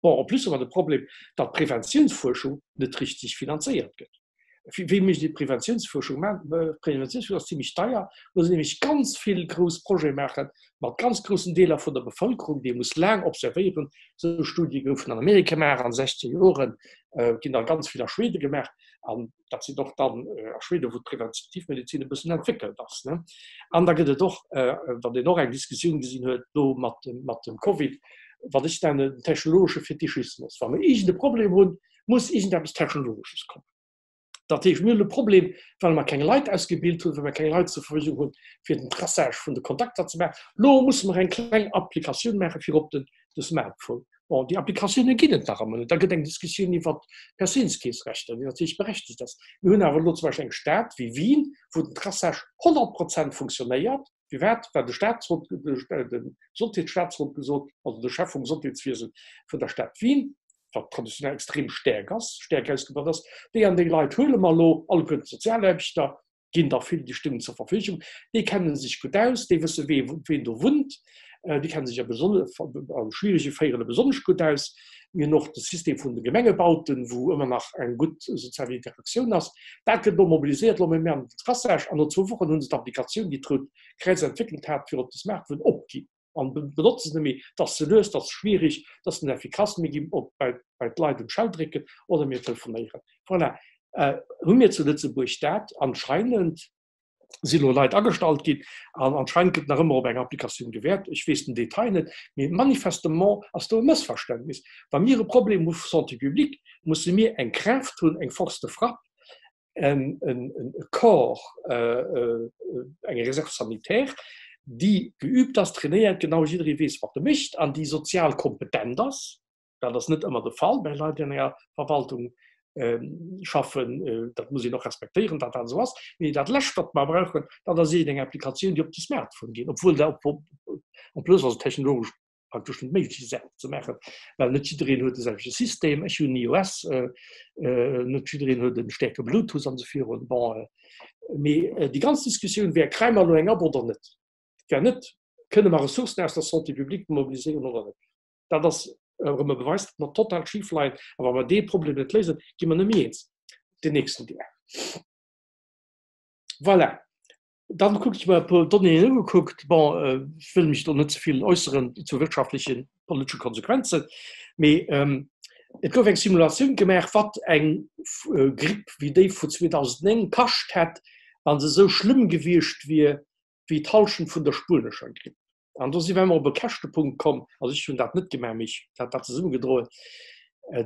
Bon, en plus hu mer de Problem, datt d'Preventiounsfuerschung net richtig finanzéiert gëtt. Wéi mécht ee Preventiounsfuerschung? Mä Preventiounsfuerschung ass zimmlech deier, muss een nämlech ganz vill grouss Projete maachen, mat ganz groussen Deeler vun der Bevëlkerung, déi ee muss laang observéieren. Esou Studie goufen an Amerika gemaach an de sechzeger Joren, ginn der ganz vill a Schweden gemaach. An dat sinn och dann a Schweden, wou d'Preventivmedezin e bëssen entwéckelt ass. An da gëtt et och, wat een och eng Diskussioun gesinn huet do mat dem Covid. wat ech nennen, den technologesche Fetischismus. Wa mir iergend e Problem hunn, muss iergendeppes Technologesches kommen. Dat heescht, mir hunn e Problem, well mer keng Leit ausgebilt hunn, well mer keng Leit zur Verfügung hunn, fir den Traçage vun de Kontakter ze maachen. Elo musse mer eng kleng Applikatioun maache fir op de Smartphone. Bon, déi Applikatioune ginn et nach ëmmer net. Da gëtt eng Diskussioun iwwert d'Perséinkeetsrechter, déi natierlech berechtegt ass. Mir hunn awer elo zum Beispill eng Stad wéi Wien, wou den Traçage 100 Prozent funktionéiert. Firwat? Well de Staatsrot, de Gesondheetsstaatsrot gesot, also de Chef vum Gesondheetswiese vun der Stad Wien, wat traditionell extrem staark ass, staark ausgebaut ass, déi an déi Leit huele mer elo alleguerten d'Sozialaarbechter, ginn der vill, déi stinn zur Verfügung, déi kenne sech gutt aus, déi wësse wee ween do wunnt, déi kenne sech a a schwierege Véierele besonnesch gutt aus. Mir hunn och de System vun de Gemengebauten, wou ëmmer nach eng gutt sozial Interaktioun ass. Dat gëtt elo mobiliséiert, elo méi an den Traçage. An no zwou Wochen hu se d'Applikatioun, déi d'Rout Kräiz entwéckelt hat, fir op de Smartphone opginn an benotze se net méi. Et ass ze lues, et ass schwierig, et ass net effikass. Mir ginn op bei d'Leit un d'Schell drécken oder mir telefonéieren. Voilà. Hu mir zu Lëtzebuerg dat anscheinend? Si lo Leit agestallt ginn an anscheinend gëtt nach ëmmer op eng Applikatioun gewäert. Ech weess den Detail net, mee manifestement ass do e Mëssverständnis. Wa mir e Problem hu Santé publique, musse mir eng Kraaft hunn, eng Force de frappe, en Corps, eng Réserve sanitaire, déi geübt ass, trainéiert, genau jidderee weess, wat e mécht an déi sozial kompetent ass. Dat ass net ëmmer de Fall bei Leit, déi an enger Verwaltung schaffen. Dat muss een och respektéieren, datt dat esou ass. Mee dat Lescht, wat mer brauchen, dat ass iergendeng Applikatioun, déi op de Smartphone geet, obwuel dat en plus ass et technologesch praktesch net méiglech, déi Saach ze maachen, well net jiddereen huet de selwechte System. Ech hunn iOS, net jiddereen huet e staarke Bluetooth an esou virun. Bon, mee déi ganz Diskussioun wär, Kréie mer elo eng App oder net? Wär net, Kënne mer Ressourcen aus der Santé publique mobiliséieren oder net? Dat ass erëm e Beweis, datt mer total schif leien. A wa mer dee Problem net léisen, gi mer net méi eens. Den nächsten Dia. Voilà. Dann kuckt ech mer e puer Donnéeën ugekuckt. Bon, ech wëll mech do net ze vill äusseren zu wirtschaftlechen, politesche Konsequenzen, mee et gouf eng Simulatioun gemaach, wat eng Gripp wéi déi vu 2009 kascht hätt, wa se esou schlëmm gewiescht wier wéi d'Hallschent vun der spuenescher Gripp. An do si mer op e Käschtepunkt komm, also ech hunn dat net gemaach, mee ech hat dat zesummegedroen,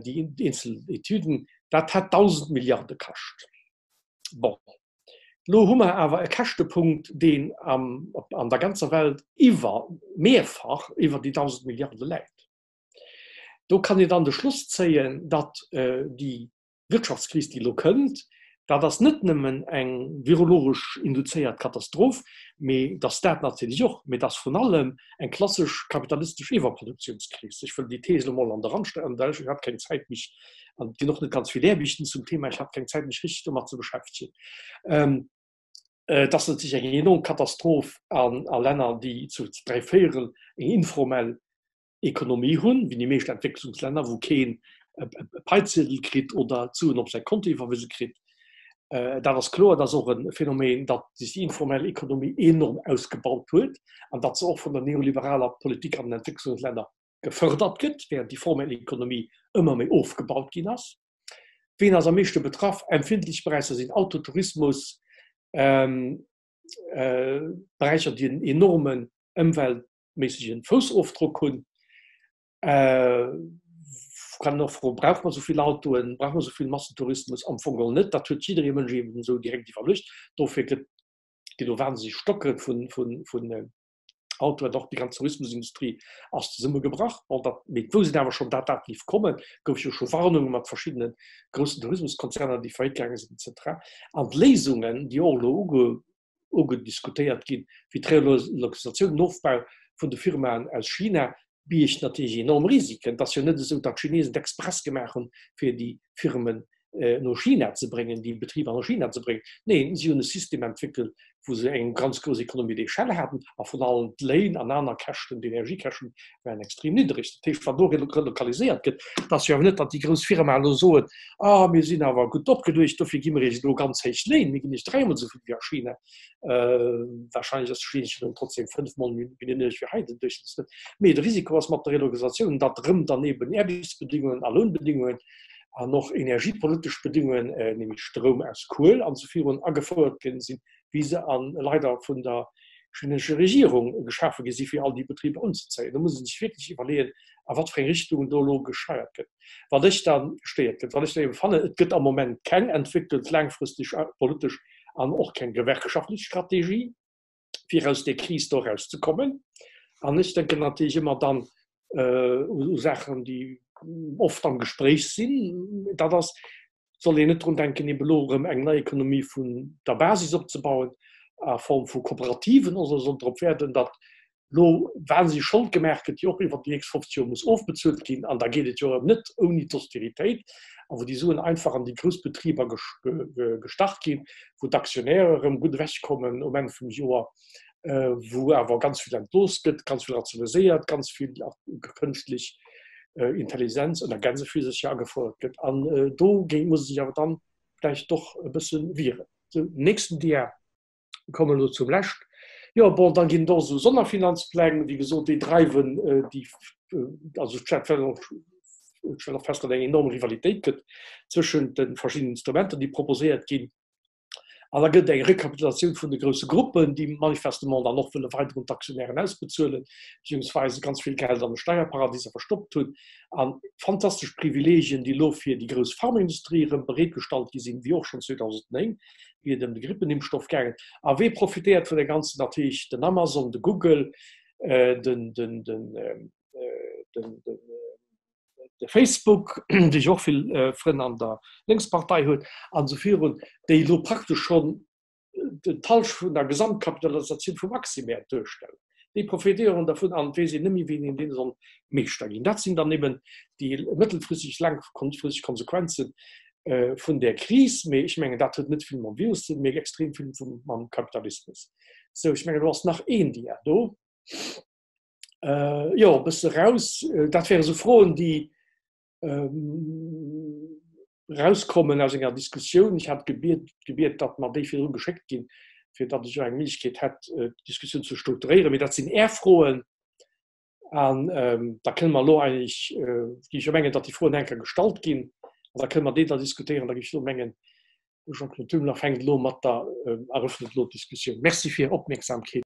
déi eenzel Etüden, dat hätt 1.000 Milliarde kascht. Bon, elo hu mer awer e Käschtepunkt, deen an der ganzer Welt iwwer, mehrfach iwwer déi 1.000 Milliarde läit. Do kann een dann de Schluss zéien, datt déi Wirtschaftskris, déi elo kënnt, dat ass net nëmmen eng virologesch induzéiert Katastroph, mee dass dat natierlech och, mee dass vrun allem eng klassesch kapitalistesch Iwwerproduktiounskris. Ech wëll déi Thees elo mol an de Rand stellen, well ech hat keng Zäit mech, an et ginn och net ganz vill Aarbechten zum Thema, ech hat keng Zäit mech richteg domat ze beschäftegen. Et ass natierlech eng enorm Katastroph a Länner, déi zu dräivéierel eng informell Ekonomie hunn, wéi déi meescht Entwécklungslänner, wou keen e Paiziedel kritt oder d'Suen op säi Konto iwwerwise kritt. Dat ass kloer, dat ass och e Phänomen, datt sech déi informell Ekonomie enorm ausgebaut huet an datt se och vun der neoliberaler Politik an den Entwécklungslänner gefërdert gëtt, während déi formell Ekonomie ëmmer méi ofgebaut ginn ass. Ween ass am meeschte betraff? Empfindlech Beräicher sinn Auto, Tourismus, Beräicher, déi en enormen Ëmwelt méissegen Foussofdrock hunn. Kann een och froen, brauche mer esou vill Autoen, brauche mer esou vill Massentourismus? Am Fong geholl net. Dat huet jidderee Mënsch eben esou direkt iwwerluecht. Dofir gëtt ginn do wahnsinneg Stocke vun vun Autoen. Och déi ganz Tourismusindustrie ass zesummegebrach. Bon, dat, mee et wousst een awer schonn, dat dat géif kommen. Gouf jo scho Warnunge mat verschiddene groussen Tourismuskonzerner, déi faillite gaange sinn, et cetera. An d'Léisungen, déi och elo uge ugediskutéiert ginn, wéi d'Relokalisatioun, den Ofbau vun de Firmaen aus China, biergt natierlech enorm Risiken. Et ass jo net esou, datt d'Chinesen et express gemaach hunn, fir déi Firmen no China ze bréngen, déi Betriber no China ze bréngen. Neen, si hunn e System entwéckelt, wou se eng ganz grouss Économie d'échelle haten a vrun allem d'Léin an aner Käschten, d'Energiekäschten waren extrem niddreg. Dat heescht, wann do relokaliséiert gëtt, et ass jo awer net, datt déi grouss Firmae elo soen, Ah, mir sinn awer gutt opgeluecht, dofir gi mer Iech elo ganz héich Léin, mir ginn Iech dräimol esou vill wéi a China. Warscheinlech ass de chinesesche Loun trotzdem fënnfmol méi niddreg wéi hei den Duerchschnëttsloun. Mee de Risiko ass mat der Relokalisatioun, datt erëm dann eben Aarbechtsbedingungen a Lounbedingungen an och energiepolitesch Bedingungen, nämlech Stroum aus Kuel an esou virun, agefouert ginn sinn, wéi se a leider vun der chinesescher Regierung geschafe gi si fir all déi Betriber unzezéien. Do muss ee sech wierklech iwwerleeën. A wat fir eng Richtung do elo gescheiert gëtt. Wat ech da gestéiert gëtt, wat ech da ebe fannen, et gëtt am Moment keng entwéckelt laangfristeg politesch an och keng gewerkschaftlech Strategie, fir aus där Kris do erauszekommen. An ech denken natierlech ëmmer dann u Saachen, déi oft am Gespréich sinn. Dat ass, soll een net drun denken, eben elo erëm eng nei Ekonomie vun der Basis opzebauen a Form vu Kooperativen, oder soll drop wäerten, datt elo wahnsinneg Schold gemaach gëtt, déi och iwwert déi nächst 50 Joer muss ofbezuelt ginn, an da geet et jo erëm net ouni d'Austeritéit, a wou déi Suen einfach an déi grouss Betriber gestach ginn, wou d'Aktionäre erëm gutt ewechkommen um Enn vum Joer, wou awer ganz vill entlooss gëtt, ganz vill rationaliséiert, ganz vill kënschtlech Intelligenz ënner Gänsefüsercher agefouert gëtt. An do géint muss ee sech awer dann vläicht doch e bësse wieren. Sou, nächsten Dia. Mir kommen elo zum lescht. Jo, bon, dann ginn et och esou Sonnerfinanzpläng, wéi gesot, déi dreiwen déi, also ech stellen och, ech stellen och fest, datt eng enorm Rivalitéit gëtt zwëschent de verschiddenen Instrumenter, déi proposéiert ginn. An da gëtt et eng Rekapitulatioun vun de grousse Gruppen, déi manifestement dann och wëlle weider un d'Aktionären ausbezuelen, beziehungsweise ganz vill Geld an de Steierparadiser verstoppt hunn. A fantastesch Privilegien, déi elo fir déi grouss Pharmaindustrie erëm bereetgestallt gi sinn, wéi och schonn 2009, wéi et ëm de Grippenimpfstoff gaangen. A wee profitéiert vun der ganzen? Natierlech den Amazon, de Google, den, den, den, den, den, de Facebook, dee jo och vill Frënn an der Lénkspartei huet, an esou virun, déi elo praktesch schonn d'Halschent vun der Gesamtkapitalisatioun vum Aktiëmäert duerstellen. Déi profitéieren dervun an et weess een net méi, wien een deene soll Meeschter ginn. Dat sinn dann eben déi mëttelfristeg, laangfristeg Konsequenze vun där Kris. Mee ech mengen, dat huet net vill mam Virus ze dinn, mee extrem vill mam Kapitalismus. Sou, ech mengen, elo ass nach een Dia do. Jo, e bësse raus. Dat wäre sou Froen, déi rauskommen aus enger Diskussioun. Ech hat gebiet, gebiet, datt mer déi virdru geschéckt ginn, fir datt ech och eng Méiglechkeet hätt, d'Diskussioun ze strukturéieren. Mee dat sinn Är Froen an da kënne mer elo eigentlech, géif ech jo mengen, datt déi Froen eng Kéier gestallt ginn an da kënne mer déi da diskutéieren. Da géif ech elo mengen, de Jean-Claude Thümler fänkt elo mat der, eröffnet elo d'Diskussioun. Merci fir Är Opmierksamkeet.